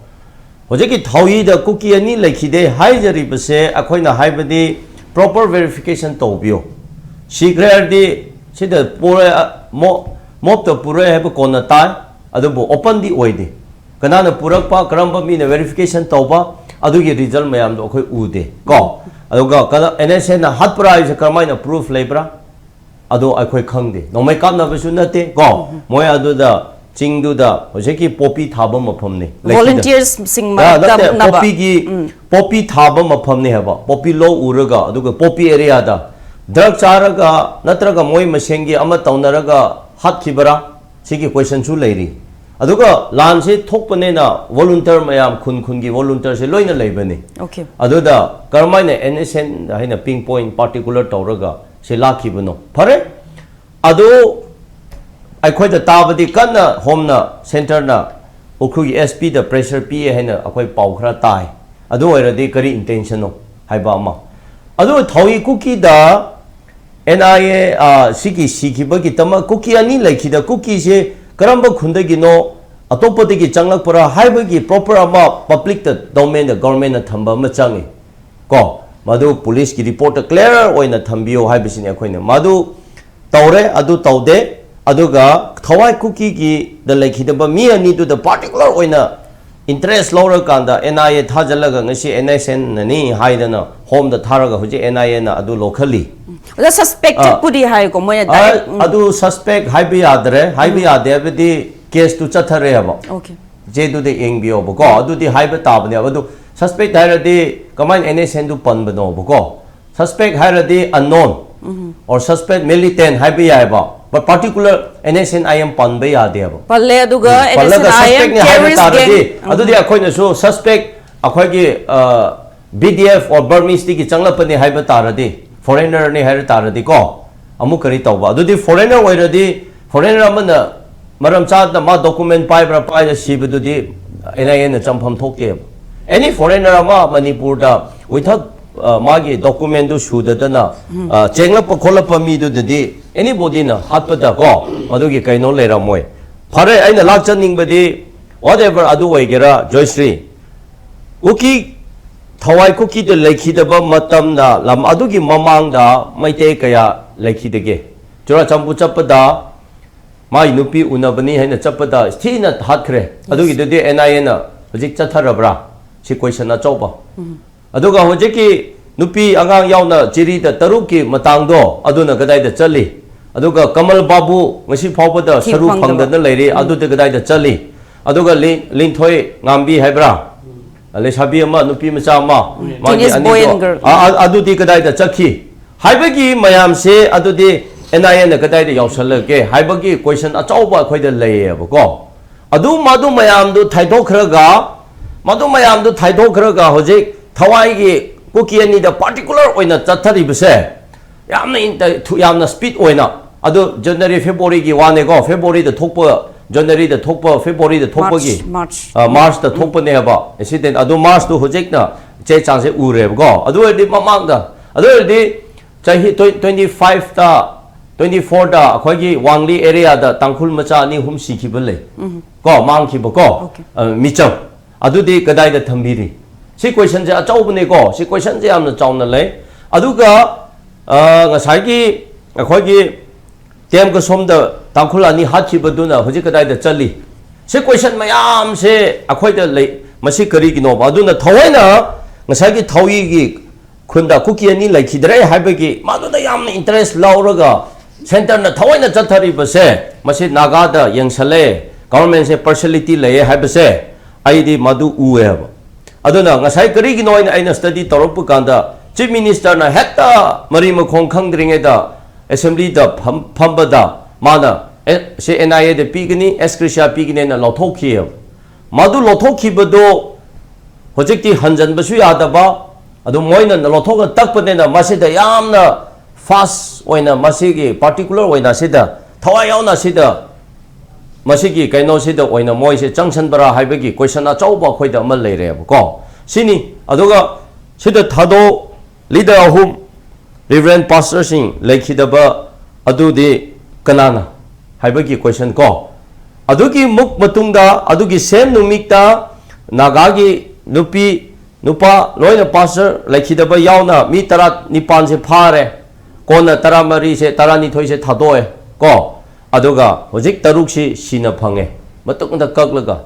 ꯍꯧꯖꯤꯛꯀꯤ ꯊꯧꯏꯗ ꯀꯨꯀꯤ ꯑꯅꯤ ꯂꯩꯈꯤꯗꯦ ꯍꯥꯏꯖꯔꯤꯕꯁꯦ ꯑꯩꯈꯣꯏꯅ ꯍꯥꯏꯕꯗꯤ proper verification ꯇꯧꯕꯤꯌꯨ꯫ ꯁꯤꯈ꯭ꯔꯦ ꯍꯥꯏꯔꯗꯤ ꯁꯤꯗ ꯄꯨꯔꯦ, ꯃꯣ-, ꯃꯣꯞꯇ ꯄꯨꯔꯦ ꯍꯥꯏꯕ ꯀꯣꯟꯅ ꯇꯥꯏ, ꯑꯗꯨꯕꯨ open ꯗꯤ ꯑꯣꯏꯗꯦ꯫ ꯀꯅꯥꯅ ꯄꯨꯔꯛꯄ, ꯀꯔꯝꯕ ꯃꯤꯅ verification ꯇꯧꯕ, ꯑꯗꯨꯒꯤ result ꯃꯌꯥꯝꯗꯣ ꯑꯩꯈꯣꯏ ꯎꯗꯦ ꯀꯣ꯫ ꯑꯗꯨꯒ ꯀꯅꯥ, N S N ꯅ ꯍꯥꯠꯄ꯭ꯔꯥ ꯍꯥꯏꯕꯁꯦ ꯀꯔꯝꯍꯥꯏꯅ proof ꯂꯩꯕ꯭ꯔꯥ? ꯑꯗꯣ ꯑꯩꯈꯣꯏ ꯈꯪꯗꯦ꯫ ꯅꯣꯡꯃꯩ ꯀꯥꯞꯅꯕꯁꯨ ꯅꯠꯇꯦ ꯀꯣ꯫ ꯃꯣꯏ ꯑꯗꯨꯗ ꯆꯤꯡꯗꯨꯗ ꯍꯧꯖꯤꯛꯀꯤ poppy ꯊꯥꯕ ꯃꯐꯝꯅꯤ꯫ ꯂꯩꯈꯤꯗ-, Volunteers ꯁꯤꯡ ꯑ, ꯃꯔꯛꯇ ꯅꯠꯇꯦ, ꯅꯕ꯫ Poppy ꯒꯤ, poppy ꯊꯥꯕ ꯃꯐꯝꯅꯤ ꯍꯥꯏꯕ꯫ Poppy ꯂꯧ ꯎꯔꯒ, ꯑꯗꯨꯒ poppy area ꯗ drug ꯆꯥꯔꯒ ꯅꯠꯇ꯭ꯔꯒ ꯃꯣꯏ ꯃꯁꯦꯟꯒꯤ ꯑꯃ ꯇꯧꯅꯔꯒ ꯍꯥꯠꯈꯤꯕꯔꯥ? ꯁꯤꯒꯤ question ꯁꯨ ꯂꯩꯔꯤ꯫ ꯑꯗꯨꯒ ꯂꯥꯟꯁꯤ ꯊꯣꯛꯄꯅꯤꯅ volunteer ꯃꯌꯥꯝ, ꯈꯨꯟ ꯈꯨꯟꯒꯤ volunteer ꯁꯦ ꯂꯣꯏꯅ ꯂꯩꯕꯅꯤ꯫ Okay꯫ ꯑꯗꯨꯗ ꯀꯔꯝꯍꯥꯏꯅ N S N ꯍꯥꯏꯅ pin point particular ꯇꯧꯔꯒ ꯁꯤ ꯂꯥꯛꯈꯤꯕꯅꯣ? ꯐꯔꯦ, ꯑꯗꯨ ꯑꯩꯈꯣꯏꯗ ꯇꯥꯕꯗꯤ ꯀꯟꯅ Home ꯅ, Centre ꯅ ꯎꯈ꯭ꯔꯨꯜꯒꯤ S P ꯗ pressure ꯄꯤꯌꯦ ꯍꯥꯏꯅ ꯑꯩꯈꯣꯏ ꯄꯥꯎ ꯈꯔ ꯇꯥꯏ꯫ ꯑꯗꯨ ꯑꯣꯏꯔꯗꯤ ꯀꯔꯤ intention ꯅꯣ ꯍꯥꯏꯕ ꯑꯃ꯫ ꯑꯗꯨ ꯊꯧꯏ ꯀꯨꯀꯤꯗ N I A, ꯑ, ꯁꯤꯒꯤ ꯁꯤꯈꯤꯕꯒꯤꯗꯃꯛ ꯀꯨꯀꯤ ꯑꯅꯤ ꯂꯩꯈꯤꯗ, ꯀꯨꯀꯤꯁꯦ ꯀꯔꯝꯕ ꯈꯨꯟꯗꯒꯤꯅꯣ, ꯑꯇꯣꯞꯄꯗꯒꯤ ꯆꯪꯂꯛꯄ꯭ꯔꯥ ꯍꯥꯏꯕꯒꯤ proper ꯑꯃ public ꯇ, domain ꯗ, government ꯅ ꯊꯝꯕ ꯑꯃ ꯆꯪꯉꯤ ꯀꯣ꯫ ꯃꯗꯨ ꯄꯨꯂꯤꯁꯀꯤ ꯔꯤꯄꯣꯔꯠꯇ ꯀ꯭ꯂꯤꯌꯥꯔ ꯑꯣꯏꯅ ꯊꯝꯕꯤꯌꯨ ꯍꯥꯏꯕꯁꯤꯅꯤ ꯑꯩꯈꯣꯏꯅ꯫ ꯃꯗꯨ ꯇꯧꯔꯦ, ꯑꯗꯨ ꯇꯧꯗꯦ꯫ ꯑꯗꯨꯒ ꯊꯋꯥꯏ ꯀꯨꯀꯤꯒꯤꯗ ꯂꯩꯈꯤꯗꯕ ꯃꯤ ꯑꯅꯤꯗꯨꯗ ꯄꯥꯔꯇꯤꯀꯨꯂꯔ ꯑꯣꯏꯅ ꯏꯟꯇꯔꯦꯁ ꯂꯧꯔꯀꯥꯟꯗ ꯑꯦꯟ ꯑꯥꯏ ꯑꯦ ꯊꯥꯖꯤꯜꯂꯒ ꯉꯁꯤ ꯑꯦꯟ ꯑꯦꯁ ꯑꯦꯟꯅꯅꯤ ꯍꯥꯏꯗꯅ ꯍꯣꯝꯗ ꯊꯥꯔꯒ ꯍꯧꯖꯤꯛ ꯑꯦꯟ ꯑꯥꯏ ꯑꯦꯅ ꯑꯗꯨ ꯂꯧꯈꯜꯂꯤ꯫ ꯑꯣꯖꯥ, ꯁꯁꯄꯦꯛꯇꯦꯗꯄꯨꯗꯤ ꯍꯥꯏꯀꯣ ꯃꯣꯏꯅ ꯗꯥꯏꯔꯦꯛ꯫ ꯑꯗꯨ ꯁꯁꯄꯦꯛ ꯍꯥꯏꯕ ꯌꯥꯗ꯭ꯔꯦ꯫ ꯍꯥꯏꯕ ꯌꯥꯗꯦ ꯍꯥꯏꯕꯗꯤ ꯀꯦꯁꯇꯨ ꯆꯠꯊꯔꯦꯕ꯫ ꯑꯣꯀꯦ꯫ ꯆꯦꯗꯨꯗ ꯌꯦꯡꯕꯤꯌꯣꯕꯀꯣ꯫ ꯑꯗꯨꯗꯤ ꯍꯥꯏꯕ ꯇꯥꯕꯅꯦꯕ꯫ ꯑꯗꯨ ꯁꯁꯄꯦꯛ ꯍꯥꯏꯔꯗꯤ ꯀꯃꯥꯏꯅ ꯑꯦꯟ ꯑꯦꯁ ꯑꯦꯟꯗꯨ ꯄꯟꯕꯅꯣꯕꯀꯣ? ꯁꯁꯄꯦꯛ ꯍꯥꯏꯔꯗꯤ unknown or suspect militant ꯍꯥꯏꯕ ꯌꯥꯏꯕ꯫ But particular N S N I M ꯄꯟꯕ ꯌꯥꯗꯦꯕ꯫ ꯄꯜꯂꯦ, ꯑꯗꯨꯒ ꯎꯝ, ꯄꯜꯂꯒ N S N I M suspectꯅꯤ ꯍꯥꯏꯕ terrorist ꯇꯥꯔꯗꯤ, gang. ꯑꯗꯨꯗꯤ ꯑꯩꯈꯣꯏꯅꯁꯨ suspect ꯑꯩꯈꯣꯏꯒꯤ B D F or Burmeseꯇꯒꯤ ꯆꯪꯂꯛꯄꯅꯤ ꯍꯥꯏꯕ ꯇꯥꯔꯗꯤ, foreignerꯅꯤ ꯍꯥꯏꯕ ꯇꯥꯔꯗꯤꯀꯣ, ꯑꯃꯨꯛ ꯀꯔꯤ ꯇꯧꯕ? ꯑꯗꯨꯗꯤ foreigner ꯑꯣꯏꯔꯗꯤ, foreigner ꯑꯃꯅ ꯃꯔꯝ ꯆꯥꯗꯅ ꯃꯥ document ꯄꯥꯏꯕ꯭ꯔꯥ ꯄꯥꯏꯗ ꯁꯤꯕꯗꯨꯗꯤ N I Aꯅ ꯆꯪꯐꯝ ꯊꯣꯛꯇꯦꯕ꯫ Any foreigner ꯑꯃ ꯃꯅꯤꯄꯨꯔꯗ without ꯃꯥꯒꯤ documentꯗꯨ ꯁꯨꯗꯗꯅ ꯆꯦꯡꯂꯛꯄ ꯈꯣꯠꯂꯛꯄ ꯃꯤꯗꯨꯗꯗꯤ anybodyꯅ ꯍꯥꯠꯄꯗ ꯀꯣ, ꯃꯗꯨꯒꯤ ꯀꯩꯅꯣ ꯂꯩꯔꯝꯃꯣꯏ꯫ ꯐꯔꯦ, ꯑꯩꯅ ꯂꯥꯛꯆꯅꯤꯡꯕꯗꯤ whatever ꯑꯗꯨ ꯑꯣꯏꯒꯦꯔꯥ, ꯖꯣꯏꯁ꯭ꯔꯤ, ꯀꯨꯀꯤ, ꯊꯋꯥꯏ ꯀꯨꯀꯤꯗ ꯂꯩꯈꯤꯗꯕ ꯃꯇꯝꯗ ꯂꯝ ꯑꯗꯨꯒꯤ ꯃꯃꯥꯡꯗ ꯃꯩꯇꯩ ꯀꯌꯥ ꯂꯩꯈꯤꯗꯒꯦ? ꯆꯨꯔꯥꯆꯥꯟꯄꯨꯔ ꯆꯠꯄꯗ ꯃꯥꯒꯤ ꯅꯨꯄꯤ ꯎꯅꯕꯅꯤ ꯍꯥꯏꯅ ꯆꯠꯄꯗ ꯊꯤꯅ ꯍꯥꯠꯈ꯭ꯔꯦ꯫ ꯑꯗꯨꯒꯤꯗꯨꯗꯤ N I Aꯅ ꯍꯧꯖꯤꯛ ꯆꯠꯊꯔꯕ꯭ꯔꯥ? ꯁꯤ question ꯑꯆꯧꯕ꯫ ꯑꯗꯨꯒ ꯍꯧꯖꯤꯛꯀꯤ ꯅꯨꯄꯤ ꯑꯉꯥꯡ ꯌꯥꯎꯅ ꯆꯤꯔꯤꯗ ꯇꯔꯨꯛꯀꯤ ꯃꯇꯥꯡꯗꯣ, ꯑꯗꯨꯅ ꯀꯗꯥꯏꯗ ꯆꯠꯂꯤ? ꯑꯗꯨꯒ ꯀꯃꯜ ꯕꯥꯕꯨ ꯉꯁꯤ ꯐꯥꯎꯕꯗ ꯊꯤ ꯁꯔꯨ ꯐꯪꯗꯕ꯫ ꯐꯪꯗꯅ ꯂꯩꯔꯤ, ꯑꯗꯨꯗ ꯀꯗꯥꯏꯗ ꯆꯠꯂꯤ? ꯑꯗꯨꯒ ꯂꯤ-, ꯂꯤꯟꯊꯣꯏ ꯉꯥꯝꯕꯤ ꯍꯥꯏꯕ꯭ꯔꯥ? ꯂꯩꯁꯥꯕꯤ ꯑꯃ, ꯅꯨꯄꯤ ꯃꯆꯥ ꯑꯃ, ꯃꯥꯒꯤ Teenage boy ꯑꯅꯤꯗꯣ, and girl. ꯑ-, ꯑ-, ꯑꯗꯨꯗꯤ ꯀꯗꯥꯏꯗ ꯆꯠꯈꯤ? ꯍꯥꯏꯕꯒꯤ ꯃꯌꯥꯝꯁꯦ ꯑꯗꯨꯗꯤ N I Aꯅ ꯀꯗꯥꯏꯗ ꯌꯥꯎꯁꯜꯂꯒꯦ ꯍꯥꯏꯕꯒꯤ question ꯑꯆꯧꯕ ꯑꯩꯈꯣꯏꯗ ꯂꯩꯌꯦꯕꯀꯣ꯫ ꯑꯗꯨ, ꯃꯗꯨ ꯃꯌꯥꯝꯗꯨ ꯊꯥꯏꯗꯣꯛꯈ꯭ꯔꯒ, ꯃꯗꯨ ꯃꯌꯥꯝꯗꯨ ꯊꯥꯏꯗꯣꯛꯈ꯭ꯔꯒ ꯍꯧꯖꯤꯛ ꯊꯋꯥꯏꯒꯤ ꯀꯨꯀꯤ ꯑꯅꯤꯗ particular ꯑꯣꯏꯅ ꯆꯠꯊꯔꯤꯕꯁꯦ, ꯌꯥꯝꯅ ꯏꯟꯇ-, ꯊꯨ-, ꯌꯥꯝꯅ speed ꯑꯣꯏꯅ, ꯑꯗꯨ January Februaryꯒꯤ ꯋꯥꯅꯦꯀꯣ, Februaryꯗ ꯊꯣꯛꯄ, Januaryꯗ ꯊꯣꯛꯄ, Februaryꯗ ꯊꯣꯛꯄꯒꯤ, March. ꯑ, Marchꯇ ꯊꯣꯛꯄꯅꯦꯕ incident꯫ ꯑꯗꯨ Marchꯇꯨ ꯍꯧꯖꯤꯛꯅ ꯆꯦ ꯆꯥꯡꯁꯦ ꯎꯔꯦꯕꯀꯣ꯫ ꯑꯗꯨ ꯑꯣꯏꯔꯗꯤ ꯃꯃꯥꯡꯗ, ꯑꯗꯨ ꯑꯣꯏꯔꯗꯤ ꯆꯍꯤ twen-, twenty fiveꯇ, twenty fourꯗ ꯑꯩꯈꯣꯏꯒꯤ ꯋꯥꯡꯂꯤ areaꯗ ꯇꯥꯡꯈꯨꯜ ꯃꯆꯥ ꯑꯅꯤ ꯑꯍꯨꯝ ꯁꯤꯈꯤꯕ ꯂꯩ꯫ ꯀꯣ, ꯃꯥꯡꯈꯤꯕꯀꯣ꯫ Okay. ꯑ, ꯃꯤꯆꯝ꯫ ꯑꯗꯨꯗꯤ ꯀꯗꯥꯏꯗ ꯊꯝꯕꯤꯔꯤ? ꯁꯤ ꯀꯣꯏꯁꯟꯁꯦ ꯑꯆꯧꯕꯅꯤꯀꯣ꯫ ꯁꯤ ꯀꯣꯏꯁꯟꯁꯦ ꯌꯥꯝꯅ ꯆꯥꯎꯅ ꯂꯩ꯫ ꯑꯗꯨꯒ, ꯑ, ꯉꯁꯥꯏꯒꯤ ꯑꯩꯈꯣꯏꯒꯤ ꯀꯦꯝ ꯀꯁꯣꯝꯗ ꯇꯥꯡꯈꯨꯜ ꯑꯅꯤ ꯍꯥꯠꯈꯤꯕꯗꯨꯅ ꯍꯧꯖꯤꯛ ꯀꯗꯥꯏꯗ ꯆꯠꯂꯤ? ꯁꯤ ꯀꯣꯏꯁꯟ ꯃꯌꯥꯝꯁꯦ ꯑꯩꯈꯣꯏꯗ ꯂꯩ꯫ ꯃꯁꯤ ꯀꯔꯤꯒꯤꯅꯣꯕ? ꯑꯗꯨꯅ ꯊꯑꯣꯏꯅ ꯉꯁꯥꯏꯒꯤ ꯊꯧꯏꯒꯤ ꯈꯨꯟꯗ ꯀꯨꯀꯤ ꯑꯅꯤ ꯂꯩꯈꯤꯗ꯭ꯔꯦ ꯍꯥꯏꯕꯒꯤ ꯃꯗꯨꯗ ꯌꯥꯝꯅ ꯏꯟꯇꯔꯦꯁ ꯂꯧꯔꯒ ꯁꯦꯟꯇꯔꯅ ꯊꯑꯣꯏꯅ ꯆꯠꯊꯔꯤꯕꯁꯦ, ꯃꯁꯤ ꯅꯥꯒꯥꯗ ꯌꯦꯡꯁꯜꯂꯦ, ꯒꯚꯔꯟꯃꯦꯟꯁꯦ ꯄꯥꯔꯁꯤꯌꯦꯂꯤꯇꯤ ꯂꯩꯌꯦ ꯍꯥꯏꯕꯁꯦ ꯑꯩꯗꯤ ꯃꯗꯨ ꯎꯑꯦꯕ꯫ ꯑꯗꯨꯅ ꯉꯁꯥꯏ ꯀꯔꯤꯒꯤꯅꯣ ꯍꯥꯏꯅ ꯑꯩꯅ ꯁ꯭ꯇꯗꯤ ꯇꯧꯔꯛꯄ ꯀꯥꯟꯗ, ꯆꯤꯐ ꯃꯤꯅꯤꯁꯇꯔꯅ ꯍꯦꯛꯇ ꯃꯔꯤ ꯃꯈꯣꯡ ꯈꯪꯗ꯭ꯔꯤꯉꯩꯗ ꯑꯦꯁꯦꯝꯕ꯭ꯂꯤꯗ ꯐꯝ-, ꯐꯝꯕꯗ ꯃꯥꯅ, "ꯑꯦ, ꯁꯤ ꯑꯦꯟ ꯑꯥꯏ ꯑꯦꯗ ꯄꯤꯒꯅꯤ, ꯑꯦꯁ ꯀ꯭ꯔꯤꯁꯤꯌꯥ ꯄꯤꯒꯅꯤ" ꯍꯥꯏꯅ ꯂꯧꯊꯣꯛꯈꯤꯑꯕ꯫ ꯃꯗꯨ ꯂꯧꯊꯣꯛꯈꯤꯕꯗꯣ ꯍꯧꯖꯤꯛꯇꯤ ꯍꯟꯖꯟꯕꯁꯨ ꯌꯥꯗꯕ, ꯑꯗꯨ ꯃꯣꯏꯅ ꯂꯧꯊꯣꯛꯑ ꯇꯛꯄꯅꯤꯅ ꯃꯁꯤꯗ ꯌꯥꯝꯅ ꯐꯥꯁ ꯑꯣꯏꯅ ꯃꯁꯤꯒꯤ ꯄꯥꯔꯇꯤꯀꯨꯂꯔ ꯑꯣꯏꯅ ꯁꯤꯗ ꯊꯋꯥꯏ ꯌꯥꯎꯅ ꯁꯤꯗ ꯃꯁꯤꯒꯤ ꯀꯩꯅꯣꯁꯤꯗ ꯑꯣꯏꯅ ꯃꯣꯏꯁꯦ ꯆꯪꯁꯟꯕ꯭ꯔꯥ ꯍꯥꯏꯕꯒꯤ ꯀꯣꯏꯁꯟ ꯑꯆꯧꯕ ꯑꯩꯈꯣꯏꯗ ꯑꯃ ꯂꯩꯔꯦꯕꯀꯣ꯫ ꯁꯤꯅꯤ꯫ ꯑꯗꯨꯒ ꯁꯤꯗ ꯊꯥꯗꯣꯛ ꯂꯤꯗꯔ ꯑꯍꯨꯝ, ꯔꯤꯚꯔꯦꯟ ꯄꯥꯁꯇꯔꯁꯤꯡ ꯂꯩꯈꯤꯗꯕ ꯑꯗꯨꯗꯤ ꯀꯅꯥꯅ ꯍꯥꯏꯕꯒꯤ ꯀꯣꯏꯁꯟ ꯀꯣ꯫ ꯑꯗꯨꯒꯤ ꯃꯨꯛ ꯃꯇꯨꯡꯗ, ꯑꯗꯨꯒꯤ ꯁꯦꯝ ꯅꯨꯃꯤꯠꯇ ꯅꯥꯒꯥꯒꯤ ꯅꯨꯄꯤ, ꯅꯨꯄꯥ ꯂꯣꯏꯅ ꯄꯥꯁꯇꯔ ꯂꯩꯈꯤꯗꯕ ꯌꯥꯎꯅ ꯃꯤ ꯇꯔꯥ ꯅꯤꯄꯥꯟꯁꯦ ꯐꯥꯔꯦ꯫ ꯀꯣꯟꯅ ꯇꯔꯥꯃꯔꯤꯁꯦ, ꯇꯔꯥꯅꯤꯊꯣꯏꯁꯦ ꯊꯥꯗꯣꯛꯑꯦ ꯀꯣ꯫ ꯑꯗꯨꯒ ꯍꯧꯖꯤꯛ ꯇꯔꯨꯛꯁꯤ ꯁꯤꯅ ꯐꯪꯉꯦ, ꯃꯇꯨꯡꯗ ꯀꯛꯂꯒ꯫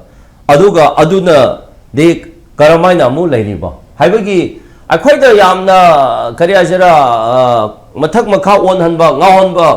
ꯑꯗꯨꯒ ꯑꯗꯨꯅꯗꯤ ꯀꯔꯝꯍꯥꯏꯅ ꯑꯃꯨꯛ ꯂꯩꯔꯤꯕ ꯍꯥꯏꯕꯒꯤ ꯑꯩꯈꯣꯏꯗ ꯌꯥꯝꯅ, ꯀꯔꯤ ꯍꯥꯏꯁꯤꯔꯥ, ꯑ, ꯃꯊꯛ ꯃꯈꯥ ꯑꯣꯟꯍꯟꯕ, ꯉꯥꯎꯍꯟꯕ,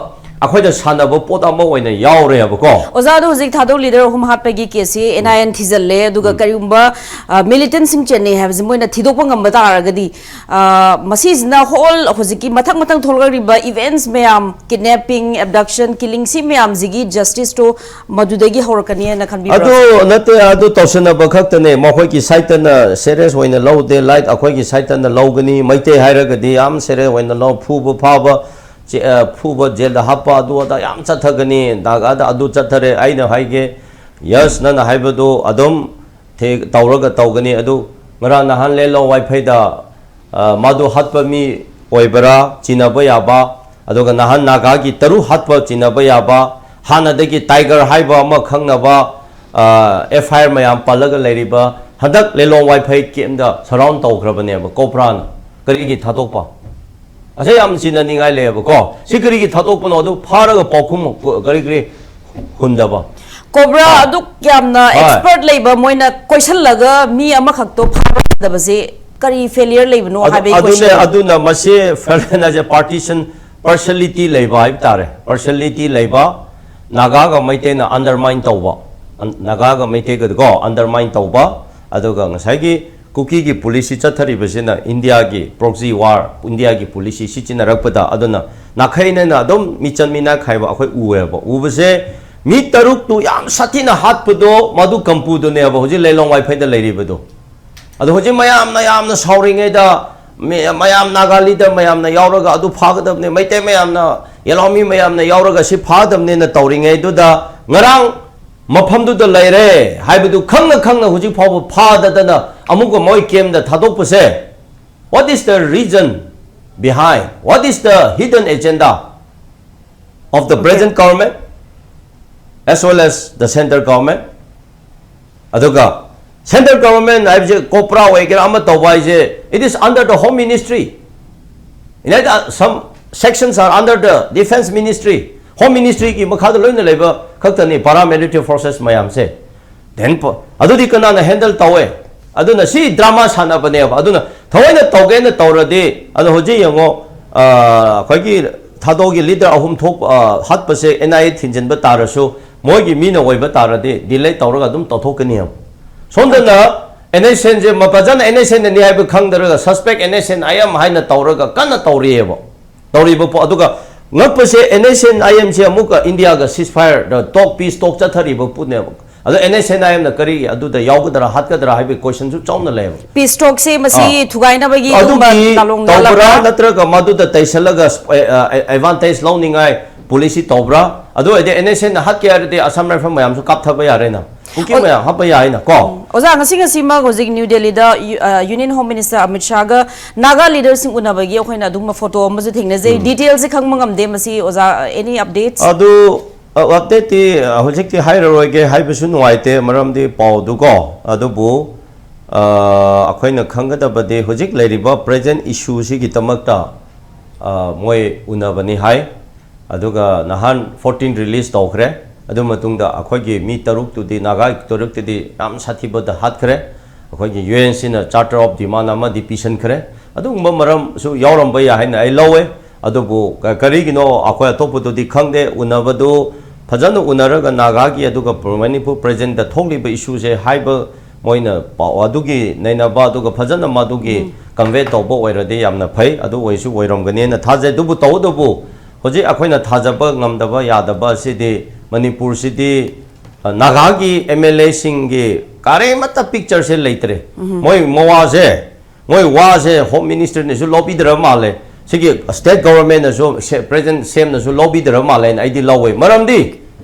ꯑꯩꯈꯣꯏꯗ ꯁꯥꯟꯅꯕ ꯄꯣꯠ ꯑꯃ ꯑꯣꯏꯅ ꯌꯥꯎꯔꯦꯕꯀꯣ꯫ ꯑꯣꯖꯥ, ꯑꯗꯣ ꯍꯧꯖꯤꯛ ꯊꯥꯗꯣꯛ ꯂꯤꯗꯔ ꯑꯍꯨꯝ ꯍꯥꯠꯄꯒꯤ ꯀꯦꯁꯁꯤ ꯑꯦꯟ ꯑꯥꯏ ꯑꯦꯅ ꯊꯤꯖꯤꯜꯂꯦ, ꯑꯗꯨꯒ ꯀꯔꯤꯒꯨꯝꯕ, ꯑ, ꯃꯤꯂꯤꯇꯦꯟꯁꯤꯡ ꯆꯦꯟꯅꯩ ꯍꯥꯏꯕꯁꯤ ꯃꯣꯏꯅ ꯊꯤꯗꯣꯛꯄ ꯉꯝꯕ ꯇꯥꯔꯒꯗꯤ, ꯑ, ꯃꯁꯤꯁꯤꯅ ꯍꯣꯜ ꯍꯧꯖꯤꯛꯀꯤ ꯃꯊꯪ ꯃꯊꯪ ꯊꯣꯛꯂꯛꯂꯤꯕ ꯏꯚꯦꯟꯠꯁ ꯃꯌꯥꯝ, ꯀꯤꯗꯅꯦꯄꯤꯡ, ꯑꯦꯕꯗꯛꯁꯟ, ꯀꯤꯂꯤꯡ, ꯁꯤ ꯃꯌꯥꯝꯁꯤꯒꯤ ꯖꯁꯇꯤꯁꯇꯣ ꯃꯗꯨꯗꯒꯤ ꯍꯧꯔꯛꯀꯅꯤ ꯍꯥꯏꯅ ꯈꯟꯕꯤꯕ꯭ꯔꯥ? ꯑꯗꯨ ꯅꯠꯇꯦ, ꯑꯗꯨ ꯇꯧꯁꯤꯟꯅꯕ ꯈꯛꯇꯅꯦ꯫ ꯃꯈꯣꯏꯒꯤ ꯁꯥꯏꯠꯇꯅ ꯁꯦꯔꯤꯌꯁ ꯑꯣꯏꯅ ꯂꯧꯗꯦ, ꯂꯥꯏꯛ ꯑꯩꯈꯣꯏꯒꯤ ꯁꯥꯏꯠꯇꯅ ꯂꯧꯒꯅꯤ꯫ ꯃꯩꯇꯩ ꯍꯥꯏꯔꯒꯗꯤ ꯌꯥꯝ ꯁꯦꯔꯤꯌꯁ ꯑꯣꯏꯅ ꯂꯧ, ꯐꯨꯕ ꯐꯥꯕ, ꯆꯦ-, ꯑ, ꯐꯨꯕ, ꯖꯦꯜꯗ ꯍꯥꯞꯄ, ꯑꯗꯨ ꯑꯗꯥ ꯌꯥꯝ ꯆꯠꯊꯒꯅꯤ꯫ ꯅꯥꯒꯥꯗ ꯑꯗꯨ ꯆꯠꯊꯔꯦ꯫ ꯑꯩꯅ ꯍꯥꯏꯒꯦ, ꯌꯦꯁ, ꯅꯪꯅ ꯍꯥꯏꯕꯗꯨ ꯑꯗꯨꯝ ꯊꯦ-, ꯇꯧꯔꯒ ꯇꯧꯒꯅꯤ꯫ ꯑꯗꯨ ꯉꯔꯥꯡ ꯅꯍꯥꯟ ꯂꯦꯂꯣ ꯋꯥꯏꯐꯩꯗ, ꯑ, ꯃꯥꯗꯨ ꯍꯥꯠꯄ ꯃꯤ ꯑꯣꯏꯕ꯭ꯔꯥ ꯆꯤꯡꯅꯕ ꯌꯥꯕ, ꯑꯗꯨꯒ ꯅꯍꯥꯟ ꯅꯥꯒꯥꯒꯤ ꯇꯔꯨꯛ ꯍꯥꯠꯄ ꯆꯤꯡꯅꯕ ꯌꯥꯕ, ꯍꯥꯟꯅꯗꯒꯤ ꯇꯥꯏꯒꯔ ꯍꯥꯏꯕ ꯑꯃ ꯈꯪꯅꯕ, ꯑ, ꯑꯦꯐ ꯑꯥꯏ ꯑꯥꯔ ꯃꯌꯥꯝ ꯄꯜꯂꯒ ꯂꯩꯔꯤꯕ ꯍꯟꯗꯛ ꯂꯤꯂꯣꯡ ꯋꯥꯏꯐꯩ ꯀꯦꯝꯗ ꯁꯔꯥꯎꯟ ꯇꯧꯈ꯭ꯔꯕꯅꯦꯕ ꯀꯣꯕ꯭ꯔꯥꯅ꯫ ꯀꯔꯤꯒꯤ ꯊꯥꯗꯣꯛꯄ? ꯑꯁꯤ ꯌꯥꯝ ꯆꯤꯟꯅꯅꯤꯡꯉꯥꯏ ꯂꯩꯌꯦꯕꯀꯣ꯫ ꯁꯤ ꯀꯔꯤꯒꯤ ꯊꯥꯗꯣꯛꯄꯅꯣ? ꯑꯗꯨ ꯐꯥꯔꯒ ꯄꯥꯎꯈꯨꯝ ꯀꯔꯤ ꯀꯔꯤ ꯍꯨꯟꯗꯕ? ꯀꯣꯕ꯭ꯔꯥ ꯑꯗꯨꯛ ꯌꯥꯝꯅ ꯑꯦꯛꯁꯄꯔꯠ ꯂꯩꯕ ꯃꯣꯏꯅ ꯀꯣꯏꯁꯜꯂꯒ ꯃꯤ ꯑꯃꯈꯛꯇꯣ ꯐꯥꯕ ꯉꯝꯗꯕꯁꯦ ꯀꯔꯤ ꯐꯦꯂꯤꯌꯔ ꯂꯩꯕꯅꯣ ꯍꯥꯏꯕꯒꯤ ꯑꯗꯨꯅꯦ꯫ ꯀꯣꯏꯁꯟ꯫ ꯑꯗꯨꯅ ꯃꯁꯤ ꯐꯦꯂꯤꯌꯔ ꯍꯥꯏꯁꯦ ꯄꯥꯔꯇꯤꯁꯟ, ꯄꯥꯔꯁꯤꯌꯦꯂꯤꯇꯤ ꯂꯩꯕ ꯍꯥꯏꯕ ꯇꯥꯔꯦ꯫ ꯄꯥꯔꯁꯤꯌꯦꯂꯤꯇꯤ ꯂꯩꯕ, ꯅꯥꯒꯥꯒ ꯃꯩꯇꯩꯅ ꯑꯟꯗꯔꯃꯥꯏꯟ ꯇꯧꯕ, ꯅꯥꯒꯥꯒ ꯃꯩꯇꯩꯒꯗꯤꯀꯣ ꯑꯟꯗꯔꯃꯥꯏꯟ ꯇꯧꯕ, ꯑꯗꯨꯒ ꯉꯁꯥꯏꯒꯤ ꯀꯨꯀꯤꯒꯤ ꯄꯣꯂꯤꯁꯤ ꯆꯠꯊꯔꯤꯕꯁꯤꯅ ꯏꯟꯗꯤꯌꯥꯒꯤ ꯄ꯭ꯔꯣꯛꯁꯤ ꯋꯥꯔ, ꯏꯟꯗꯤꯌꯥꯒꯤ ꯄꯣꯂꯤꯁꯤ ꯁꯤꯖꯤꯟꯅꯔꯛꯄꯗ, ꯑꯗꯨꯅ ꯅꯥꯈꯩꯅꯅ ꯑꯗꯨꯝ ꯃꯤꯆꯟ ꯃꯤꯅꯥꯏ ꯈꯥꯏꯕ ꯑꯩꯈꯣꯏ ꯎꯑꯦꯕ꯫ ꯎꯕꯁꯦ ꯃꯤ ꯇꯔꯨꯛꯇꯨ ꯌꯥꯝ ꯁꯥꯊꯤꯅ ꯍꯥꯠꯄꯗꯣ ꯃꯗꯨ ꯀꯝꯄꯨꯗꯨꯅꯦꯕ ꯍꯧꯖꯤꯛ ꯂꯩꯂꯣꯡ ꯋꯥꯏꯐꯩꯗ ꯂꯩꯔꯤꯕꯗꯣ꯫ ꯑꯗꯣ ꯍꯧꯖꯤꯛ ꯃꯌꯥꯝꯅ ꯌꯥꯝꯅ ꯁꯥꯎꯔꯤꯉꯩꯗ, ꯃꯤ- ꯃꯌꯥꯝ ꯅꯥꯒꯥ ꯂꯤꯗꯔ ꯃꯌꯥꯝꯅ ꯌꯥꯎꯔꯒ ꯑꯗꯨ ꯐꯥꯒꯗꯕꯅꯤ, ꯃꯩꯇꯩ ꯃꯌꯥꯝꯅ, ꯌꯦꯂꯥꯎꯃꯤ ꯃꯌꯥꯝꯅ ꯌꯥꯎꯔꯒ ꯁꯤ ꯐꯥꯒꯗꯕꯅꯤꯅ ꯇꯧꯔꯤꯉꯩꯗꯨꯗ, ꯉꯔꯥꯡ ꯃꯐꯝꯗꯨꯗ ꯂꯩꯔꯦ ꯍꯥꯏꯕꯗꯨ ꯈꯪꯅ ꯈꯪꯅ ꯍꯧꯖꯤꯛ ꯐꯥꯎꯕ ꯐꯥꯗꯗꯅ ꯑꯃꯨꯛꯀ ꯃꯣꯏ ꯀꯦꯝꯗ ꯊꯥꯗꯣꯛꯄꯁꯦ, what is the reason behind, what is the hidden agenda of the present government as well as the central government? ꯑꯗꯨꯒ ꯁꯦꯟꯇ꯭ꯔꯦꯜ ꯒꯚꯔꯟꯃꯦꯟ ꯍꯥꯏꯕꯁꯦ ꯀꯣꯕ꯭ꯔꯥ ꯑꯣꯏꯒꯦꯔꯥ ꯑꯃ ꯇꯧꯕ ꯍꯥꯏꯁꯦ, it is under the Home Ministry. In fact, uh, some sections are under the Defense Ministry. Home Ministryꯒꯤ ꯃꯈꯥꯗ ꯂꯣꯏꯅ ꯂꯩꯕ ꯈꯛꯇꯅꯤ ꯄꯥꯔꯥ ꯃꯤꯂꯤꯇꯔꯤ ꯐꯣꯔꯁꯦꯁ ꯃꯌꯥꯝꯁꯦ꯫ Then ꯄ- ꯑꯗꯨꯗꯤ ꯀꯅꯥꯅ ꯍꯦꯟꯗꯜ ꯇꯧꯋꯦ? ꯑꯗꯨꯅ ꯁꯤ ꯗ꯭ꯔꯃꯥ ꯁꯥꯟꯅꯕꯅꯦꯕ꯫ ꯑꯗꯨꯅ ꯊꯑꯣꯏꯅ ꯇꯧꯒꯦꯅ ꯇꯧꯔꯗꯤ, ꯑꯗꯣ ꯍꯧꯖꯤꯛ ꯌꯦꯡꯉꯣ, ꯑ, ꯑꯩꯈꯣꯏꯒꯤ ꯊꯥꯗꯣꯛꯒꯤ ꯂꯤꯗꯔ ꯑꯍꯨꯝ ꯊꯣꯛ ꯑ, ꯍꯥꯠꯄꯁꯦ ꯑꯦꯟ ꯑꯥꯏ ꯑꯦ ꯊꯤꯟꯖꯤꯟꯕ ꯇꯥꯔꯁꯨ, ꯃꯣꯏꯒꯤ ꯃꯤꯅ ꯑꯣꯏꯕ ꯇꯥꯔꯗꯤ ꯗꯤꯂꯦ ꯇꯧꯔꯒ ꯑꯗꯨꯝ ꯇꯧꯊꯣꯛꯀꯅꯤ꯫ ꯁꯣꯝꯗꯅ ꯑꯦꯟ ꯑꯦꯁ ꯑꯦꯟꯁꯦ ꯐꯖꯅ ꯑꯦꯟ ꯑꯦꯁ ꯑꯦꯟꯅꯅꯤ ꯍꯥꯏꯕ ꯈꯪꯗ꯭ꯔꯒ suspect N S N I M ꯍꯥꯏꯅ ꯇꯧꯔꯒ ꯀꯟꯅ ꯇꯧꯔꯤꯑꯕ꯫ ꯇꯧꯔꯤꯕ ꯄꯣ-, ꯑꯗꯨꯒ ꯉꯛꯄꯁꯦ ꯑꯦꯟ ꯑꯦꯁ ꯑꯦꯟ ꯑꯥꯏ ꯑꯦꯝꯁꯦ ꯑꯃꯨꯛꯀ ꯏꯟꯗꯤꯌꯥꯒ ceasefire talk, peace talk ꯆꯠꯊꯔꯤꯕ ꯄꯣꯠꯅꯦꯕ꯫ ꯑꯗꯣ ꯑꯦꯟ ꯑꯦꯁ ꯑꯦꯟ ꯑꯥꯏ ꯑꯦꯝꯅ ꯀꯔꯤ ꯑꯗꯨꯗ ꯌꯥꯎꯒꯗ꯭ꯔꯥ ꯍꯥꯠꯀꯗ꯭ꯔꯥ ꯍꯥꯏꯕꯒꯤ ꯀꯣꯏꯁꯟꯁꯨ ꯆꯥꯎꯅ ꯂꯩꯌꯦꯕ꯫ ꯄꯤꯁ ꯇꯣꯛꯁꯦ ꯃꯁꯤ ꯑꯥ꯫ ꯊꯨꯒꯥꯏꯅꯕꯒꯤ ꯑꯗꯨꯝꯕ ꯑꯗꯨꯒꯤ ꯂꯥꯂꯣꯡ ꯇꯧꯕ꯭ꯔꯥ ꯂꯥꯂꯛꯄ꯭ꯔꯥ? ꯅꯠꯇ꯭ꯔꯒ ꯃꯗꯨꯗ ꯇꯩꯁꯜꯂꯒ ꯑꯦꯗꯚꯥꯟꯇꯦꯖ ꯂꯧꯅꯤꯡꯉꯥꯏ ꯄꯣꯂꯤꯁꯤ ꯇꯧꯕ꯭ꯔꯥ? ꯑꯗꯨ ꯑꯣꯏꯔꯗꯤ ꯑꯦꯟ ꯑꯦꯁ ꯑꯦꯟꯅ ꯍꯥꯠꯀꯦ ꯍꯥꯏꯔꯗꯤ ꯑꯁꯥꯝ ꯔꯥꯏꯐꯜ ꯃꯌꯥꯝꯁꯨ ꯀꯥꯞꯊꯕ ꯌꯥꯔꯦꯅ, ꯀꯨꯀꯤ ꯑꯣ- ꯃꯌꯥꯝ ꯍꯥꯠꯄ ꯌꯥꯏꯅ ꯀꯣ꯫ ꯑꯣꯖꯥ, ꯉꯁꯤ ꯉꯁꯤꯃꯛ ꯍꯧꯖꯤꯛ ꯅ꯭ꯌꯨ ꯗꯦꯜꯂꯤꯗ ꯌꯨ- ꯑ, ꯌꯨꯅꯤꯌꯟ ꯍꯣꯝ ꯃꯤꯅꯤꯁꯇꯔ ꯑꯃꯤꯠ ꯁꯥꯍꯒ ꯅꯥꯒꯥ ꯂꯤꯗꯔꯁꯤꯡ ꯎꯅꯕꯒꯤ ꯑꯩꯈꯣꯏꯅ ꯑꯗꯨꯒꯨꯝꯕ ꯐꯣꯇꯣ ꯑꯃꯁꯨ ꯊꯦꯡꯅꯖꯩ꯫ ꯗꯤꯇꯦꯜꯁꯁꯦ ꯈꯪꯕ ꯉꯝꯗꯦ꯫ ꯃꯁꯤ ꯑꯣꯖꯥ, ꯑꯦꯅꯤ ꯑꯞꯗꯦꯠꯁ? ꯑꯗꯨ ꯑꯞꯗꯦꯠꯇꯤ ꯍꯧꯖꯤꯛꯇꯤ ꯍꯥꯏꯔꯔꯣꯏꯒꯦ, ꯍꯥꯏꯕꯁꯨ ꯅꯨꯡꯉꯥꯏꯇꯦ, ꯃꯔꯝꯗꯤ ꯄꯥꯎꯗꯨꯀꯣ꯫ ꯑꯗꯨꯕꯨ ꯑꯩꯈꯣꯏꯅ ꯈꯪꯒꯗꯕꯗꯤ ꯍꯧꯖꯤꯛ ꯂꯩꯔꯤꯕ present issue ꯁꯤꯒꯤꯗꯃꯛꯇ ꯃꯣꯏ ꯎꯅꯕꯅꯤ ꯍꯥꯏ꯫ ꯑꯗꯨꯒ ꯅꯍꯥꯟ fourteen release ꯇꯧꯈ꯭ꯔꯦ꯫ ꯑꯗꯨ ꯃꯇꯨꯡꯗ ꯑꯩꯈꯣꯏꯒꯤ ꯃꯤ ꯇꯔꯨꯛꯇꯨꯗꯤ, ꯅꯥꯒꯥ ꯇꯔꯨꯛꯇꯨꯗꯤ ꯌꯥꯝ ꯁꯥꯊꯤꯕꯗ ꯍꯥꯠꯈ꯭ꯔꯦ꯫ ꯑꯩꯈꯣꯏꯒꯤ UN ꯁꯤꯅ charter of demand ꯑꯃꯗꯤ ꯄꯤꯁꯟꯈ꯭ꯔꯦ꯫ ꯑꯗꯨꯒꯨꯝꯕ ꯃꯔꯝꯁꯨ ꯌꯥꯎꯔꯝꯕ ꯌꯥꯏ ꯍꯥꯏꯅ ꯑꯩ ꯂꯧꯋꯦ꯫ ꯑꯗꯨꯕꯨ ꯀꯔꯤꯒꯤꯅꯣ ꯑꯩꯈꯣꯏ ꯑꯇꯣꯞꯄꯗꯨꯗꯤ ꯈꯪꯗꯦ꯫ ꯎꯅꯕꯗꯨ ꯐꯖꯅ ꯎꯅꯔꯒ ꯅꯥꯒꯥꯒꯤ ꯑꯗꯨꯒ ꯃꯅꯤꯄꯨꯔ present ꯊꯣꯛꯂꯤꯕ issue ꯁꯦ ꯍꯥꯏꯕ, ꯃꯣꯏꯅ ꯄꯥꯎ ꯑꯗꯨꯒꯤ ꯅꯩꯅꯕ ꯑꯗꯨꯒ ꯐꯖꯅ ꯃꯗꯨꯒꯤ convey ꯇꯧꯕ ꯑꯣꯏꯔꯗꯤ ꯌꯥꯝꯅ ꯐꯩ꯫ ꯑꯗꯨ ꯑꯣꯏꯁꯨ ꯑꯣꯏꯔꯝꯒꯅꯦꯅ ꯊꯥꯖꯩ꯫ ꯑꯗꯨꯕꯨ ꯇꯧꯕꯇꯕꯨ ꯍꯧꯖꯤꯛ ꯑꯩꯈꯣꯏꯅ ꯊꯥꯖꯕ ꯉꯝꯗꯕ ꯌꯥꯗꯕ ꯑꯁꯤꯗꯤ ꯃꯅꯤꯄꯨꯔꯁꯤꯗꯤ, ꯑ, ꯅꯥꯒꯥꯒꯤ MLA ꯁꯤꯡꯒꯤ ꯀꯔꯤꯃꯠꯇ picture ꯁꯦ ꯂꯩꯇ꯭ꯔꯦ꯫ ꯃꯣꯏ ꯃꯋꯥꯁꯦ, ꯃꯣꯏ ꯋꯥꯁꯦ Home Minister ꯅꯁꯨ ꯂꯧꯕꯤꯗ꯭ꯔꯕ ꯃꯥꯜꯂꯦ꯫ ꯁꯤꯒꯤ state government ꯅꯁꯨ, ꯁꯦ-, present CM ꯅꯁꯨ ꯂꯧꯕꯤꯗ꯭ꯔꯕ ꯃꯥꯜꯂꯦꯅ ꯑꯩꯗꯤ ꯂꯧꯋꯦ꯫ ꯃꯔꯝꯗꯤ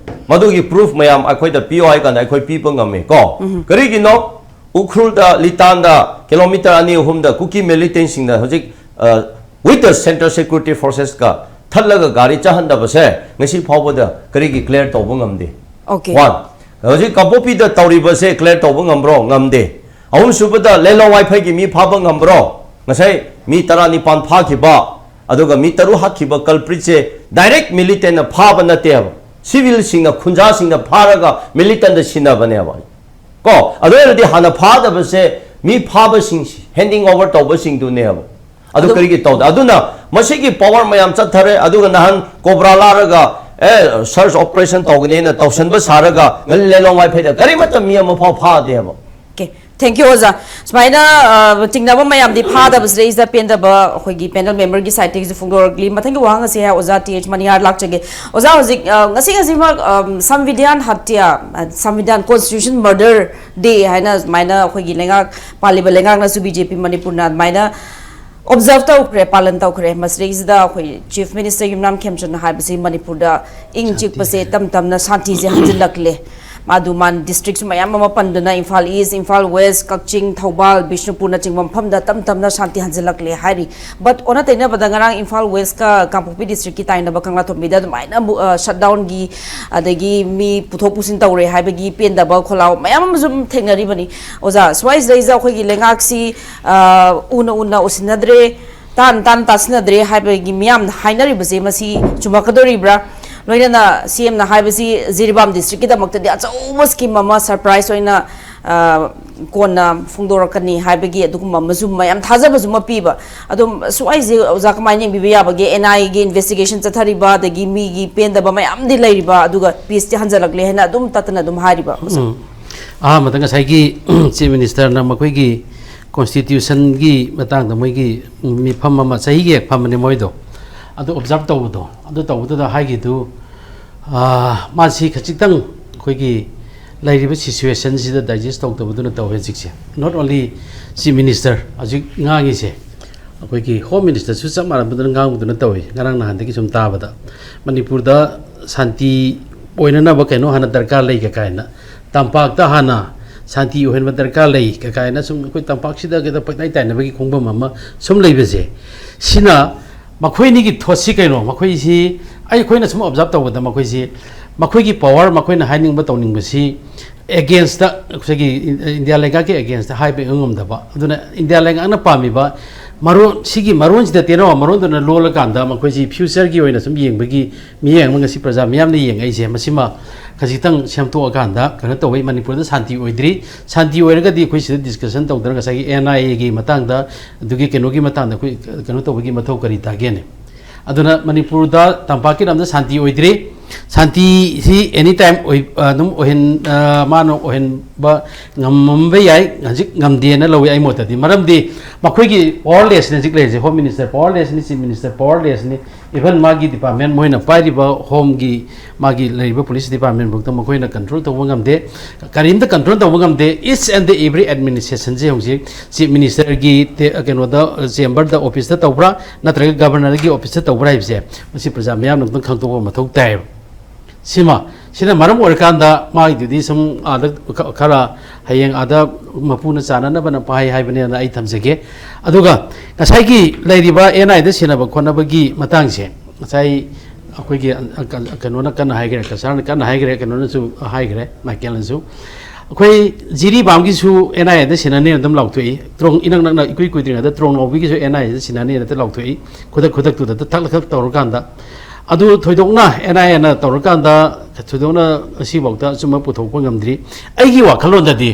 ꯃꯗꯨꯒꯤ proof ꯃꯌꯥꯝ ꯑꯩꯈꯣꯏꯗ ꯄꯤꯌꯣ ꯍꯥꯏ ꯀꯥꯟꯗ ꯑꯩꯈꯣꯏ ꯄꯤꯕ ꯉꯝꯃꯦ ꯀꯣ꯫ ꯀꯔꯤꯒꯤꯅꯣ? ꯎꯈ꯭ꯔꯨꯜꯗ, ꯂꯤꯇꯥꯟꯗ, kilometre ꯑꯅꯤ ꯑꯍꯨꯝꯗ ꯀꯨꯀꯤ militant ꯁꯤꯡꯅ ꯍꯧꯖꯤꯛ, ꯑ, with the central security forces ꯀ ꯊꯠꯂꯒ ꯒꯥꯔꯤ ꯆꯠꯍꯟꯗꯕꯁꯦ ꯉꯁꯤ ꯐꯥꯎꯕꯗ ꯀꯔꯤꯒꯤ clear ꯇꯧꯕ ꯉꯝꯗꯦ? Okay. One, ꯍꯧꯖꯤꯛ ꯀꯥꯡꯄꯣꯛꯄꯤꯗ ꯇꯧꯔꯤꯕꯁꯦ clear ꯇꯧꯕ ꯉꯝꯕ꯭ꯔꯣ? ꯉꯝꯗꯦ꯫ ꯑꯍꯨꯝꯁꯨꯕꯗ ꯂꯦꯂꯣꯡ ꯋꯥꯏꯐꯩꯒꯤ ꯃꯤ ꯐꯥꯕ ꯉꯝꯕ꯭ꯔꯣ? ꯉꯁꯥꯏ ꯃꯤ ꯇꯔꯥꯅꯤꯄꯥꯟ ꯐꯥꯈꯤꯕ, ꯑꯗꯨꯒ ꯃꯤ ꯇꯔꯨꯛ ꯍꯥꯠꯈꯤꯕ culprit ꯁꯦ direct militant ꯅ ꯐꯥꯕ ꯅꯠꯇꯦꯕ꯫ Civil ꯁꯤꯡꯅ, ꯈꯨꯟꯖꯥꯁꯤꯡꯅ ꯐꯥꯔꯒ militant ꯗ ꯁꯤꯟꯅꯕꯅꯦꯕ꯫ ꯀꯣ, ꯑꯗꯨ ꯑꯣꯏꯔꯗꯤ ꯍꯥꯟꯅ ꯐꯥꯗꯕꯁꯦ ꯃꯤ ꯐꯥꯕꯁꯤꯡ handing over ꯇꯧꯕꯁꯤꯡꯗꯨꯅꯦꯕ꯫ ꯑꯗꯨ ꯑꯗꯨ ꯀꯔꯤꯒꯤ ꯇꯧꯗꯦ? ꯑꯗꯨꯅ ꯃꯁꯤꯒꯤ power ꯃꯌꯥꯝ ꯆꯠꯊꯔꯦ꯫ ꯑꯗꯨꯒ ꯅꯍꯥꯟ COBRA ꯂꯥꯛꯂꯒ, ꯑꯦ, search operation ꯇꯧꯒꯅꯦꯅ ꯇꯧꯁꯟꯕ ꯁꯥꯔꯒ ꯉꯜꯂꯤ ꯂꯦꯂꯣꯡ ꯋꯥꯏꯐꯩꯗ ꯀꯔꯤꯃꯠꯇ ꯃꯤ ꯑꯃ ꯐꯥꯎ ꯐꯥꯗꯦꯕ꯫ Okay, thank you ꯑꯣꯖꯥ꯫ ꯁꯨꯃꯥꯏꯅ, ꯑ, ꯆꯤꯡꯅꯕ ꯃꯌꯥꯝꯗꯤ ꯐꯥꯗꯕꯁꯤꯗꯩꯁꯤꯗ ꯄꯦꯟꯗꯕ ꯑꯩꯈꯣꯏꯒꯤ panel member ꯒꯤ side ꯇꯒꯤꯁꯨ ꯐꯣꯡꯗꯣꯔꯛꯂꯤ꯫ ꯃꯊꯪꯒꯤ ꯋꯥꯍꯪ ꯑꯁꯤ ꯍꯥꯏ ꯑꯣꯖꯥ ꯇꯤ ꯑꯩꯆ ꯃꯅꯤꯍꯥꯔ ꯂꯥꯛꯆꯒꯦ꯫ ꯑꯣꯖꯥ, ꯍꯧꯖꯤꯛ, ꯑ, ꯉꯁꯤ ꯉꯁꯤꯃꯛ, ꯑꯝ, ꯁꯪꯕꯤꯙꯥꯟ ꯍꯠꯌꯥ, ꯑ, ꯁꯪꯕꯤꯙꯥꯟ constitution murder day ꯍꯥꯏꯅ ꯁꯨꯃꯥꯏꯅ ꯑꯩꯈꯣꯏꯒꯤ ꯂꯩꯉꯥꯛ ꯄꯥꯜꯂꯤꯕ ꯂꯩꯉꯥꯛꯅꯁꯨ, BJP ꯃꯅꯤꯄꯨꯔꯅ ꯑꯗꯨꯃꯥꯏꯅ observe ꯇꯧꯈ꯭ꯔꯦ, ꯄꯥꯂꯟ ꯇꯧꯈ꯭ꯔꯦ꯫ ꯃꯁꯤꯗꯩꯁꯤꯗ ꯑꯩꯈꯣꯏ Chief Minister ꯌꯨꯝꯅꯥꯝ ꯈꯦꯝꯆꯟꯅ ꯍꯥꯏꯕꯁꯤ ꯃꯅꯤꯄꯨꯔꯗ ꯏꯪ ꯆꯤꯛꯄꯁꯦ ꯇꯞ ꯇꯞꯅ ꯁꯥꯟꯇꯤꯁꯦ ꯍꯟꯖꯤꯜꯂꯛꯂꯦ꯫ ꯃꯥꯗꯨ ꯃꯥꯅ ꯗꯤꯁꯇ꯭ꯔꯤꯛꯁꯨ ꯃꯌꯥꯝ ꯑꯃ ꯄꯟꯗꯨꯅ ꯏꯝꯐꯥꯜ ꯏꯁ, ꯏꯝꯐꯥꯜ ꯋꯦꯁ, ꯀꯛꯆꯤꯡ, ꯊꯧꯕꯥꯜ, ꯕꯤꯁꯅꯨꯄꯨꯔꯅꯆꯤꯡꯕ ꯃꯐꯝꯗ ꯇꯞ ꯇꯞꯅ ꯁꯥꯟꯇꯤ ꯍꯟꯖꯤꯜꯂꯛꯂꯦ ꯍꯥꯏꯔꯤ꯫ ꯕꯠ ꯑꯣꯟꯅ ꯇꯩꯅꯕꯗ ꯉꯔꯥꯡ ꯏꯝꯐꯥꯜ ꯋꯦꯁꯀ ꯀꯥꯡꯄꯣꯛꯄꯤ ꯗꯤꯁꯇ꯭ꯔꯤꯛꯀꯤ ꯇꯥꯏꯅꯕ ꯀꯪꯂꯥꯇꯣꯝꯕꯤꯗ ꯑꯗꯨꯃꯥꯏꯅ ꯑꯃꯨꯛ, ꯑ, ꯁꯠꯗꯥꯎꯟꯒꯤ ꯑꯗꯒꯤ ꯃꯤ ꯄꯨꯊꯣꯛ ꯄꯨꯁꯤꯟ ꯇꯧꯔꯦ ꯍꯥꯏꯕꯒꯤ ꯄꯦꯟꯗꯕ ꯈꯣꯜꯂꯥꯎ ꯃꯌꯥꯝ ꯑꯃꯁꯨ ꯑꯗꯨꯝ ꯊꯦꯡꯅꯔꯤꯕꯅꯤ꯫ ꯑꯣꯖꯥ, ꯁ꯭ꯋꯥꯏꯁꯤꯗꯩꯁꯤꯗ ꯑꯩꯈꯣꯏꯒꯤ ꯂꯩꯉꯥꯛꯁꯤ, ꯑ, ꯎꯅ ꯎꯅ ꯎꯁꯤꯟꯅꯗ꯭ꯔꯦ, ꯇꯥꯟ ꯇꯥꯟ ꯇꯥꯁꯤꯟꯅꯗ꯭ꯔꯦ ꯍꯥꯏꯕꯒꯤ ꯃꯤꯌꯥꯝꯅ ꯍꯥꯏꯅꯔꯤꯕꯁꯦ ꯃꯁꯤ ꯆꯨꯝꯃꯛꯀꯗꯣꯔꯤꯕ꯭ꯔꯥ? ꯂꯣꯏꯅꯅ ꯁꯤ ꯑꯦꯝꯅ ꯍꯥꯏꯕꯁꯤ ꯖꯤꯔꯤꯕꯥꯝ ꯗꯤꯁꯇ꯭ꯔꯤꯛꯀꯤꯗꯃꯛꯇꯗꯤ ꯑꯆꯧꯕ ꯁ꯭ꯀꯤꯝ ꯑꯃ ꯁꯔꯄ꯭ꯔꯥꯏꯁ ꯑꯣꯏꯅ, ꯑ, ꯀꯣꯟꯅ ꯐꯣꯡꯗꯣꯔꯛꯀꯅꯤ ꯍꯥꯏꯕꯒꯤ ꯑꯗꯨꯒꯨꯝꯕ ꯑꯃꯁꯨ ꯃꯌꯥꯝ ꯊꯥꯖꯕꯁꯨ ꯑꯃ ꯄꯤꯕ꯫ ꯑꯗꯨꯝ ꯁ꯭ꯋꯥꯏꯁꯦ ꯑꯣꯖꯥ ꯀꯃꯥꯏꯅ ꯌꯦꯡꯕꯤꯕ ꯌꯥꯕꯒꯦ? ꯑꯦꯟ ꯑꯥꯏ ꯑꯦꯒꯤ ꯏꯟꯚꯦꯁꯇꯤꯒꯦꯁꯟ ꯆꯠꯊꯔꯤꯕ, ꯑꯗꯒꯤ ꯃꯤꯒꯤ ꯄꯦꯟꯗꯕ ꯃꯌꯥꯝꯗꯤ ꯂꯩꯔꯤꯕ, ꯑꯗꯨꯒ ꯄꯤꯁꯇꯤ ꯍꯟꯖꯜꯂꯛꯂꯦ ꯍꯥꯏꯅ ꯑꯗꯨꯝ ꯇꯠꯇꯅ ꯑꯗꯨꯝ ꯍꯥꯏꯔꯤꯕ꯫ ꯎꯝ꯫ ꯑꯍꯥꯟꯕꯗ ꯉꯁꯥꯏꯒꯤ ꯆꯤꯐ ꯃꯤꯅꯤꯁꯇꯔꯅ ꯃꯈꯣꯏꯒꯤ ꯀꯣꯟꯁꯇꯤꯇ꯭ꯌꯨꯁꯟꯒꯤ ꯃꯇꯥꯡꯗ ꯃꯣꯏꯒꯤ ꯃꯤꯐꯝ ꯑꯃ ꯆꯍꯤꯒꯤ ꯍꯦꯛ ꯐꯝꯕꯅꯦ ꯃꯣꯏꯗꯣ, ꯑꯗꯨ ꯑꯣꯕꯖꯥꯔꯞ ꯇꯧꯕꯗꯣ, ꯑꯗꯨ ꯇꯧꯕꯗꯨꯗ ꯍꯥꯏꯈꯤꯗꯨ, ꯑꯥ, ꯃꯥꯁꯤ ꯈꯖꯤꯛꯇꯪ ꯑꯩꯈꯣꯏꯒꯤ ꯂꯩꯔꯤꯕ ꯁꯤꯆꯨꯋꯦꯁꯟꯁꯤꯗ ꯗꯥꯏꯖꯦꯁ ꯇꯧꯗꯕꯗꯨꯅ ꯇꯧꯋꯦ ꯍꯧꯖꯤꯛꯁꯦ꯫ Not only ꯆꯤꯐ ꯃꯤꯅꯤꯁꯇꯔ ꯍꯧꯖꯤꯛ ꯉꯥꯡꯉꯤꯁꯦ, ꯑꯩꯈꯣꯏꯒꯤ ꯍꯣꯝ ꯃꯤꯅꯤꯁꯇꯔꯁꯨ ꯆꯞ ꯃꯥꯟꯅꯕꯗꯨꯅ ꯉꯥꯡꯕꯗꯨꯅ ꯇꯧꯋꯤ꯫ ꯉꯔꯥꯡ ꯅꯍꯥꯟꯗꯒꯤ ꯁꯨꯝ ꯇꯥꯕꯗ ꯃꯅꯤꯄꯨꯔꯗ ꯁꯥꯟꯇꯤ ꯑꯣꯏꯅꯅꯕ ꯀꯩꯅꯣ ꯍꯥꯟꯅ ꯗꯔꯀꯥꯔ ꯂꯩꯒ ꯀꯥꯏꯅ, ꯇꯝꯄꯥꯛꯇ ꯍꯥꯟꯅ ꯁꯥꯟꯇꯤ ꯑꯣꯏꯍꯟꯕ ꯗꯔꯀꯥꯔ ꯂꯩ ꯀ-, ꯀꯥꯏꯅ ꯁꯨꯝ ꯑꯩꯈꯣꯏ ꯇꯝꯄꯥꯛꯁꯤꯗ ꯀꯩꯗ ꯄꯪꯇꯥꯏ ꯇꯥꯏꯅꯕꯒꯤ ꯈꯣꯡꯕꯝ ꯑꯃ ꯁꯨꯝ ꯂꯩꯕꯁꯦ, ꯁꯤꯅ ꯃꯈꯣꯏꯅꯤꯒꯤ ꯊꯣꯠꯁꯤ ꯀꯩꯅꯣ, ꯃꯈꯣꯏꯁꯤ, ꯑꯩꯈꯣꯏꯅ ꯁꯨꯝ ꯑꯣꯕꯖꯥꯔꯞ ꯇꯧꯕꯗ ꯃꯈꯣꯏꯁꯤ, ꯃꯈꯣꯏꯒꯤ ꯄꯋꯥꯔ, ꯃꯈꯣꯏꯅ ꯍꯥꯏꯅꯤꯡꯕ ꯇꯧꯅꯤꯡꯕꯁꯤ ꯑꯦꯒꯦꯟꯁꯇ, ꯑꯩꯈꯣꯏꯒꯤ ꯏꯟꯗꯤꯌꯥ ꯂꯩꯉꯥꯛꯀꯤ ꯑꯦꯒꯦꯟꯁꯇ ꯍꯥꯏꯕ ꯉꯝꯗꯕ, ꯑꯗꯨꯅ ꯏꯟꯗꯤꯌꯥ ꯂꯩꯉꯥꯛꯅ ꯄꯥꯝꯃꯤꯕ ꯃꯔꯣꯟ, ꯁꯤꯒꯤ ꯃꯔꯣꯟꯁꯤꯗ ꯇꯦꯅꯋꯥ ꯃꯔꯣꯟꯗꯨꯅ ꯂꯣꯜꯂꯀꯥꯟꯗ ꯃꯈꯣꯏꯁꯤ ꯐ꯭ꯌꯨꯆꯔꯒꯤ ꯑꯣꯏꯅ ꯁꯨꯝ ꯌꯦꯡꯕꯒꯤ ꯃꯤꯠꯌꯦꯡ ꯑꯃ ꯉꯁꯤ ꯄ꯭ꯔꯖꯥ ꯃꯤꯌꯥꯝꯅ ꯌꯦꯡꯉꯛꯏꯁꯦ, ꯃꯁꯤꯃ ꯈꯖꯤꯛꯇꯪ ꯁꯦꯝꯗꯣꯛꯑꯀꯥꯟꯗ ꯀꯩꯅꯣ ꯇꯧꯋꯤ꯫ ꯃꯅꯤꯄꯨꯔꯗ ꯁꯥꯟꯇꯤ ꯑꯣꯏꯗ꯭ꯔꯤ꯫ ꯁꯥꯟꯇꯤ ꯑꯣꯏꯔꯒꯗꯤ ꯑꯩꯈꯣꯏ ꯁꯤꯗ ꯗꯤꯁꯀꯁꯟ ꯇꯧꯗꯅ ꯉꯁꯥꯏꯒꯤ ꯑꯦꯟ ꯑꯥꯏ ꯑꯦꯒꯤ ꯃꯇꯥꯡꯗ, ꯑꯗꯨꯒꯤ ꯀꯩꯅꯣꯒꯤ ꯃꯇꯥꯡꯗ ꯑꯩꯈꯣꯏ ꯀꯩꯅꯣ ꯇꯧꯕꯒꯤ ꯃꯊꯧ ꯀꯔꯤ ꯇꯥꯒꯦꯅꯦ? ꯑꯗꯨꯅ ꯃꯅꯤꯄꯨꯔꯗ ꯇꯝꯄꯥꯛꯀꯤ ꯂꯝꯗ ꯁꯥꯟꯇꯤ ꯑꯣꯏꯗ꯭ꯔꯤ꯫ ꯁꯥꯟꯇꯤꯁꯤ ꯑꯦꯅꯤ ꯇꯥꯏꯝ ꯑꯣꯏ-, ꯑꯗꯨꯝ ꯑꯣꯏꯍꯟ-, ꯑ, ꯃꯥꯅ ꯑꯣꯏꯍꯟꯕ ꯉꯝꯃꯝꯕ ꯌꯥꯏ, ꯍꯧꯖꯤꯛ ꯉꯝꯗꯦꯅ ꯂꯧꯏ ꯑꯩ ꯃꯣꯠꯇꯗꯤ꯫ ꯃꯔꯝꯗꯤ ꯃꯈꯣꯏꯒꯤ ꯄꯋꯥꯔꯂꯦꯁꯅꯤ ꯍꯧꯖꯤꯛ ꯂꯩꯔꯤꯁꯦ, ꯍꯣꯝ ꯃꯤꯅꯤꯁꯇꯔ ꯄꯋꯥꯔꯂꯦꯁꯅꯤ, ꯆꯤꯐ ꯃꯤꯅꯤꯁꯇꯔ ꯄꯋꯥꯔꯂꯦꯁꯅꯤ, ꯏꯚꯟ ꯃꯥꯒꯤ ꯗꯤꯄꯥꯔꯠꯃꯦꯟ, ꯃꯣꯏꯅ ꯄꯥꯏꯔꯤꯕ ꯍꯣꯝꯒꯤ, ꯃꯥꯒꯤ ꯂꯩꯔꯤꯕ ꯄꯨꯂꯤꯁ ꯗꯤꯄꯥꯔꯠꯃꯦꯟꯐꯥꯎꯗ ꯃꯈꯣꯏꯅ ꯀꯟꯇ꯭ꯔꯣꯜ ꯇꯧꯕ ꯉꯝꯗꯦ, ꯀꯔꯤꯝꯇ ꯀꯟꯇ꯭ꯔꯣꯜ ꯇꯧꯕ ꯉꯝꯗꯦ꯫ Each and every administrationꯁꯦ ꯍꯧꯖꯤꯛ ꯆꯤꯐ ꯃꯤꯅꯤꯁꯇꯔꯒꯤ ꯇꯦ-, ꯀꯩꯅꯣꯗ, ꯆꯦꯝꯕꯔꯗ, ꯑꯣꯐꯤꯁꯇ ꯇꯧꯕ꯭ꯔꯥ, ꯅꯠꯇ꯭ꯔꯒ ꯒꯕꯔꯅꯔꯒꯤ ꯑꯣꯐꯤꯁꯇ ꯇꯧꯕ꯭ꯔꯥ ꯍꯥꯏꯕꯁꯦ, ꯃꯁꯤ ꯄ꯭ꯔꯖꯥ ꯃꯤꯌꯥꯝꯅ ꯑꯃꯨꯛꯇꯪ ꯈꯪꯗꯣꯛꯄ ꯃꯊꯧ ꯇꯥꯏꯌꯦꯕ꯫ ꯁꯤꯃ, ꯁꯤꯅ ꯃꯔꯝ ꯑꯣꯏꯔꯀꯥꯟꯗ ꯃꯥꯒꯤꯗꯨꯗꯤ ꯁꯨꯝ ꯑꯥꯗ ꯈ- ꯈꯔ ꯍꯌꯦꯡ ꯑꯥꯗ ꯃꯄꯨꯅ ꯆꯥꯅꯅꯕꯅ ꯄꯥꯏ ꯍꯥꯏꯕꯅꯦꯅ ꯑꯩ ꯊꯝꯖꯒꯦ꯫ ꯑꯗꯨꯒ ꯉꯁꯥꯏꯒꯤ ꯂꯩꯔꯤꯕ ꯑꯦꯟ ꯑꯥꯏꯗ ꯁꯤꯟꯅꯕ ꯈꯣꯠꯅꯕꯒꯤ ꯃꯇꯥꯡꯁꯦ, ꯉꯁꯥꯏ ꯑꯩꯈꯣꯏꯒꯤ ꯑ- ꯑ- ꯀꯩꯅꯣꯅ ꯀꯟꯅ ꯍꯥꯏꯈ꯭ꯔꯦ, ꯀꯁꯥꯔꯅ ꯀꯟꯅ ꯍꯥꯏꯈ꯭ꯔꯦ, ꯀꯩꯅꯣꯅꯁꯨ ꯍꯥꯏꯈ꯭ꯔꯦ, ꯃꯥꯏꯀꯦꯜꯅꯁꯨ꯫ ꯑꯩꯈꯣꯏ ꯖꯤꯔꯤꯕꯥꯝꯒꯤꯁꯨ ꯑꯦꯟ ꯑꯥꯏ ꯑꯦꯗ ꯁꯤꯟꯅꯅꯦꯅ ꯑꯗꯨꯝ ꯂꯥꯎꯊꯣꯛꯏ꯫ ꯇ꯭ꯔꯣꯡ ꯏꯅꯛ ꯅꯛꯅ ꯏꯀꯨꯏ ꯀꯨꯏꯗ꯭ꯔꯤꯉꯩꯗ ꯇ꯭ꯔꯣꯡ ꯂꯥꯎꯕꯤꯒꯤꯁꯨ ꯑꯦꯟ ꯑꯥꯏ ꯑꯦꯗ ꯁꯤꯟꯅꯅꯦꯅ ꯍꯦꯛꯇ ꯂꯥꯎꯊꯣꯛꯏ꯫ ꯈꯨꯗꯛ ꯈꯨꯗꯛꯇꯨꯗ ꯊꯛ ꯊꯛ ꯇꯧꯔꯀꯥꯟꯗ꯫ ꯑꯗꯨ ꯊꯣꯏꯗꯣꯛꯅ ꯑꯦꯟ ꯑꯥꯏ ꯑꯦꯅ ꯇꯧꯔꯀꯥꯟꯗ ꯊꯣꯏꯗꯣꯛꯅ ꯉꯁꯤꯐꯥꯎꯗ ꯑꯆꯨꯝꯕ ꯄꯨꯊꯣꯛꯄ ꯉꯝꯗ꯭ꯔꯤ꯫ ꯑꯩꯒꯤ ꯋꯥꯈꯜꯂꯣꯟꯗꯗꯤ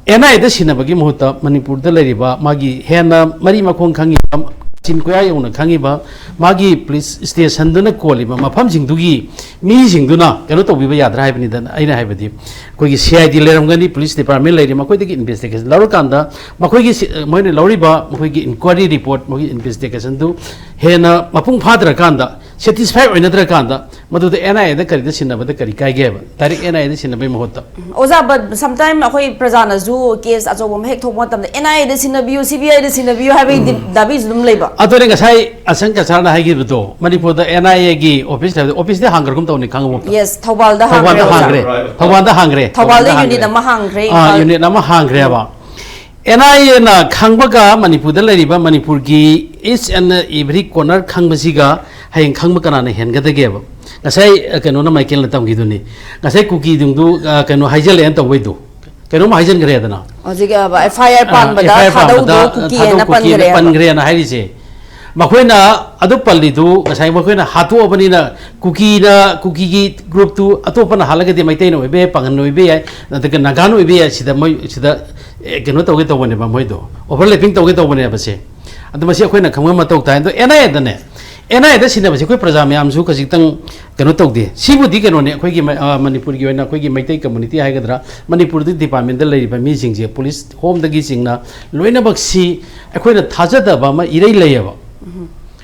ꯑꯦꯟ ꯑꯥꯏ ꯑꯦꯗ ꯁꯤꯟꯅꯕꯒꯤ ꯃꯍꯨꯠꯇ ꯃꯅꯤꯄꯨꯔꯗ ꯂꯩꯔꯤꯕ ꯃꯥꯒꯤ ꯍꯦꯟꯅ ꯃꯔꯤ ꯃꯈꯣꯡ ꯈꯪꯉꯤꯕ, ꯆꯤꯟ ꯀꯣꯌꯥ ꯌꯧꯅ ꯈꯪꯉꯤꯕ, ꯃꯥꯒꯤ ꯄꯨꯂꯤꯁ ꯁ꯭ꯇꯦꯁꯟꯗꯨꯅ ꯀꯣꯜꯂꯤꯕ ꯃꯐꯝꯁꯤꯡꯗꯨꯒꯤ ꯃꯤꯁꯤꯡꯗꯨꯅ ꯀꯩꯅꯣ ꯇꯧꯕꯤꯕ ꯌꯥꯗ꯭ꯔꯥ ꯍꯥꯏꯕꯅꯤꯗ꯫ ꯑꯩꯅ ꯍꯥꯏꯕꯗꯤ ꯑꯩꯈꯣꯏꯒꯤ ꯁꯤ ꯑꯥꯏ ꯗꯤ ꯂꯩꯔꯝꯒꯅꯤ, ꯄꯨꯂꯤꯁ ꯗꯤꯄꯥꯔꯠꯃꯦꯟ ꯂꯩꯔꯤ, ꯃꯈꯣꯏꯗꯒꯤ ꯏꯟꯚꯦꯁꯇꯤꯒꯦꯁꯟ ꯂꯧꯔꯀꯥꯟꯗ ꯃꯈꯣꯏꯒꯤ ꯁꯤ- ꯃꯣꯏꯅ ꯂꯧꯔꯤꯕ ꯃꯈꯣꯏꯒꯤ ꯏꯟꯀ꯭ꯋꯥꯏꯔꯤ ꯔꯤꯄꯣꯔꯠ, ꯃꯈꯣꯏꯒꯤ ꯏꯟꯚꯦꯁꯇꯤꯒꯦꯁꯟꯗꯨ ꯍꯦꯟꯅ ꯃꯄꯨꯡ ꯐꯥꯗ꯭ꯔꯀꯥꯟꯗ, ꯁꯦꯇꯤꯁꯐꯥꯏ ꯑꯣꯏꯅꯗ꯭ꯔꯀꯥꯟꯗ, ꯃꯗꯨꯗ ꯑꯦꯟ ꯑꯥꯏ ꯑꯦꯗ ꯀꯔꯤꯗ ꯁꯤꯟꯅꯕꯗ ꯀꯔꯤ ꯀꯥꯏꯒꯦ ꯍꯥꯏꯕ? ꯗꯥꯏꯔꯦꯛ ꯑꯦꯟ ꯑꯥꯏ ꯑꯦꯗ ꯁꯤꯟꯅꯕꯒꯤ ꯃꯍꯨꯠꯇ꯫ ꯑꯣꯖꯥ, but sometime ꯑꯩꯈꯣꯏ ꯄ꯭ꯔꯖꯥꯅꯁꯨ ꯀꯦꯁ ꯑꯆꯧꯕ ꯑꯃ ꯍꯦꯛ ꯊꯣꯛꯄ ꯃꯇꯝꯗ and I aid ꯁꯤꯟꯅꯕꯤꯌꯨ, C B ꯑꯥꯏꯗ ꯁꯤꯟꯅꯕꯤꯌꯨ ꯍꯥꯏꯕꯒꯤ ꯗꯤ- ꯗꯥꯕꯤꯁꯨ ꯑꯗꯨꯝ ꯂꯩꯕ꯫ ꯑꯗꯨꯅꯦ ꯉꯁꯥꯏ ꯑꯁꯪ ꯀꯁꯥꯔꯅ ꯍꯥꯏꯈꯤꯕꯗꯣ, ꯃꯅꯤꯄꯨꯔꯗ ꯑꯦꯟ ꯑꯥꯏ ꯑꯦꯒꯤ ꯑꯣꯐꯤꯁ ꯂꯩꯕꯗ, ꯑꯣꯐꯤꯁꯇꯤ ꯍꯥꯡꯈ꯭ꯔꯒꯨꯝ ꯇꯧꯅꯤ ꯈꯪꯉꯕ? ꯌꯦꯁ, ꯊꯧꯕꯥꯜꯗ ꯊꯧꯕꯥꯜꯗ ꯍꯥꯡꯈ꯭ꯔꯦ, ꯑꯣꯖꯥ꯫ ꯍꯥꯡꯈ꯭ꯔꯦ꯫ ꯊꯧꯕꯥꯜꯗ ꯍꯥꯡꯈ꯭ꯔꯦ꯫ ꯊꯧꯕꯥꯜꯗ ꯊꯧꯕꯥꯜꯗ ꯌꯨꯅꯤꯠ ꯍꯥꯡꯈ꯭ꯔꯦ꯫ ꯑꯃ ꯍꯥꯡꯈ꯭ꯔꯦ, ꯑꯥ, ꯏꯝꯐꯥꯜ- ꯌꯨꯅꯤꯠ ꯑꯃ ꯍꯥꯡꯈ꯭ꯔꯦꯕ꯫ ꯑꯦꯟ ꯑꯥꯏ ꯑꯦꯅ ꯈꯪꯕꯒ ꯃꯅꯤꯄꯨꯔꯗ ꯂꯩꯔꯤꯕ ꯃꯅꯤꯄꯨꯔꯒꯤ each and every corner ꯈꯪꯕꯁꯤꯒ ꯍꯌꯦꯡ ꯈꯪꯕ ꯀꯅꯥꯅ ꯍꯦꯟꯒꯗꯒꯦꯕ? ꯉꯁꯥꯏ, ꯑ, ꯀꯩꯅꯣꯅ, ꯃꯥꯏꯀꯦꯜꯅ ꯇꯝꯈꯤꯗꯨꯅꯤ꯫ ꯉꯁꯥꯏ ꯀꯨꯀꯤꯗꯨꯡꯗꯨ, ꯑ, ꯀꯩꯅꯣ ꯍꯥꯏꯖꯜꯂꯛꯑꯦꯅ ꯇꯧꯕꯩꯗꯣ꯫ ꯀꯩꯅꯣꯝ ꯍꯥꯏꯖꯟꯈ꯭ꯔꯦꯗꯅ꯫ ꯍꯧꯖꯤꯛ ꯑꯦꯐ ꯑꯥꯏ ꯑꯥꯔ ꯑ, ꯄꯥꯟꯕꯗ F I R ꯊꯥꯗꯧꯗꯣ ꯄꯥꯟꯕꯗ, ꯀꯨꯀꯤ ꯊꯥꯗꯧ ꯍꯥꯏꯅ ꯀꯨꯀꯤ ꯍꯥꯏꯅ ꯄꯟꯈ꯭ꯔꯦ꯫ ꯄꯟꯈ꯭ꯔꯦꯅ ꯍꯥꯏꯔꯤꯁꯦ꯫ ꯃꯈꯣꯏꯅ ꯑꯗꯨ ꯄꯜꯂꯤꯗꯨ ꯉꯁꯥꯏ ꯃꯈꯣꯏꯅ ꯍꯥꯠꯇꯣꯛꯑꯕꯅꯤꯅ ꯀꯨꯀꯤꯅ, ꯀꯨꯀꯤꯒꯤ ꯒ꯭ꯔꯨꯞꯇꯨ ꯑꯇꯣꯞꯄꯅ ꯍꯥꯠꯂꯒꯗꯤ ꯃꯩꯇꯩꯅ ꯑꯣꯏꯕ ꯌꯥꯏ, ꯄꯥꯡꯒꯟ ꯑꯣꯏꯕ ꯌꯥꯏ, ꯅꯠꯇ꯭ꯔꯒ ꯅꯥꯒꯥꯅ ꯑꯣꯏꯕ ꯌꯥꯏ, ꯁꯤꯗ ꯃꯣꯏ ꯁꯤꯗ, ꯑꯦ, ꯀꯩꯅꯣ ꯇꯧꯒꯦ ꯇꯧꯕꯅꯦꯕ, ꯃꯣꯏꯗꯣ ꯑꯣꯚꯔꯂꯦꯄꯤꯡ ꯇꯧꯒꯦ ꯇꯧꯕꯅꯦꯕ꯫ ꯁꯦ ꯑꯗꯨ ꯃꯁꯤ ꯑꯩꯈꯣꯏꯅ ꯈꯪꯕ ꯃꯊꯧ ꯇꯥꯏ꯫ ꯑꯗꯣ ꯑꯦꯟ ꯑꯥꯏ ꯑꯦꯗꯅꯦ, ꯑꯦꯟ ꯑꯥꯏ ꯑꯦꯗ ꯁꯤꯟꯅꯕꯁꯤ ꯑꯩꯈꯣꯏ ꯄ꯭ꯔꯖꯥ ꯃꯌꯥꯝꯁꯨ ꯈꯖꯤꯛꯇꯪ ꯀꯩꯅꯣ ꯇꯧꯗꯦ꯫ ꯁꯤꯕꯨꯗꯤ ꯀꯩꯅꯣꯅꯦ, ꯑꯩꯈꯣꯏꯒꯤ ꯃ-, ꯑ, ꯃꯅꯤꯄꯨꯔꯒꯤ ꯑꯣꯏꯅ ꯑꯩꯈꯣꯏꯒꯤ ꯃꯩꯇꯩ ꯀꯝꯃꯨꯅꯤꯇꯤ ꯍꯥꯏꯒꯗ꯭ꯔꯥ, ꯃꯅꯤꯄꯨꯔꯗ ꯗꯤꯄꯥꯔꯠꯃꯦꯟꯗ ꯂꯩꯔꯤꯕ ꯃꯤꯁꯤꯡꯁꯦ, ꯄꯨꯂꯤꯁ ꯍꯣꯝꯗꯒꯤ ꯆꯤꯡꯅ ꯂꯣꯏꯅꯃꯛꯁꯤ ꯑꯩꯈꯣꯏꯅ ꯊꯥꯖꯗꯕ ꯑꯃ ꯏꯔꯩ ꯂꯩꯌꯦꯕ꯫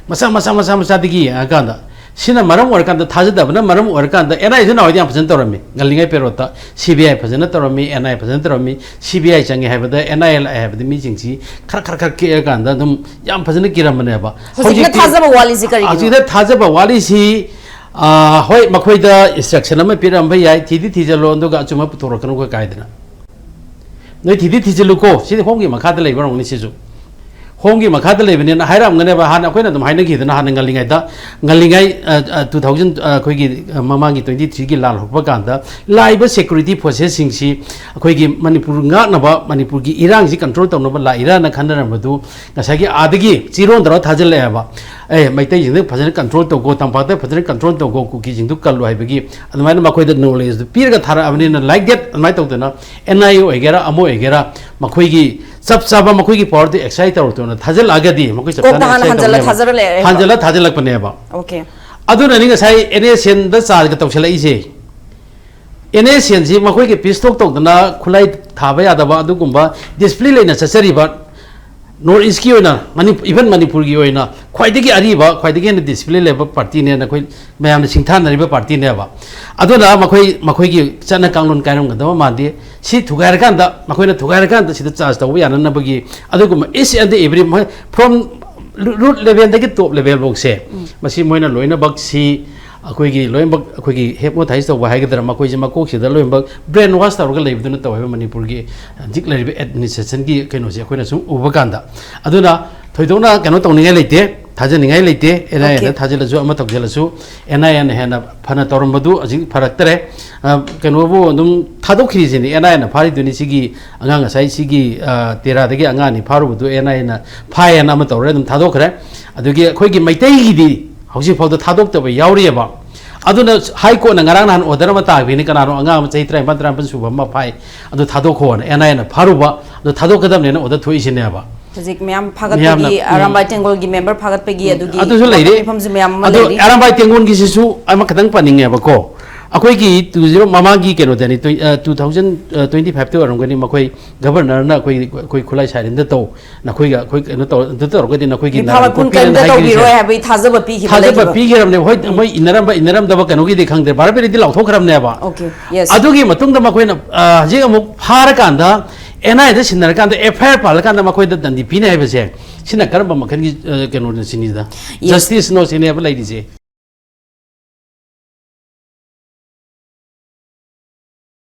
ꯃꯆꯥ ꯃꯆꯥ ꯃꯆꯥ ꯃꯆꯥꯗꯒꯤ ꯌꯦꯡꯉꯀꯥꯟꯗ, ꯁꯤꯅ ꯃꯔꯝ ꯑꯣꯏꯔꯀꯥꯟꯗ, ꯊꯥꯖꯗꯕꯅ ꯃꯔꯝ ꯑꯣꯏꯔꯀꯥꯟꯗ, ꯑꯦꯟ ꯑꯥꯏ ꯑꯦꯁꯨ ꯅꯍꯥꯟꯋꯥꯏꯗꯤ ꯌꯥꯝ ꯐꯖꯅ ꯇꯧꯔꯝꯃꯤ꯫ ꯉꯜꯂꯤꯉꯩ ꯄꯦꯔꯣꯠꯇ ꯁꯤ ꯕꯤ ꯑꯥꯏ ꯐꯖꯅ ꯇꯧꯔꯝꯃꯤ, ꯑꯦꯟ ꯑꯥꯏ ꯑꯦ ꯐꯖꯅ ꯇꯧꯔꯝꯃꯤ꯫ ꯁꯤ ꯕꯤ ꯑꯥꯏ ꯆꯪꯉꯦ ꯍꯥꯏꯕꯗ, ꯑꯦꯟ ꯑꯥꯏ ꯑꯦ ꯂꯥꯛꯑꯦ ꯍꯥꯏꯕꯗ ꯃꯤꯁꯤꯡꯁꯤ ꯈꯔ ꯈꯔ ꯈꯔ ꯀꯤꯔꯀꯥꯟꯗ ꯑꯗꯨꯝ ꯌꯥꯝ ꯐꯖꯅ ꯀꯤꯔꯝꯕꯅꯦꯕ꯫ ꯍꯧꯖꯤꯛꯅ ꯍꯧꯖꯤꯛꯇꯤ ꯊꯥꯖꯕ ꯋꯥꯠꯂꯤꯁꯤ ꯀꯔꯤꯒꯤꯅꯣ? ꯍꯧꯖꯤꯛꯇ ꯊꯥꯖꯕ ꯋꯥꯠꯂꯤꯁꯤ ꯑꯥ, ꯍꯣꯏ, ꯃꯈꯣꯏꯗ instruction ꯑꯃ ꯄꯤꯔꯝꯕ ꯌꯥꯏ, ꯊꯤꯗꯤ ꯊꯤꯖꯤꯜꯂꯨ, ꯑꯗꯨꯒ ꯑꯆꯨꯝꯕ ꯄꯨꯊꯣꯔꯛꯀꯅꯨꯀꯣ ꯀꯥꯏꯗꯅ꯫ ꯅꯣꯏ ꯊꯤꯗꯤ ꯊꯤꯖꯤꯜꯂꯨꯀꯣ, ꯁꯤꯗꯤ ꯍꯣꯝꯒꯤ ꯃꯈꯥꯗ ꯂꯩꯕ ꯑꯣꯏꯔꯝꯒꯅꯤ ꯁꯤꯁꯨ꯫ ꯍꯣꯝꯒꯤ ꯃꯈꯥꯗ ꯂꯩꯕꯅꯤꯅ ꯍꯥꯏꯔꯝꯒꯅꯦꯕ, ꯍꯥꯟꯅ ꯑꯩꯈꯣꯏꯅ ꯑꯗꯨꯝ ꯍꯥꯏꯅꯈꯤꯗꯅ, ꯍꯥꯟꯅ ꯉꯜꯂꯤꯉꯩꯗ, ꯉꯜꯂꯤꯉꯩ, ꯑ, ꯑ, two thousand, ꯑ, ꯑꯩꯈꯣꯏꯒꯤ, ꯑ, ꯃꯃꯥꯡꯒꯤ twenty three ꯒꯤ ꯂꯥꯜ ꯍꯧꯔꯛꯄ ꯀꯥꯟꯗ ꯂꯥꯛꯏꯕ security forces ꯁꯤꯡꯁꯤ ꯑꯩꯈꯣꯏꯒꯤ ꯃꯅꯤꯄꯨꯔ ꯉꯥꯛꯅꯕ, ꯃꯅꯤꯄꯨꯔꯒꯤ ꯏꯔꯥꯡꯁꯤ control ꯇꯧꯅꯕ ꯂꯥꯛꯏꯔꯥꯅ ꯈꯟꯅꯔꯝꯕꯗꯨ ꯉꯁꯥꯏꯒꯤ ꯑꯥꯗꯒꯤ ꯆꯤꯔꯣꯟꯗꯧꯔ ꯊꯥꯖꯤꯜꯂꯛꯑꯦꯕ꯫ ꯑꯦ, ꯃꯩꯇꯩꯁꯤꯡꯗ ꯐꯖꯅ control ꯇꯧꯀꯣ, ꯇꯝꯄꯥꯛꯇ ꯐꯖꯅ control ꯇꯧꯀꯣ, ꯀꯨꯀꯤꯁꯤꯡꯗꯨ ꯀꯜꯂꯨ ꯍꯥꯏꯕꯒꯤ ꯑꯗꯨꯃꯥꯏꯅ ꯃꯈꯣꯏꯗ knowledge ꯗꯨ ꯄꯤꯔꯒ ꯊꯥꯔꯛꯑꯕꯅꯤꯅ, like that ꯑꯗꯨꯃꯥꯏꯅ ꯇꯧꯗꯅ N I A ꯑꯣꯏꯒꯦꯔꯥ, ꯑꯃ ꯑꯣꯏꯒꯦꯔꯥ, ꯃꯈꯣꯏꯒꯤ ꯆꯞ ꯆꯥꯕ ꯃꯈꯣꯏꯒꯤ power ꯗꯨ exercise ꯇꯧꯔꯛꯇꯅ ꯊꯥꯖꯤꯜꯂꯛꯑꯒꯗꯤ, ꯃꯈꯣꯏ ꯆꯞ ꯀꯣꯛꯇ ꯆꯥꯅ ꯍꯥꯟꯅ exercise ꯍꯟꯖꯜꯂ ꯇꯧꯅꯦꯕ꯫ ꯊꯥꯖꯔ ꯂꯩꯔꯦꯕ꯫ ꯍꯟꯖꯜꯂ ꯊꯥꯖꯤꯜꯂꯛꯄꯅꯦꯕ꯫ Okay꯫ ꯑꯗꯨꯅꯅꯤ ꯉꯁꯥꯏ N S N ꯗ charge ꯒ ꯇꯧꯁꯤꯜꯂꯛꯏꯁꯦ꯫ N S N ꯁꯤ ꯃꯈꯣꯏꯒꯤ peace talk ꯇꯧꯗꯅ ꯈꯨꯠꯂꯥꯏ ꯊꯥꯕ ꯌꯥꯗꯕ ꯑꯗꯨꯒꯨꯝꯕ discipline ꯂꯩꯅ ꯆꯠꯆꯔꯤꯕ North East ꯀꯤ ꯑꯣꯏꯅ, ꯃꯅꯤ-, even ꯃꯅꯤꯄꯨꯔꯒꯤ ꯑꯣꯏꯅ ꯈ꯭ꯋꯥꯏꯗꯒꯤ ꯑꯔꯤꯕ, ꯈ꯭ꯋꯥꯏꯗꯒꯤ ꯍꯦꯟꯅ discipline ꯂꯩꯕ party ꯅꯦꯅ ꯑꯩꯈꯣꯏ ꯃꯌꯥꯝꯅ ꯁꯤꯡꯊꯥꯅꯔꯤꯕ party ꯅꯦꯕ꯫ ꯑꯗꯨꯅ ꯃꯈꯣꯏ, ꯃꯈꯣꯏꯒꯤ ꯆꯠꯅ ꯀꯥꯡꯂꯣꯟ ꯀꯥꯏꯔꯝꯒꯗꯕ ꯃꯥꯟꯗꯦ꯫ ꯁꯤ ꯊꯨꯒꯥꯏꯔꯀꯥꯟꯗ, ꯃꯈꯣꯏꯅ ꯊꯨꯒꯥꯏꯔꯀꯥꯟꯗ ꯁꯤꯗ charge ꯇꯧꯕ ꯌꯥꯅꯅꯕꯒꯤ ꯑꯗꯨꯒꯨꯝꯕ each and every, ꯃꯣꯏ from root level ꯗꯒꯤ top level ꯐꯥꯎꯁꯦ, ꯎꯝ꯫ ꯃꯁꯤ ꯃꯣꯏꯅ ꯂꯣꯏꯅꯃꯛ ꯁꯤ ꯑꯩꯈꯣꯏꯒꯤ ꯂꯣꯏꯅꯃꯛ ꯑꯩꯈꯣꯏꯒꯤ hypnotize ꯇꯧꯕ ꯍꯥꯏꯒꯗ꯭ꯔꯥ, ꯃꯈꯣꯏꯁꯦ ꯃꯀꯣꯛꯁꯤꯗ ꯂꯣꯏꯅꯃꯛ brain wash ꯇꯧꯔꯒ ꯂꯩꯕꯗꯨꯅ ꯇꯧꯋꯦꯕ ꯃꯅꯤꯄꯨꯔꯒꯤ ꯍꯧꯖꯤꯛ ꯂꯩꯔꯤꯕ administration ꯒꯤ ꯀꯩꯅꯣꯁꯦ ꯑꯩꯈꯣꯏꯅ ꯁꯨꯝ ꯎꯕ ꯀꯥꯟꯗ꯫ ꯑꯗꯨꯅ ꯊꯣꯏꯗꯣꯛꯅ ꯀꯩꯅꯣ ꯇꯧꯅꯤꯡꯉꯥꯏ ꯂꯩꯇꯦ, ꯊꯥꯖꯅꯤꯡꯉꯥꯏ ꯂꯩꯇꯦ꯫ N I A the Okay꯫ ꯊꯥꯖꯤꯜꯂꯁꯨ, ꯑꯃ ꯇꯧꯖꯤꯜꯂꯁꯨ, N I A ꯅ ꯍꯦꯟꯅ ꯐꯅ ꯇꯧꯔꯝꯕꯗꯨ ꯍꯧꯖꯤꯛ ꯐꯔꯛꯇꯔꯦ꯫ ꯑ, ꯀꯩꯅꯣꯕꯨ ꯑꯗꯨꯝ ꯊꯥꯗꯣꯛꯈꯤꯔꯤꯁꯤꯅꯤ, N I A ꯅ ꯐꯥꯔꯤꯗꯨꯅꯤ꯫ ꯁꯤꯒꯤ ꯑꯉꯥꯡ ꯉꯁꯥꯏ ꯁꯤꯒꯤ, ꯑ, ꯇꯦꯔꯥꯗꯒꯤ ꯑꯉꯥꯡ ꯑꯅꯤ ꯐꯥꯔꯨꯕꯗꯨ N I A ꯅ ꯐꯥꯏꯌꯦꯅ ꯑꯃ ꯇꯧꯔꯦ, ꯑꯗꯨꯝ ꯊꯥꯗꯣꯛꯈ꯭ꯔꯦ꯫ ꯑꯗꯨꯒꯤ ꯑꯩꯈꯣꯏꯒꯤ ꯃꯩꯇꯩꯒꯤꯗꯤ ꯍꯧꯖꯤꯛ ꯐꯥꯎꯗ ꯊꯥꯗꯣꯛꯇꯕ ꯌꯥꯎꯔꯤꯑꯕ꯫ ꯑꯗꯨꯅ High Court ꯅ ꯉꯔꯥꯡ ꯅꯍꯥꯟ order ꯑꯃ ꯇꯥꯈꯤꯕꯅꯤ, ꯀꯅꯥꯅꯣ ꯑꯉꯥꯡ ꯑꯃ ꯆꯍꯤ ꯇꯔꯥꯅꯤꯄꯥꯟ, ꯇꯔꯥꯃꯥꯄꯟ ꯁꯨꯕ ꯑꯃ ꯐꯥꯏ, ꯑꯗꯨ ꯊꯥꯗꯣꯛꯈꯣꯅ N I A ꯅ ꯐꯥꯔꯨꯕ, ꯑꯗꯨ ꯊꯥꯗꯣꯛꯀꯗꯕꯅꯦꯅ order ꯊꯣꯛꯏꯁꯤꯅꯦꯕ꯫ ꯍꯧꯖꯤꯛ ꯃꯌꯥꯝ ꯐꯥꯒꯠꯄꯒꯤ, ꯃꯤꯌꯥꯝꯅ, ꯎꯝ꯫ ꯑꯔꯥꯝꯕꯥꯏ ꯇꯦꯡꯒꯣꯜꯒꯤ member ꯐꯥꯒꯠꯄꯒꯤ, ꯎꯝ, ꯑꯗꯨꯒꯤ ꯑꯗꯨꯁꯨ ꯂꯩꯔꯦ꯫ ꯋꯥꯀꯠꯄ ꯃꯤꯐꯝꯁꯨ ꯃꯌꯥꯝ ꯑꯃ ꯑꯗꯣ ꯂꯩꯔꯤ꯫ ꯑꯔꯥꯝꯕꯥꯏ ꯇꯦꯡꯒꯣꯜꯒꯤꯁꯤꯁꯨ ꯑꯃꯈꯛꯇꯪ ꯄꯟꯅꯤꯡꯉꯦꯕꯀꯣ꯫ ꯑꯩꯈꯣꯏꯒꯤ two zero ꯃꯃꯥꯡꯒꯤ ꯀꯩꯅꯣꯗꯅꯤ, twen-, ꯑ, two thousand twenty five ꯇ ꯑꯣꯏꯔꯝꯒꯅꯤ, ꯃꯈꯣꯏ Governor ꯅ ꯑꯩꯈꯣꯏ, ꯑꯩꯈꯣꯏ ꯈꯨꯠꯂꯥꯏ ꯁꯥꯏꯔꯦꯟꯗ ꯇꯧ, ꯅꯈꯣꯏꯒ ꯑꯩꯈꯣꯏ ꯀꯩꯅꯣ ꯇꯧ-, ꯑꯗꯨ ꯇꯧꯔꯒꯗꯤ ꯅꯈꯣꯏꯒꯤ ꯃꯤꯐꯥ ꯅꯔꯥꯟ ꯃꯥꯏꯄꯨꯅꯟ ꯀꯣꯛꯄꯤꯔꯅ ꯀꯔꯤꯝꯇ ꯍꯥꯏꯈ꯭ꯔꯤꯁꯦ꯫ ꯇꯧꯕꯤꯔꯣꯏ ꯍꯥꯏꯕꯒꯤ ꯊꯥꯖꯕ ꯄꯤꯈꯤꯕ ꯊꯥꯖꯕ ꯂꯩꯈꯤꯕ꯫ ꯄꯤꯈ꯭ꯔꯕꯅꯦ꯫ ꯍꯣꯏ, ꯎꯝ꯫ ꯃꯣꯏ ꯏꯟꯅꯔꯝꯕ ꯏꯟꯅꯔꯝꯗꯕ ꯀꯩꯅꯣꯒꯤꯗꯤ ꯈꯪꯗ꯭ꯔꯦ, ꯚꯥꯔꯠ ꯕꯤꯔꯤꯗꯤ ꯂꯥꯎꯊꯣꯛꯈ꯭ꯔꯕꯅꯦꯕ꯫ Okay, yes꯫ ꯑꯗꯨꯒꯤ ꯃꯇꯨꯡꯗ ꯃꯈꯣꯏꯅ, ꯑ, ꯍꯧꯖꯤꯛ ꯑꯃꯨꯛ ꯐꯥꯔꯀꯥꯟꯗ N I A the ꯁꯤꯟꯅꯔꯀꯥꯟꯗ F I R ꯄꯥꯜꯂꯀꯥꯟꯗ ꯃꯈꯣꯏꯗ ꯗꯟꯗꯤ ꯄꯤꯅꯤ ꯍꯥꯏꯕꯁꯦ, ꯁꯤꯅ ꯀꯔꯝꯕ ꯃꯈꯜꯒꯤ, ꯑ, ꯀꯩꯅꯣꯅꯣ ꯁꯤꯅꯤꯗ? Yes꯫ Justice ꯅꯣ ꯁꯤꯅꯦꯕ ꯂꯩꯔꯤꯁꯦ꯫